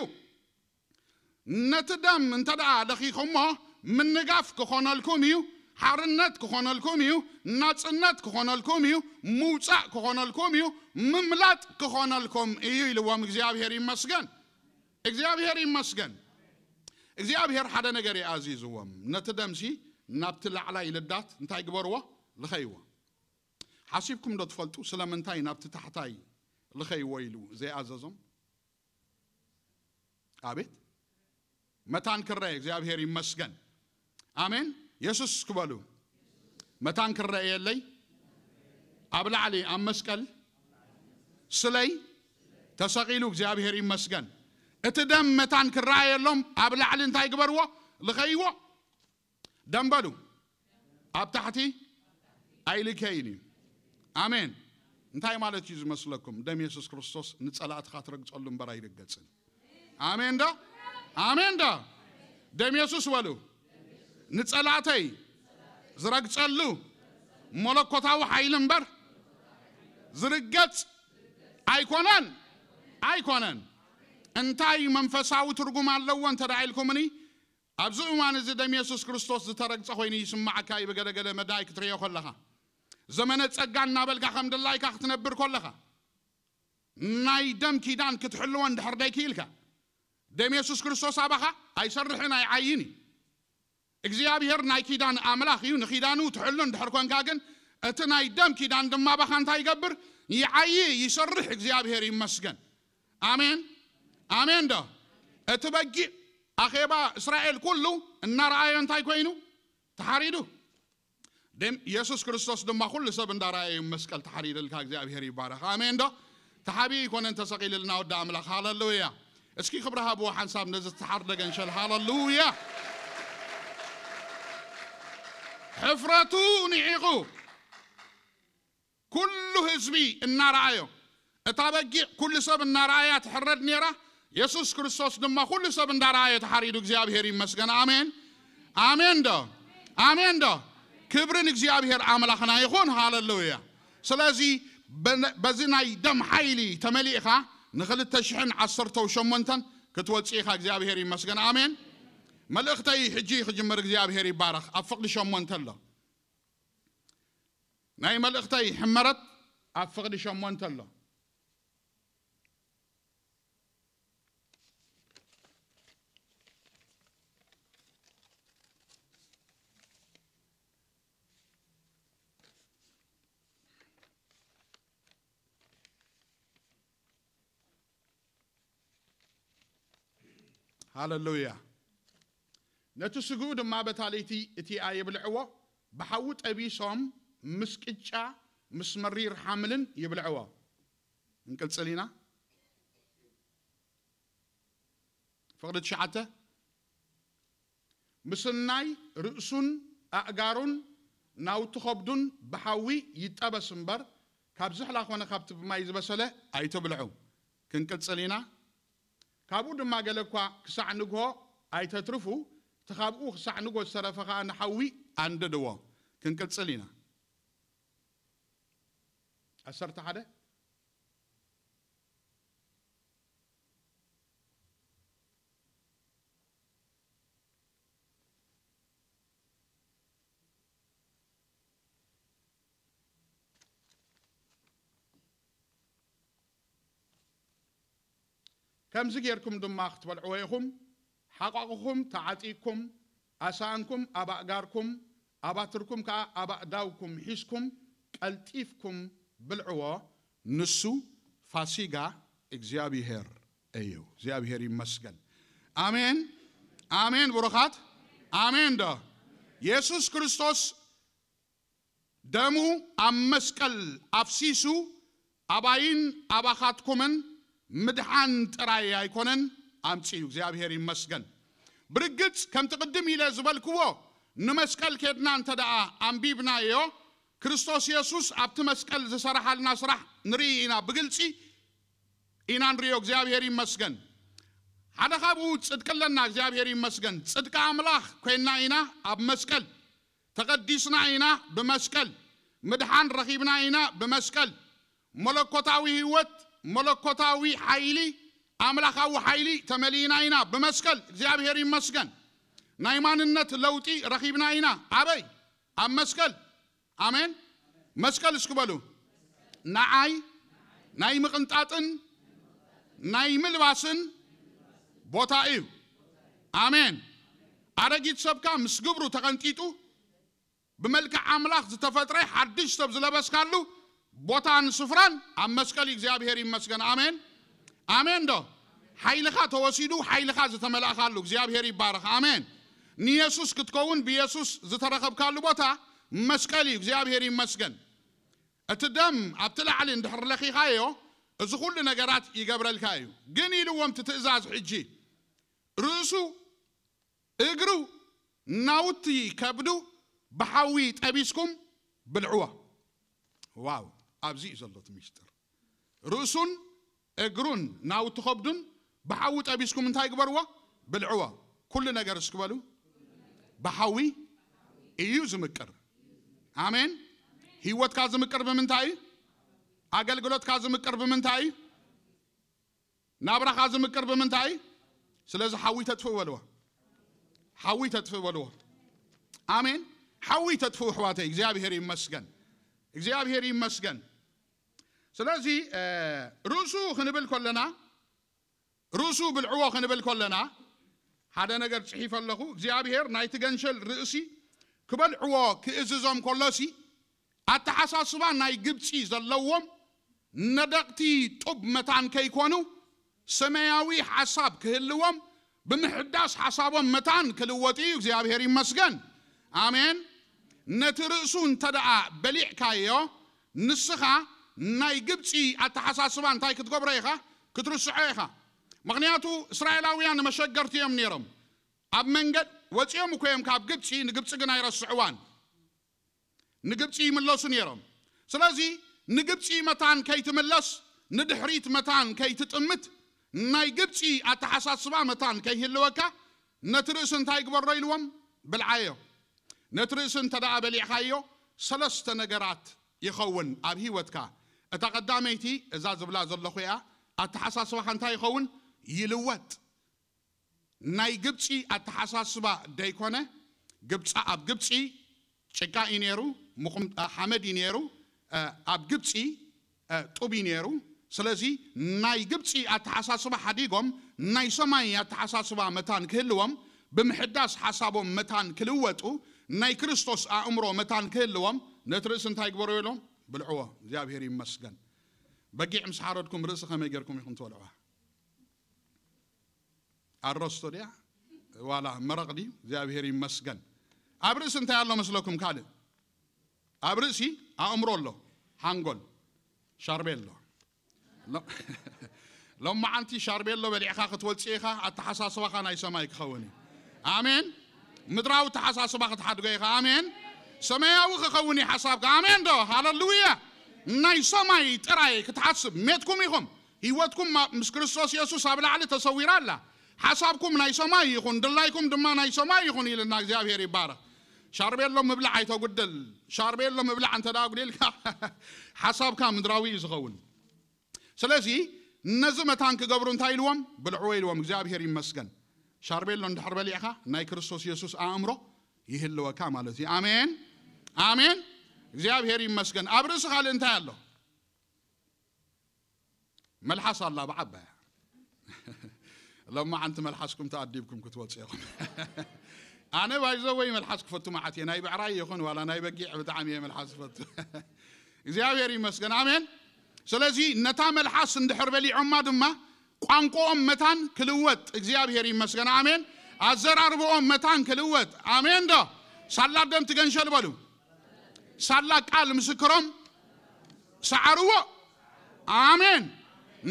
ነቲ ደም እንተ ደኣ ለኺኹሞ ምንጋፍ ክኾነልኩም እዩ፣ ሓርነት ክኾነልኩም እዩ፣ ናጽነት ክኾነልኩም እዩ፣ ምውጻእ ክኾነልኩም እዩ፣ ምምላጥ ክኾነልኩም እዩ ኢልዎም። እግዚኣብሔር ይመስገን። እግዚኣብሔር ይመስገን። እግዚኣብሔር ሓደ ነገር እዩ ኣዚዝዎም። ነቲ ደምሲ ናብቲ ላዕላይ ልዳት እንታይ ግበርዎ? ልኸይዎ። ሓሲብኩም ዶ ትፈልጡ ስለምንታይ ናብቲ ታሕታይ ልኸይዎ ኢሉ ዘይኣዘዞም? ኣቤት መታን ክረአ። እግዚኣብሔር ይመስገን። ኣሜን። የሱስ ክበሉ። መታን ክረአ የለይ ኣብ ላዕሊ ኣብ መስቀል ስለይ ተሰቒሉ። እግዚኣብሔር ይመስገን። እቲ ደም መታን ክረኣየሎም ኣብ ላዕሊ እንታይ ግበርዎ? ልኸይዎ። ደም በሉ ኣብ ታሕቲ ኣይልከይን እዩ። ኣሜን። እንታይ ማለት እዩ ዝመስለኩም? ደም የሱስ ክርስቶስ ንጸላእትኻ ትረግጸሉ እምበር ኣይርገጽን። ኣሜን ዶ? ኣሜን ዶ? ደም የሱስ በሉ ንጸላእተይ ዝረግጸሉ መለኮታዊ ሓይሊ እምበር ዝርገጽ ኣይኮነን፣ ኣይኮነን። እንታይ መንፈሳዊ ትርጉም ኣለዎ እንተ ደኣ ኢልኩምኒ፣ ኣብዚ እዋን እዚ ደም የሱስ ክርስቶስ ዝተረግጸ ኮይኑ ይስማዓካ እዩ። ብገለገለ መዳይ ክትርእዮ ከለኻ፣ ዘመነ ጸጋ እናበልካ ከም ድላይካ ክትነብር ከለኻ፣ ናይ ደም ኪዳን ክትሕልዎ እንድሕር ደይክኢልካ፣ ደም የሱስ ክርስቶስ ኣባኻ ኣይሰርሕን ኣይዓይን እዩ። እግዚኣብሔር ናይ ኪዳን ኣምላኽ እዩ። ንኪዳኑ ትሕሉ እንድሕር ኮንካ ግን፣ እቲ ናይ ደም ኪዳን ድማ ኣባኻ እንታይ ይገብር? ይዓዪ፣ ይሰርሕ። እግዚኣብሔር ይመስገን። ኣሜን፣ ኣሜን ዶ? እቲ በጊዕ ኣኼባ እስራኤል ኩሉ እናረኣዮ እንታይ ኮይኑ? ተሓሪዱ። ደም የሱስ ክርስቶስ ድማ ኩሉ ሰብ እንዳረኣየ እዩ መስቀል ተሓሪድልካ። እግዚኣብሔር ይባረኽ። ኣሜን ዶ? ተሓቢኡ ኣይኮነን ተሰቒልልና ወዲ ኣምላኽ። ሃለሉያ። እስኪ ክብሪ ሃብዎ ሓንሳብ ነዚ ዝተሓርደ ገንሸል። ሃለሉያ። ሕፍረቱ ንዒቑ ኩሉ ህዝቢ እናረኣዮ፣ እታ በጊዕ ኩሉ ሰብ እናረኣያ ትሕረድ ነይራ። የሱስ ክርስቶስ ድማ ኩሉ ሰብ እንዳረኣዮ ተሓሪዱ። እግዚኣብሔር ይመስገን። ኣሜን፣ ኣሜን ዶ? ኣሜን ዶ? ክብሪ ንእግዚኣብሔር ኣምላኽና ይኹን። ሃለሉያ። ስለዚ በነ-፣ በዚ ናይ ደም ሓይሊ ተመሊእኻ ንኽልተ ሽሕን ዓሰርተው ሸሞንተን ክትወጽእ ኢኻ። እግዚኣብሔር ይመስገን። ኣሜን። መልእኽተይ ሕጂ ክጅምር። እግዚኣብሔር ይባረኽ። ኣብ ፍቕዲ ሸሞንተ ኣሎ። ናይ መልእኽተይ ሕመረት ኣብ ፍቕዲ ሸሞንተ ኣሎ። ሃለሉያ። ነቲ ስግኡ ድማ በታ ለይቲ እቲኣ ይብልዕዎ፣ ብሓዊ ጠቢሶም ምስ ቅጫ ምስ መሪር ሓምልን ይብልዕዎ። እንቅጽል ኢና። ፍቕዲ ትሽዓተ። ምስናይ ርእሱን ኣእጋሩን ናውቲ ኸብዱን ብሓዊ ይጠበስ እምበር፣ ካብ ዝሕላ ኾነ ካብቲ ብማይ ዝበሰለ ኣይትብልዑ። ክንቅጽል ኢና። ካብኡ ድማ ገለ እኳ ክሳዕ ንግሆ ኣይተትርፉ፣ እቲ ካብኡ ክሳዕ ንግሆ ዝተረፈ ኸኣ ንሓዊ ኣንድድዎ። ክንቅጽል ኢና። ዓሰርተ ሓደ። ከምዚ ጌርኩም ድማ ክትበልዕዎ ኢኹም። ሓቋቑኹም ተዓጢቕኩም፣ ኣሳእንኩም ኣብ ኣእጋርኩም፣ ኣባትርኩም ከኣ ኣብ ኣእዳውኩም ሒዝኩም፣ ቀልጢፍኩም ብልዕዎ። ንሱ ፋሲጋ እግዚኣብሔር እዩ። እግዚኣብሔር ይመስገን። ኣሜን፣ ኣሜን። ብሩኻት፣ ኣሜን ዶ? የሱስ ክርስቶስ ደሙ ኣብ መስቀል ኣፍሲሱ ኣባይን ኣባኻትኩምን ምድሓን ጥራይ ኣይኮነን ኣምጺኡ። እግዚኣብሔር ይመስገን። ብርግጽ ከምቲ ቅድም ኢለ ዝበልክዎ ንመስቀል ኬድና እንተ ደኣ ኣንቢብናዮ፣ ክርስቶስ የሱስ ኣብቲ መስቀል ዝሰረሓልና ስራሕ ንርኢ ኢና። ብግልጺ ኢና ንሪኦ። እግዚኣብሔር ይመስገን። ሓደ ካብኡ ጽድቂ ኣለና። እግዚኣብሔር ይመስገን። ጽድቂ ኣምላኽ ኮይንና ኢና ኣብ መስቀል። ተቐዲስና ኢና ብመስቀል። ምድሓን ረኺብና ኢና ብመስቀል። መለኮታዊ ህይወት፣ መለኮታዊ ሓይሊ፣ ኣምላኻዊ ሓይሊ ተመሊእና ኢና ብመስቀል። እግዚኣብሔር ይመስገን። ናይ ማንነት ለውጢ ረኺብና ኢና። ኣበይ? ኣብ መስቀል። ኣሜን። መስቀል እስኪ በሉ። ንዓይ ናይ ምቕንጣጥን ናይ ምልባስን ቦታ እዩ። ኣሜን። ኣረጊት ሰብካ ምስ ግብሩ ተቐንጢጡ ብመልክዕ ኣምላኽ ዝተፈጥረ ሓድሽ ሰብ ዝለበስካሉ ቦታን ስፍራን ኣብ መስቀል እዩ። እግዚኣብሔር ይመስገን። ኣሜን። ኣሜን ዶ? ሓይልኻ ተወሲዱ፣ ሓይልኻ ዝተመላእካሉ። እግዚኣብሔር ይባረኽ። ኣሜን። ንየሱስ ክትከውን ብየሱስ ዝተረኸብካሉ ቦታ መስቀል እዩ። እግዚኣብሔር ይመስገን። እቲ ደም ኣብቲ ላዕሊ እንድሕር ለኺኻዮ፣ እዚ ኩሉ ነገራት ይገብረልካ እዩ። ግን ኢልዎም እቲ ትእዛዝ ሕጂ፣ ርእሱ፣ እግሩ፣ ናውቲ ከብዱ ብሓዊ ጠቢስኩም ብልዕዎ። ዋው፣ ኣብዚ እዩ ዘሎ እቲ ሚስጥር። ርእሱን እግሩን ናውቲ ከብዱን ብሓዊ ጠቢስኩም እንታይ ግበርዎ? ብልዕዎ። ኩሉ ነገር እስኪ በሉ፣ ብሓዊ እዩ ዝምቅር። ኣሜን። ህይወትካ ዝምቅር ብምንታይ እዩ? ኣገልግሎትካ ዝምቅር ብምንታይ እዩ? ናብራኻ ዝምቅር ብምንታይ እዩ? ስለዚ ሓዊ ተጥፍእ በልዎ። ሓዊ ተጥፍእ በልዎ። ኣሜን። ሓዊ ተጥፍኡ ኣሕዋተይ። እግዚኣብሔር ይመስገን። እግዚኣብሔር ይመስገን። ስለዚ እ፣ ርእሱ ክንብል ከለና፣ ርእሱ ብልዕዎ ክንብል ከለና፣ ሓደ ነገር ጽሒፈ ኣለኹ። እግዚኣብሔር ናይቲ ገንሸል ርእሲ ክበልዕዎ ክእዝዞም ከሎሲ፣ ኣተሓሳስባ ናይ ግብጺ ዘለዎም ነደቕቲ ጡብ መታን ከይኮኑ፣ ሰማያዊ ሓሳብ ክህልዎም፣ ብምሕዳስ ሓሳቦም መታን ክልወጡ እዩ። እግዚኣብሔር ይመስገን። ኣሜን። ነቲ ርእሱ እንተ ደኣ በሊዕካዮ፣ ንስኻ ናይ ግብጺ ኣተሓሳስባ እንታይ ክትገብሮ ኢኻ? ክትርስዖ ኢኻ። ምኽንያቱ እስራኤላውያን መሸገርቲ እዮም ነይሮም። ኣብ መንገድ ወጺኦም እኮ እዮም ካብ ግብጺ፣ ንግብጺ ግን ኣይረስዕዋን። ንግብጺ ይምለሱ ነይሮም። ስለዚ ንግብጺ መታን ከይትምለስ፣ ንድሕሪት መታን ከይትጥምት፣ ናይ ግብጺ ኣተሓሳስባ መታን ከይህልወካ፣ ነቲ ርእሲ እንታይ ግበሮ ኢልዎም? ብልዓዮ። ነቲ ርእሲ እንተ ደኣ በሊዕኻዮ፣ ሰለስተ ነገራት ይኸውን ኣብ ህይወትካ። እታ ቀዳመይቲ እዛ ዝብላ ዘለኹ እያ። ኣተሓሳስባኻ እንታይ ይኸውን? ይልወጥ። ናይ ግብጺ ኣተሓሳስባ ደይኮነ፣ ግብጻ፣ ኣብ ግብጺ ጭቃ እዩ ነይሩ፣ ምኹም-፣ እ፣ ሓመድ እዩ ነይሩ፣ እ፣ ኣብ ግብጺ፣ እ፣ ጡብ እዩ ነይሩ። ስለዚ ናይ ግብጺ ኣተሓሳስባ ሓዲጎም ናይ ሰማይ ኣተሓሳስባ መታን ክህልዎም፣ ብምሕዳስ ሓሳቦም መታን ክልወጡ፣ ናይ ክርስቶስ ኣእምሮ መታን ክህልዎም፣ ነቲ ርእሲ እንታይ ግበርዎ ኢሎም? ብልዕዎ። እግዚኣብሔር ይመስገን። በጊዕ ምስ ሓረድኩም ርእሲ ከመይ ጌርኩም ኢኹም ትበልዕዋ? ኣረስቶ ድያ ዋላ መረቕ ድዩ? እግዚኣብሔር ይመስገን። ኣብ ርእሲ እንታይ ኣሎ መስለኩም? ካልእ ኣብ ርእሲ ኣእምሮ ኣሎ፣ ሓንጎል፣ ሻርቤሎ። ሎ-፣ ሎማዓንቲ ሻርቤሎ በሊዕኻ ክትወፅእ ኢኻ፣ ኣተሓሳስባኻ ናይ ሰማይ ክኸውን እዩ። ኣሜን። ምድራዊ ኣተሓሳስባ ክትሓድጎ ኢኻ። ኣሜን። ሰማያዊ ክኸውን እዩ ሓሳብካ። ኣሜን ዶ? ሃለሉያ። ናይ ሰማይ ጥራይ ክትሓስብ ሜትኩም ኢኹም። ህይወትኩም ማ-፣ ምስ ክርስቶስ የሱስ ኣብ ላዕሊ ተሰዊራ ኣላ። ሓሳብኩም ናይ ሰማይ ይኹን፣ ድላይኩም ድማ ናይ ሰማይ ይኹን ኢልና እግዚኣብሔር ይባረኽ። ሻርቤሎ ምብላዕ ኣይተጉድል። ሻርቤሎ ምብላዕ እንተ ደኣ ኣጉዲልካ፣ ሓሳብካ ምድራዊ እዩ ዝኸውን። ስለዚ ነዚ መታን ክገብሩ እንታይ ኢልዎም? ብልዕዎ ኢልዎም። እግዚኣብሔር ይመስገን። ሻርቤሎ እንድሕር በሊዕካ፣ ናይ ክርስቶስ የሱስ ኣእምሮ ይህልወካ ማለት እዩ። ኣሜን፣ ኣሜን። እግዚኣብሔር ይመስገን። ኣብ ርእሲ ካልእ እንታይ ኣሎ? መልሓስ ኣላ ብዓባያ። ሎማዓንቲ መልሓስኩም ተኣዲብኩም ክትወፁ ኢኹም። ኣነ ባይዘወይ መልሓስ ክፈቱ መዓት እየ። ናይ ብዕራይ ይኹን ዋላ ናይ በጊዕ ብጣዕሚ እየ መልሓስ ክፈቱ። እግዚኣብሔር ይመስገን። ኣሜን። ስለዚ ነታ መልሓስ እንድሕር በሊዖማ ድማ ቋንቋኦም መታን ክልወጥ እግዚኣብሔር ይመስገን። ኣሜን። ኣዘራርባኦም መታን ክልወጥ። ኣሜን ዶ? ሳላ ደም ትገንሸል በሉ። ሳላ ቃል ምስክሮም ሰዓርዎ። ኣሜን።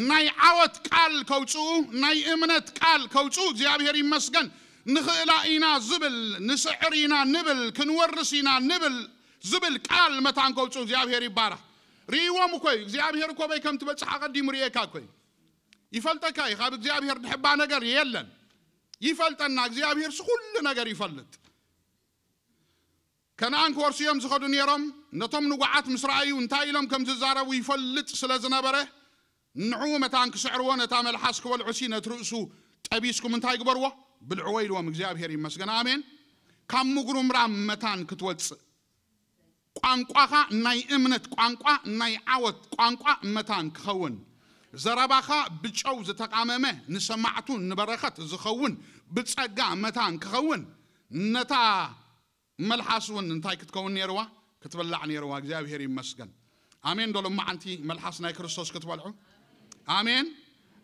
ናይ ዓወት ቃል ከውፅኡ፣ ናይ እምነት ቃል ከውፅኡ እግዚኣብሔር ይመስገን። ንኽእላ ኢና ዝብል፣ ንስዕር ኢና ንብል፣ ክንወርስ ኢና ንብል ዝብል ቃል መታን ከውፅኡ እግዚኣብሔር ይባረኽ። ርእይዎም እኮ እዩ። እግዚኣብሔር እኮ በይ ከም ትበፅሕ ኣቐዲሙ ርእየካ እኮ እዩ። ይፈልጠካ እዩ። ካብ እግዚኣብሔር ድሕባ ነገር የለን። ይፈልጠና እግዚኣብሔር ስኹሉ ነገር ይፈልጥ። ከነኣን ክወርሱ እዮም ዝኸዱ ነይሮም። ነቶም ንጉዓት ምስ ረኣዩ እንታይ ኢሎም ከም ዝዛረቡ ይፈልጥ ስለ ዝነበረ፣ ንዕኡ መታን ክስዕርዎ ነታ መልሓስ ክበልዑ ሲ ነቲ ርእሱ ጠቢስኩም እንታይ ግበርዎ? ብልዕዎ ኢልዎም። እግዚኣብሔር ይመስገን። ኣሜን። ካብ ምጉርምራም መታን ክትወፅእ፣ ቋንቋኻ ናይ እምነት ቋንቋ፣ ናይ ዓወት ቋንቋ መታን ክኸውን፣ ዘረባኻ ብጨው ዝተቃመመ ንሰማዕቱ ንበረኸት ዝኸውን ብጸጋ መታን ክኸውን፣ ነታ መልሓስ እውን እንታይ ክትከውን ነይርዋ? ክትብላዕ ነይርዋ። እግዚኣብሔር ይመስገን። ኣሜን ዶ? ሎማዓንቲ መልሓስ ናይ ክርስቶስ ክትበልዑ። ኣሜን።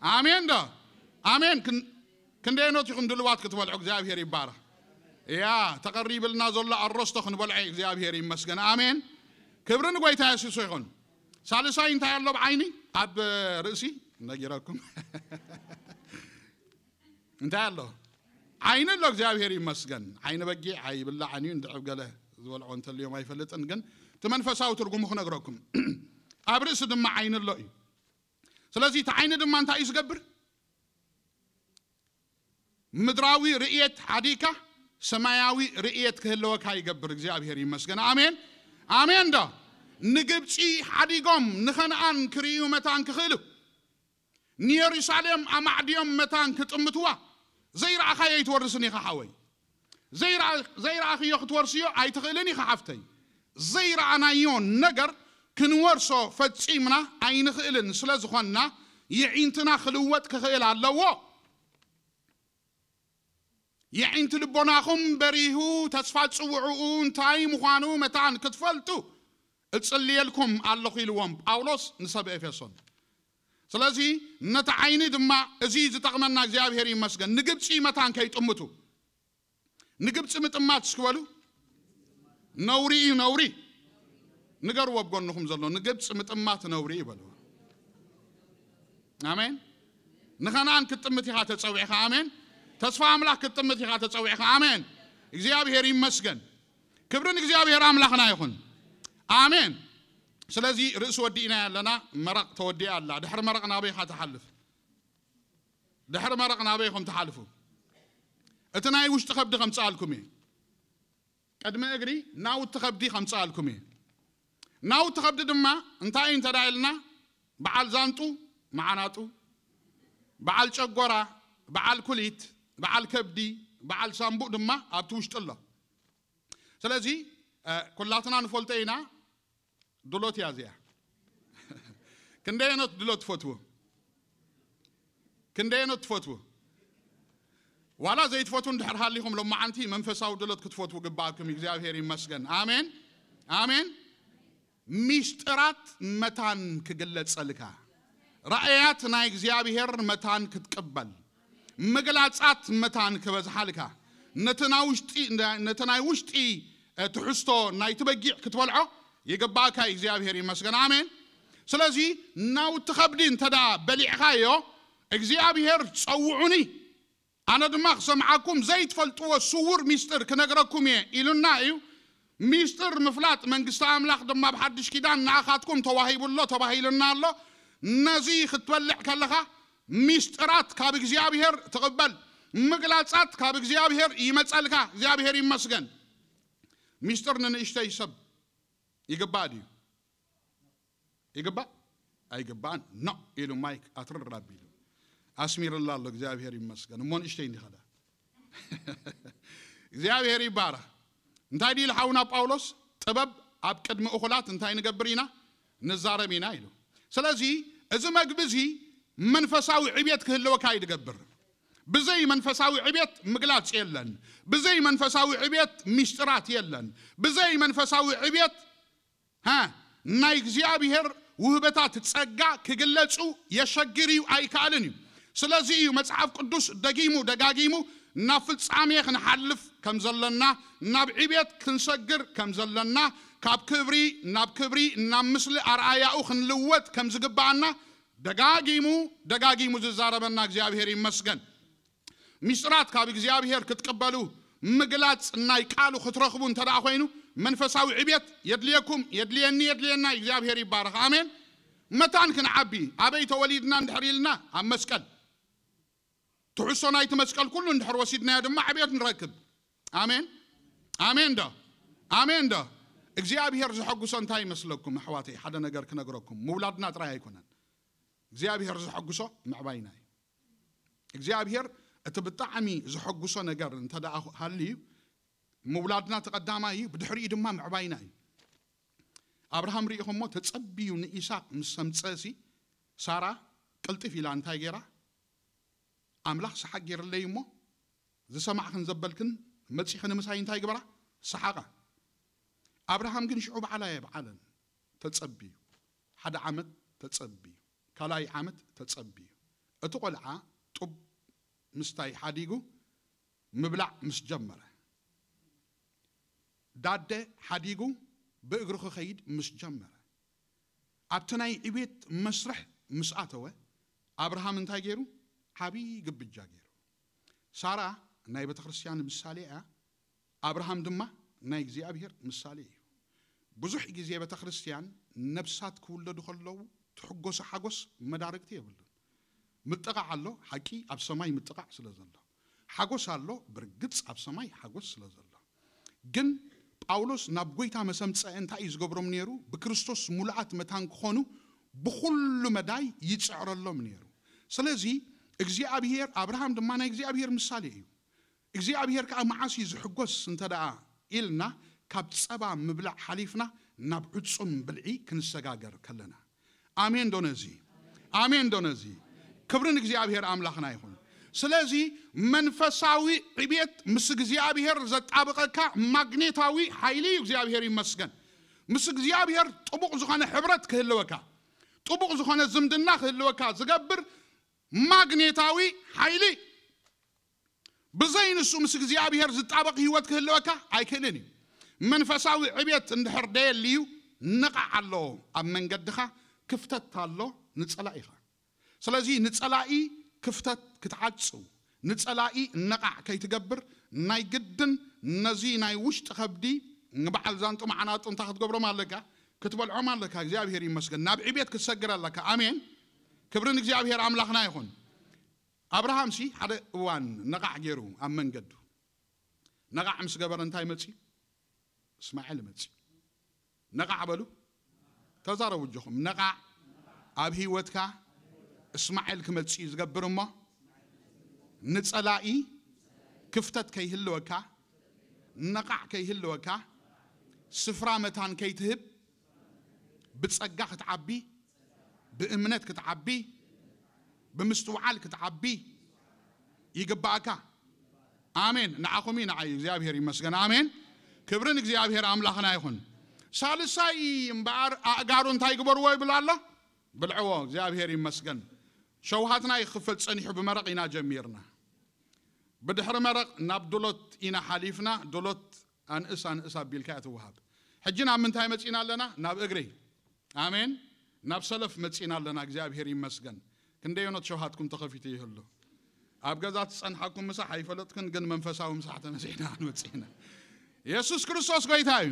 ኣሜን ዶ? ኣሜን። ክን-፣ ክንደየኖት ኢኹም ድልዋት ክትበልዑ? እግዚኣብሔር ይባረኽ። ያ ተቐሪብልና ዘሎ ኣሮስቶ ክንበልዖ እዩ። እግዚኣብሔር ይመስገን። ኣሜን። ክብሪ ንጎይታ የሱስ ይኹን። ሳልሳይ እንታይ ኣሎ ኣብ ዓይኒ? ኣብ ርእሲ ነጊረኩም። እንታይ ኣሎ? ዓይኒ ኣሎ። እግዚኣብሔር ይመስገን። ዓይኒ በጊዕ ኣይብላዕን እዩ። እንድዕብ ገለ ዝበልዖ እንተልዮም ኣይፈልጥን፣ ግን እቲ መንፈሳዊ ትርጉሙ ክነግረኩም። ኣብ ርእሲ ድማ ዓይኒ ኣሎ እዩ። ስለዚ እቲ ዓይኒ ድማ እንታይ እዩ ዝገብር? ምድራዊ ርእየት ሓዲካ ሰማያዊ ርእየት ክህልወካ ይገብር። እግዚኣብሔር ይመስገን። ኣሜን። ኣሜን ዶ? ንግብፂ ሓዲጎም ንኸነኣን ክርእዩ መታን ክኽእሉ፣ ንየሩሳሌም ኣማዕድዮም መታን ክጥምትዋ፣ ዘይረኣኻዮ ኣይትወርስን ኢኻ ሓወይ። ዘይረኣ-፣ ዘይረኣኽዮ ክትወርስዮ ኣይትኽእልን ኢኻ ሓፍተይ። ዘይረኣናዮ ነገር ክንወርሶ ፈጺምና ኣይንኽእልን ስለ ዝኾንና፣ የዒንትና ክልወጥ ክኽእል ኣለዎ። የዒንቲ ልቦናኹም በሪሁ፣ ተስፋ ጽውዕኡ እንታይ ምዃኑ መታን ክትፈልጡ እጽልየልኩም ኣለኹ ኢልዎም ጳውሎስ ንሰብ ኤፌሶን። ስለዚ ነቲ ዓይኒ ድማ እዚ ዝጠቕመና እግዚኣብሔር ይመስገን። ንግብጺ መታን ከይጥምቱ። ንግብጺ ምጥማት እስኪ በሉ። ነውሪ እዩ፣ ነውሪ። ንገርዎ ኣብ ጎንኹም ዘሎ፣ ንግብጺ ምጥማት ነውሪ እዩ በሉ። ኣሜን። ንኸነኣን ክትጥምት ኢኻ ተጸዊዕኻ። ኣሜን። ተስፋ ኣምላኽ ክትጥምት ኢኻ ተጸዊዕኻ። ኣሜን። እግዚኣብሔር ይመስገን። ክብሪ ንእግዚኣብሔር ኣምላኽና ይኹን። ኣሜን። ስለዚ ርእሲ ወዲእና ኣለና፣ መረቕ ተወዲኣ ኣላ። ድሕሪ መረቕ ናበይ ኢኻ ትሓልፍ? ድሕሪ መረቕ ናበይ ኢኹም ትሓልፉ? እቲ ናይ ውሽጢ ከብዲ ከምጽኣልኩም እየ። ቅድሚ እግሪ ናውቲ ከብዲ ከምጽኣልኩም እየ። ናውቲ ከብዲ ድማ እንታይ እዩ እንተ ደኣ ኢልና፣ በዓል ዛንጡ፣ መዓናጡ፣ በዓል ጨጎራ፣ በዓል ኩሊት፣ በዓል ከብዲ፣ በዓል ሳምቡእ ድማ ኣብቲ ውሽጢ ኣሎ። ስለዚ፣ እ፣ ኩላትና ንፈልጦ ኢና፣ ድሎት እያ እዚኣ። ክንደየኖት ድሎት ትፈትዉ? ክንደየኖት ትፈትዉ? ዋላ ዘይትፈትዉ እንድሕር ሃሊኹም፣ ሎማዓንቲ መንፈሳዊ ድሎት ክትፈትዉ ግባእኩም። እግዚኣብሔር ይመስገን። ኣሜን። ኣሜን። ሚስጥራት መታን ክግለጸልካ፣ ራእያት ናይ እግዚኣብሔር መታን ክትቅበል፣ ምግላጻት መታን ክበዝሓልካ፣ ነቲ ናይ ውሽጢ፣ ነቲ ናይ ውሽጢ፣ እ፣ ትሕዝቶ ናይቲ በጊዕ ክትበልዖ ይግባእካ እዩ። እግዚኣብሔር ይመስገን። ኣሜን። ስለዚ ናውቲ ከብዲ እንተ ደኣ በሊዕኻዮ፣ እግዚኣብሔር ጸውዑኒ፣ ኣነ ድማ ክሰምዓኩም፣ ዘይትፈልጥዎ ስዉር ሚስጥር ክነግረኩም እየ ኢሉና እዩ። ሚስጥር ምፍላጥ መንግስቲ ኣምላኽ ድማ ኣብ ሓድሽ ኪዳን ንኣኻትኩም ተዋሂቡ ኣሎ፣ ተባሂሉና ኣሎ። ነዚ ክትበልዕ ከለኻ ሚስጥራት ካብ እግዚኣብሔር ትቕበል፣ ምግላጻት ካብ እግዚኣብሔር ይመጸልካ። እግዚኣብሔር ይመስገን። ሚስጥር ንንእሽተይ ሰብ ይግባእ ድዩ? ይግባእ? ኣይግባእን። ኖ ኢሉ ማይክ ኣትርር ኣቢሉ ኣስሚርላ ኣሎ። እግዚኣብሔር ይመስገን። እሞ ንእሽተይ እንዲኻ ዳ እግዚኣብሔር ይባረኽ። እንታይ ድዩ ኢሉ ሓውና ጳውሎስ? ጥበብ ኣብ ቅድሚ እኹላት እንታይ ንገብር ኢና? ንዛረብ ኢና ኢሉ። ስለዚ እዚ መግቢ እዚ መንፈሳዊ ዕብየት ክህልወካ እዩ ዝገብር። ብዘይ መንፈሳዊ ዕቤት ምግላጽ የለን። ብዘይ መንፈሳዊ ዕቤት ሚስጥራት የለን። ብዘይ መንፈሳዊ ዕቤት፣ ሃ፣ ናይ እግዚኣብሔር ውህበታት ጸጋ ክግለጹ የሸግር እዩ፣ ኣይከኣልን እዩ። ስለዚ እዩ መጽሓፍ ቅዱስ ደጊሙ ደጋጊሙ ናብ ፍጻሜ ክንሓልፍ ከም ዘለና፣ ናብ ዕቤት ክንሰግር ከም ዘለና፣ ካብ ክብሪ ናብ ክብሪ ናብ ምስሊ ኣርኣያኡ ክንልወጥ ከም ዝግባኣና ደጋጊሙ ደጋጊሙ ዝዛረበና እግዚኣብሔር ይመስገን። ሚስጥራት ካብ እግዚኣብሔር ክትቅበሉ፣ ምግላጽ ናይ ቃሉ ክትረኽቡ እንተ ደኣ ኮይኑ፣ መንፈሳዊ ዕቤት የድልየኩም፣ የድልየኒ፣ የድልየና። እግዚኣብሔር ይባረኽ። ኣሜን። መታን ክንዓቢ፣ ኣበይ ተወሊድና እንድሕር ኢልና፣ ኣብ መስቀል፣ ትሕዝቶ ናይቲ መስቀል ኩሉ እንድሕር ወሲድናዮ ድማ ዕቤት ንረክብ። ኣሜን። ኣሜን ዶ? ኣሜን ዶ? እግዚኣብሔር ዘሐጉሶ እንታይ ይመስለኩም ኣሕዋተይ? ሓደ ነገር ክነግረኩም፣ ምውላድና ጥራይ ኣይኮነን እግዚኣብሔር ዘሐጉሶ፣ ምዕባይና እዩ። እግዚኣብሔር እቲ ብጣዕሚ ዘሐጉሶ ነገር እንተ ደኣ ሃልዩ፣ ምውላድና እቲ ቀዳማይ እዩ፣ ብድሕሪኡ ድማ ምዕባይና እዩ። ኣብርሃም ርኢኹሞ፣ ተጸብዩ ንኢሳቅ ምስ ሰምጸሲ፣ ሳራ ቅልጥፍ ኢላ እንታይ ገይራ? ኣምላኽ ሰሓቅ ገይርለይ እሞ ዝሰማዕክን ዘበልክን መጺኺ ንምሳይ እንታይ ግበራ? ሰሓቓ። ኣብርሃም ግን ሽዑ በዓል ኣየብዓለን። ተጸብዩ፣ ሓደ ዓመት ተጸብዩ፣ ካልኣይ ዓመት ተጸብዩ፣ እቲ ቆልዓ ጡብ ምስታይ ሓዲጉ፣ ምብላዕ ምስ ጀመረ፣ ዳደ ሓዲጉ ብእግሩ ክኸይድ ምስ ጀመረ፣ ኣብቲ ናይ ዕቤት መስርሕ ምስ ኣተወ፣ ኣብርሃም እንታይ ገይሩ? ዓብዪ ግብጃ ገይሩ። ሳራ ናይ ቤተ ክርስቲያን ምሳሌ እያ። ኣብርሃም ድማ ናይ እግዚኣብሔር ምሳሌ እዩ። ብዙሕ ግዜ ቤተ ክርስቲያን ነብሳት ክውለዱ ከለዉ ትሕጎሶ ሓጎስ መዳርግቲ የብሉን። ምጥቓዕ ኣሎ፣ ሓቂ፣ ኣብ ሰማይ ምጥቓዕ ስለ ዘሎ። ሓጎስ ኣሎ፣ ብርግጽ ኣብ ሰማይ ሓጎስ ስለ ዘሎ። ግን ጳውሎስ ናብ ጎይታ መሰምጸ እንታይ እዩ ዝገብሮም ነይሩ? ብክርስቶስ ሙሉኣት መታን ክኾኑ ብኹሉ መዳይ ይጽዕረሎም ነይሩ። ስለዚ እግዚኣብሔር፣ ኣብርሃም ድማ ናይ እግዚኣብሔር ምሳሌ እዩ። እግዚኣብሔር ከኣ መዓስ እዩ ዝሕጎስ እንተ ደኣ ኢልና፣ ካብ ጸባ ምብላዕ ሓሊፍና ናብ ዕጹም ብልዒ ክንሰጋገር ከለና። ኣሜን ዶ ነዚ? ኣሜን ዶ ነዚ? ክብሪ ንእግዚኣብሔር ኣምላኽና ይኹን። ስለዚ መንፈሳዊ ዕቤት ምስ እግዚኣብሔር ዘጣብቐካ ማግኔታዊ ሓይሊ እዩ። እግዚኣብሔር ይመስገን። ምስ እግዚኣብሔር ጥቡቕ ዝኾነ ሕብረት ክህልወካ፣ ጥቡቕ ዝኾነ ዝምድና ክህልወካ ዝገብር ማግኔታዊ ሓይሊ። ብዘይ ንሱ ምስ እግዚኣብሔር ዝጣበቕ ህይወት ክህልወካ ኣይክእልን እዩ። መንፈሳዊ ዕቤት እንድሕር ደየልዩ፣ ንቓዕ ኣሎ። ኣብ መንገድኻ ክፍተት ኣሎ ንጸላኢኻ። ስለዚ ንጸላኢ ክፍተት ክትዓጽው፣ ንጸላኢ ነቓዕ ከይትገብር፣ ናይ ግድን ነዚ ናይ ውሽጢ ከብዲ ንበዓል ዛንጡ መዓናጡ እንታይ ክትገብሮም ኣለካ? ክትበልዖም ኣለካ። እግዚኣብሔር ይመስገን። ናብ ዕቤት ክትሰግር ኣለካ። ኣሜን። ክብሪ ንእግዚኣብሔር ኣምላኽና ይኹን። ኣብርሃምሲ ሓደ እዋን ነቓዕ ገይሩ ኣብ መንገዱ። ነቓዕ ምስ ገበረ እንታይ መጺኡ? እስማኤል መጺኡ። ነቓዕ በሉ። ተዛረቡ እጆኹም። ነቓዕ ኣብ ህይወትካ እስማኤል ክመጽእ እዩ ዝገብር እሞ፣ ንጸላኢ ክፍተት ከይህልወካ፣ ነቓዕ ከይህልወካ፣ ስፍራ መታን ከይትህብ፣ ብጸጋ ክትዓቢ፣ ብእምነት ክትዓቢ፣ ብምስትውዓል ክትዓቢ ይግባእካ። ኣሜን። ንዓኹም እዩ፣ ንዓይ እዩ። እግዚኣብሔር ይመስገን። ኣሜን። ክብሪ ንእግዚኣብሔር ኣምላኽና ይኹን። ሳልሳይ እምበኣር፣ ኣእጋሩ እንታይ ግበርዎ ይብል ኣሎ? ብልዕዎ። እግዚኣብሔር ይመስገን። ሸውሃትና ይኽፈል ጸኒሑ፣ ብመረቕ ኢና ጀሚርና። ብድሕሪ መረቕ ናብ ድሎት ኢና ሓሊፍና። ድሎት ኣንእስ ኣንእስ ኣቢልካ እያ ትወሃብ። ሕጂ ናብ ምንታይ መጺና ኣለና? ናብ እግሪ። ኣሜን። ናብ ሰለፍ መጺና ኣለና። እግዚኣብሔር ይመስገን። ክንደየኖት ሸውሃትኩም ተኸፊቱ ይህሉ? ኣብ ገዛ ትጸንሓኩም ምሳሕ ኣይፈለጥክን፣ ግን መንፈሳዊ ምሳሕ ተመሲሕና ክንመጽእ ኢና። የሱስ ክርስቶስ ጎይታ እዩ።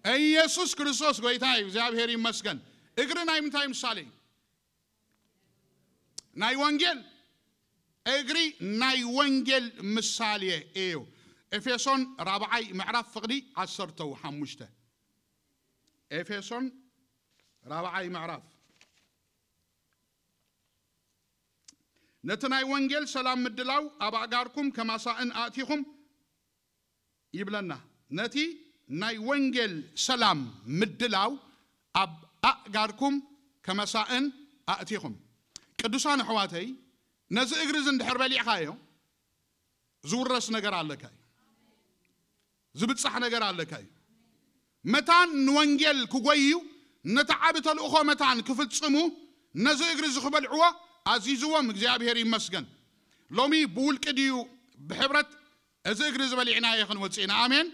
ኢየሱስ ክርስቶስ ጎይታ እዩ። እግዚኣብሔር ይመስገን። እግሪ ናይ ምንታይ ምሳሌ እዩ? ናይ ወንጌል። እግሪ ናይ ወንጌል ምሳሌ እዩ። ኤፌሶን ራብዓይ ምዕራፍ ፍቕዲ ዓሰርተ ሓሙሽተ። ኤፌሶን ራብዓይ ምዕራፍ። ነቲ ናይ ወንጌል ሰላም ምድላው ኣብ ኣእጋርኩም ከማሳእን ኣእቲኹም ይብለና። ነቲ ናይ ወንጌል ሰላም ምድላው ኣብ ኣእጋርኩም ከመሳእን ኣእቲኹም። ቅዱሳን ኣሕዋተይ፣ ነዚ እግሪ እዚ እንድሕር በሊዕኻዮ፣ ዝውረስ ነገር ኣለካ እዩ። ዝብጻሕ ነገር ኣለካ እዩ። መታን ንወንጌል ክጎይዩ፣ ነቲ ዓቢ ተልእኾ መታን ክፍጽሙ፣ ነዚ እግሪ እዚ ክበልዕዎ ኣዚዝዎም። እግዚኣብሔር ይመስገን። ሎሚ ብውልቂ ድዩ ብሕብረት እዚ እግሪ ዝበሊዕናዮ ክንወፅእ ኢና? ኣሜን።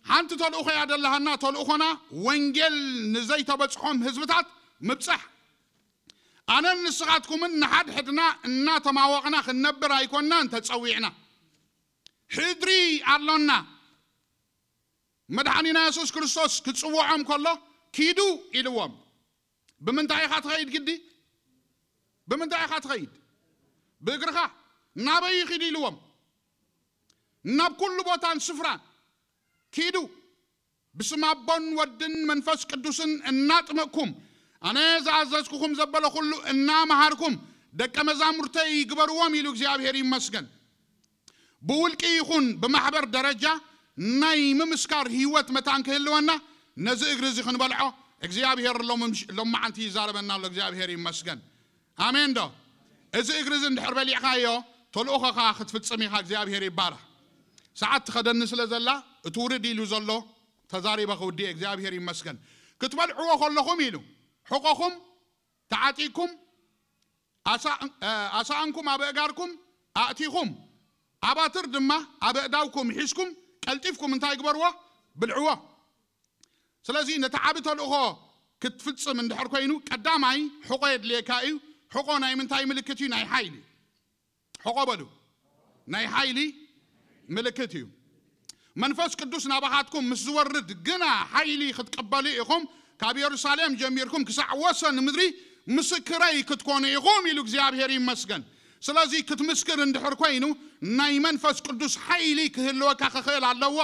ሓንቲ ተልእኾ እያ ደላሃና። ተልእኾና ወንጌል ንዘይተበፅሖም ህዝብታት ምብፃሕ። ኣነን ንስኻትኩምን ንሓድሕድና እናተማወቕና ክንነብር ኣይኮንናን ተፀዊዕና። ሕድሪ ኣሎና። መድሓኒና የሱስ ክርስቶስ ክፅውዖም ከሎ ኪዱ ኢልዎም። ብምንታይ ኢኻ ትኸይድ ግዲ? ብምንታይ ኢኻ ትኸይድ? ብእግርኻ። ናበይ ይኺዱ ኢልዎም? ናብ ኩሉ ቦታን ስፍራን ኪዱ። ብስም ኣቦን ወድን መንፈስ ቅዱስን እናጥመቅኩም ኣነ ዝኣዘዝኩኹም ዘበለ ኩሉ እናመሃርኩም ደቀ መዛሙርተይ ይግበርዎም ኢሉ እግዚኣብሔር ይመስገን። ብውልቂ ይኹን ብማሕበር ደረጃ ናይ ምምስካር ህይወት መታን ክህልወና ነዚ እግሪ እዚ ክንበልዖ እግዚኣብሔር ሎም- ሎማዓንቲ ይዛረበና ኣሎ። እግዚኣብሔር ይመስገን። ኣሜን ዶ? እዚ እግሪ እዚ እንድሕር በሊዕካዮ ተልእኾኻ ክትፍጽም ኢኻ። እግዚኣብሔር ይባረኽ። ሰዓት ትኸደኒ ስለ ዘላ እቲ ውርድ ኢሉ ዘሎ ተዛሪበ ክውድእ እግዚኣብሔር ይመስገን። ክትበልዕዎ ከለኹም ኢሉ ሕቆኹም ተዓጢቅኩም ኣሳ- እ፣ ኣሳእንኩም ኣብ ኣእጋርኩም ኣእቲኹም ኣባትር ድማ ኣብ ኣእዳውኩም ሒዝኩም ቀልጢፍኩም እንታይ ግበርዎ? ብልዕዎ። ስለዚ ነቲ ዓቢ ተልእኾ ክትፍጽም እንድሕር ኮይኑ ቀዳማይ ሕቆ የድልየካ እዩ። ሕቆ ናይ ምንታይ ምልክት እዩ? ናይ ሓይሊ። ሕቆ በሉ። ናይ ሓይሊ ምልክት እዩ። መንፈስ ቅዱስ ናባኻትኩም ምስ ዝወርድ ግና ሓይሊ ክትቅበሉ ኢኹም። ካብ የሩሳሌም ጀሚርኩም ክሳዕ ወሰን ምድሪ ምስክረይ ክትኮኑ ኢኹም ኢሉ እግዚኣብሔር ይመስገን። ስለዚ ክትምስክር እንድሕር ኮይኑ ናይ መንፈስ ቅዱስ ሓይሊ ክህልወካ ክኽእል ኣለዎ።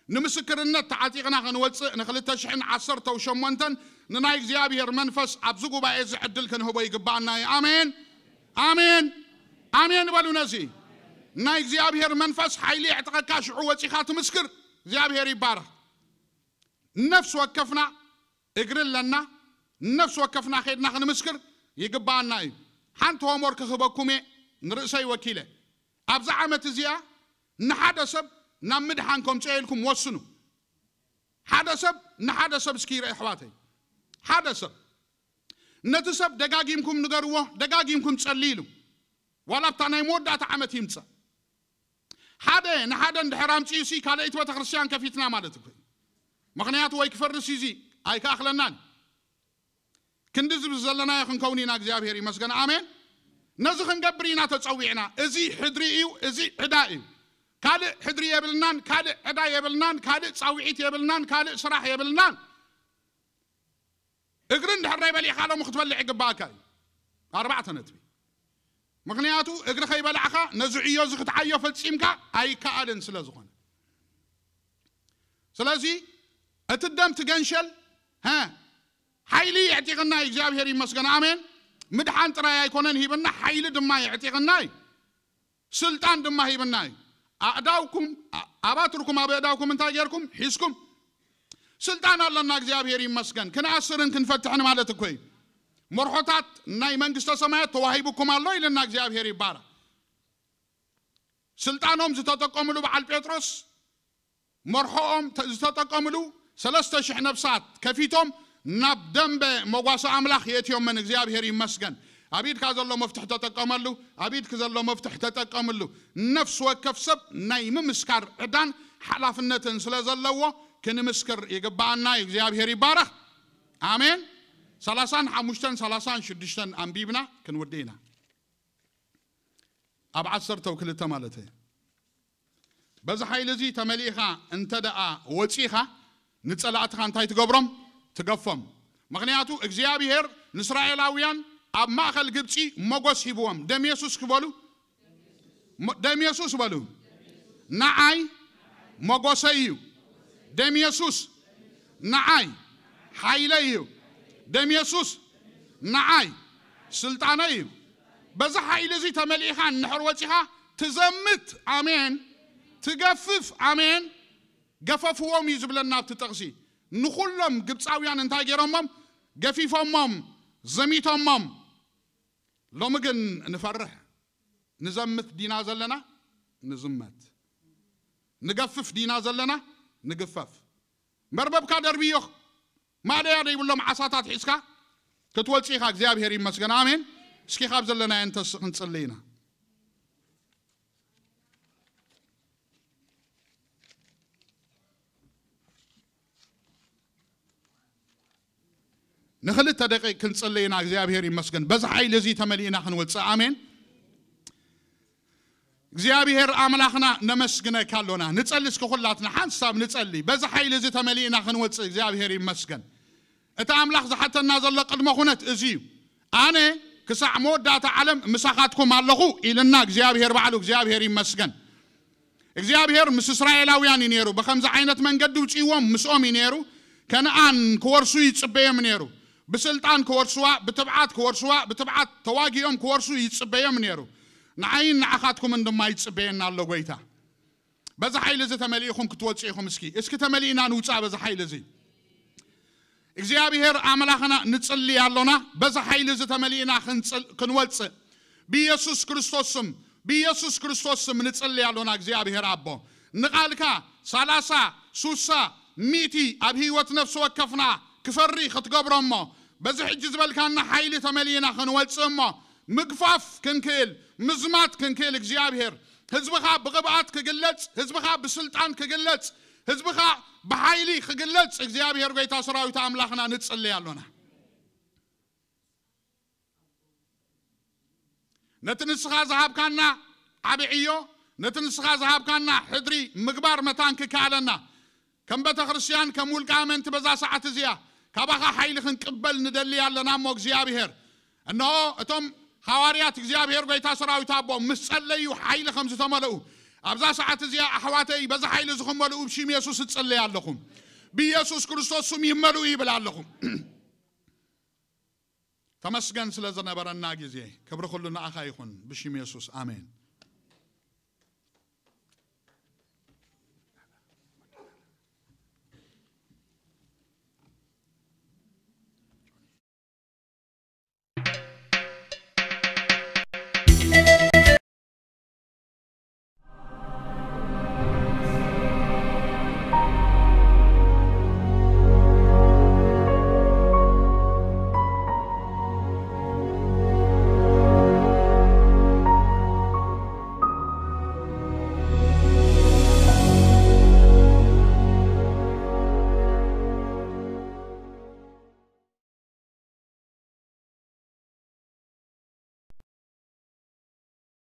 ንምስክርነት ተዓጢቕና ክንወፅእ ንክልተ ሽሕን ዓሰርተው ሸሞንተን ንናይ እግዚኣብሔር መንፈስ ኣብዚ ጉባኤ እዚ ዕድል ክንህቦ ይግባኣና እዩ። ኣሜን፣ ኣሜን፣ ኣሜን በሉ። ነዚ ናይ እግዚኣብሔር መንፈስ ሓይሊ የዕጥቐካ፣ ሽዑ ወፂኻ ትምስክር። እግዚኣብሔር ይባረኽ። ነፍሲ ወከፍና እግሪ ኣለና። ነፍሲ ወከፍና ከይድና ክንምስክር ይግባኣና እዩ። ሓንቲ ሆምወርክ ክህበኩም እየ ንርእሰይ ወኪለ። ኣብዚ ዓመት እዚኣ ንሓደ ሰብ ናብ ምድሓን ከምፅኦ ኢልኩም ወስኑ። ሓደ ሰብ ንሓደ ሰብ እስኪ ይርአ ኣሕዋተይ። ሓደ ሰብ ነቲ ሰብ ደጋጊምኩም ንገርዎ፣ ደጋጊምኩም ጸልይሉ። ዋላ ኣብታ ናይ መወዳእታ ዓመት ይምጸእ። ሓደ ንሓደ እንድሕር ኣምጺኡ ሲ ካልኣይቲ ቤተክርስትያን ከፊትና ማለት እኮ እዩ። ምኽንያቱ ወይ ክፈርስ እዩ፣ እዚ ኣይከኣኽለናን። ክንዲ ዝብል ዘለናዮ ክንከውን ኢና። እግዚኣብሔር ይመስገን። ኣሜን። ነዚ ክንገብር ኢና ተጸዊዕና። እዚ ሕድሪ እዩ፣ እዚ ዕዳ እዩ። ካልእ ሕድሪ የብልናን፣ ካልእ ዕዳ የብልናን፣ ካልእ ጻውዒት የብልናን፣ ካልእ ስራሕ የብልናን። እግሪ እንድሕር ናይ በሊዕካ ሎሚ ክትበልዕ ይግባኣካ እዩ። ኣርባዕተ ነጥቢ። ምኽንያቱ እግሪ ከይበላዕካ ነዚ ዕዮ እዚ ክትዓዮ ፈጺምካ ኣይከኣልን ስለ ዝኾነ። ስለዚ እቲ ደም ትገንሸል፣ ሀ፣ ሓይሊ የዕጢቕና እዩ። እግዚኣብሔር ይመስገን። ኣሜን። ምድሓን ጥራይ ኣይኮነን ሂብና፣ ሓይሊ ድማ የዕጢቕና እዩ። ስልጣን ድማ ሂብና እዩ። ኣእዳውኩም፣ ኣ- ኣባትርኩም ኣብ ኣእዳውኩም እንታይ ጌርኩም? ሒዝኩም። ስልጣን ኣለና፣ እግዚኣብሔር ይመስገን። ክንኣስርን ክንፈትሕን ማለት እኮ እዩ። መርሖታት ናይ መንግስተ ሰማያት ተዋሂቡኩም ኣሎ ኢልና እግዚኣብሔር ይባረክ። ስልጣኖም ዝተጠቀምሉ በዓል ጴጥሮስ መርሖኦም ተ- ዝተጠቀምሉ ሰለስተ ሽሕ ነፍሳት ከፊቶም ናብ ደንበ መጓሰ ኣምላኽ የእትዮመን። እግዚኣብሔር ይመስገን። ኣብ ኢድካ ዘሎ መፍትሕ ተጠቀመሉ፣ ኣብ ኢድክ ዘሎ መፍትሕ ተጠቀምሉ። ነፍሲ ወከፍ ሰብ ናይ ምምስካር ዕዳን ሓላፍነትን ስለ ዘለዎ ክንምስክር ይግባኣና እዩ። እግዚኣብሔር ይባረኽ። ኣሜን። ሰላሳን ሓሙሽተን ሰላሳን ሽዱሽተን ኣንቢብና ክንውዲ ኢና። ኣብ ዓሰርተው ክልተ ማለት እዩ። በዚ ሓይሊ እዚ ተመሊእኻ እንተ ደኣ ወጺኻ ንጸላእትኻ እንታይ ትገብሮም? ትገፎም። ምኽንያቱ እግዚኣብሔር ንእስራኤላውያን ኣብ ማእከል ግብጺ ሞጎስ ሂብዎም። ደም የሱስ ክበሉ ሞ- ደም የሱስ በሉ። ንዓይ ሞጎሰይ እዩ። ደም የሱስ ንዓይ ሓይለይ እዩ። ደም የሱስ ንዓይ ስልጣነይ እዩ። በዚ ሓይሊ እዚ ተመሊእኻ እንድሕር ወጺኻ ትዘምት፣ ኣሜን፣ ትገፍፍ፣ ኣሜን። ገፈፍዎም እዩ ዝብለና ኣብቲ ጥቕሲ። ንኹሎም ግብፃውያን እንታይ ገይሮሞም? ገፊፎሞም፣ ዘሚቶሞም። ሎሚ ግን ንፈርሕ። ንዘምት ዲና ዘለና? ንዝመት። ንገፍፍ ዲና ዘለና? ንግፈፍ። መርበብካ ደርብዮ። ማደያ ዘይብሎም ዓሳታት ሒዝካ ክትወጽእ ኢኻ። እግዚኣብሔር ይመስገን። ኣሜን። እስኪ ካብ ዘለናዮ እንተስ ክንጽሊ ኢና። ንኽልተ ደቂቕ ክንጽሊ ኢና። እግዚኣብሔር ይመስገን። በዚ ሓይሊ እዚ ተመሊእና ክንወጽእ። ኣሜን። እግዚኣብሔር ኣምላኽና ነመስግነካ ኣሎና። ንጸሊ እስኪ ኩላትና ሓንሳብ ንጸሊ። በዚ ሓይሊ እዚ ተመሊእና ክንወጽእ እግዚኣብሔር ይመስገን። እቲ ኣምላኽ ዝሓተና ዘሎ ቅድመ ኩነት እዚ እዩ። ኣነ ክሳዕ መወዳእታ ዓለም ምሳኻትኩም ኣለኹ ኢልና እግዚኣብሔር ባዕሉ እግዚኣብሔር ይመስገን። እግዚኣብሔር ምስ እስራኤላውያን እዩ ነይሩ። ብኸምዚ ዓይነት መንገዲ ውፅእዎም ምስኦም እዩ ነይሩ። ከነኣን ክወርሱ ይጽበዮም ነይሩ። ብስልጣን ክወርሱዋ፣ ብትብዓት ክወርሱዋ፣ ብትብዓት ተዋጊኦም ክወርሱ ይጽበዮም ነይሩ። ንዓይን ንዓኻትኩምን ድማ ይጽበየና ኣሎ ጎይታ። በዚ ሓይሊ እዚ ተመሊእኹም ክትወጽኡ ኢኹም። እስኪ እስኪ ተመሊእና ንውጻእ በዚ ሓይሊ እዚ። እግዚኣብሔር ኣምላኽና ንጽሊ ኣሎና። በዚ ሓይሊ እዚ ተመሊእና ክንጽል- ክንወጽእ ብኢየሱስ ክርስቶስ ስም፣ ብኢየሱስ ክርስቶስ ስም ንጽሊ ኣሎና። እግዚኣብሔር ኣቦ ንቓልካ ሰላሳ ሱሳ ሚእቲ ኣብ ህይወት ነፍሲ ወከፍና ክፈሪ ክትገብሮ እሞ በዚ ሕጂ ዝበልካና ሓይሊ ተመሊእና ክንወጽእ እሞ ምግፋፍ ክንክእል፣ ምዝማት ክንክእል እግዚኣብሔር ህዝብኻ ብቕብኣት ክግለጽ፣ ህዝብኻ ብስልጣን ክግለጽ፣ ህዝብኻ ብሓይሊ ክግለጽ እግዚኣብሔር ጎይታ ሰራዊት ኣምላኽና ንጽሊ ኣሎና። ነቲ ንስኻ ዝሃብካና ዓቢ ዕዮ፣ ነቲ ንስኻ ዝሃብካና ሕድሪ ምግባር መታን ክከኣለና ከም ቤተ ክርስቲያን ከም ውልቀ ኣመንቲ በዛ ሰዓት እዚኣ ካባኻ ሓይሊ ክንቅበል ንደሊ ኣለና እሞ እግዚኣብሔር እንሆ እቶም ሃዋርያት እግዚኣብሔር ጎይታ ሰራዊት ኣቦ ምስ ጸለዩ ሓይሊ ከም ዝተመልኡ ኣብዛ ሰዓት እዚኣ ኣሕዋተይ በዛ ሓይሊ ዝኽመልኡ ብሽም የሱስ እጽለይ ኣለኹም። ብኢየሱስ ክርስቶስ ስም ይመልኡ ይብል ኣለኹም። ተመስገን ስለ ዝነበረና ግዜ። ክብሪ ኩሉ ንኣኻ ይኹን ብሽም የሱስ ኣሜን።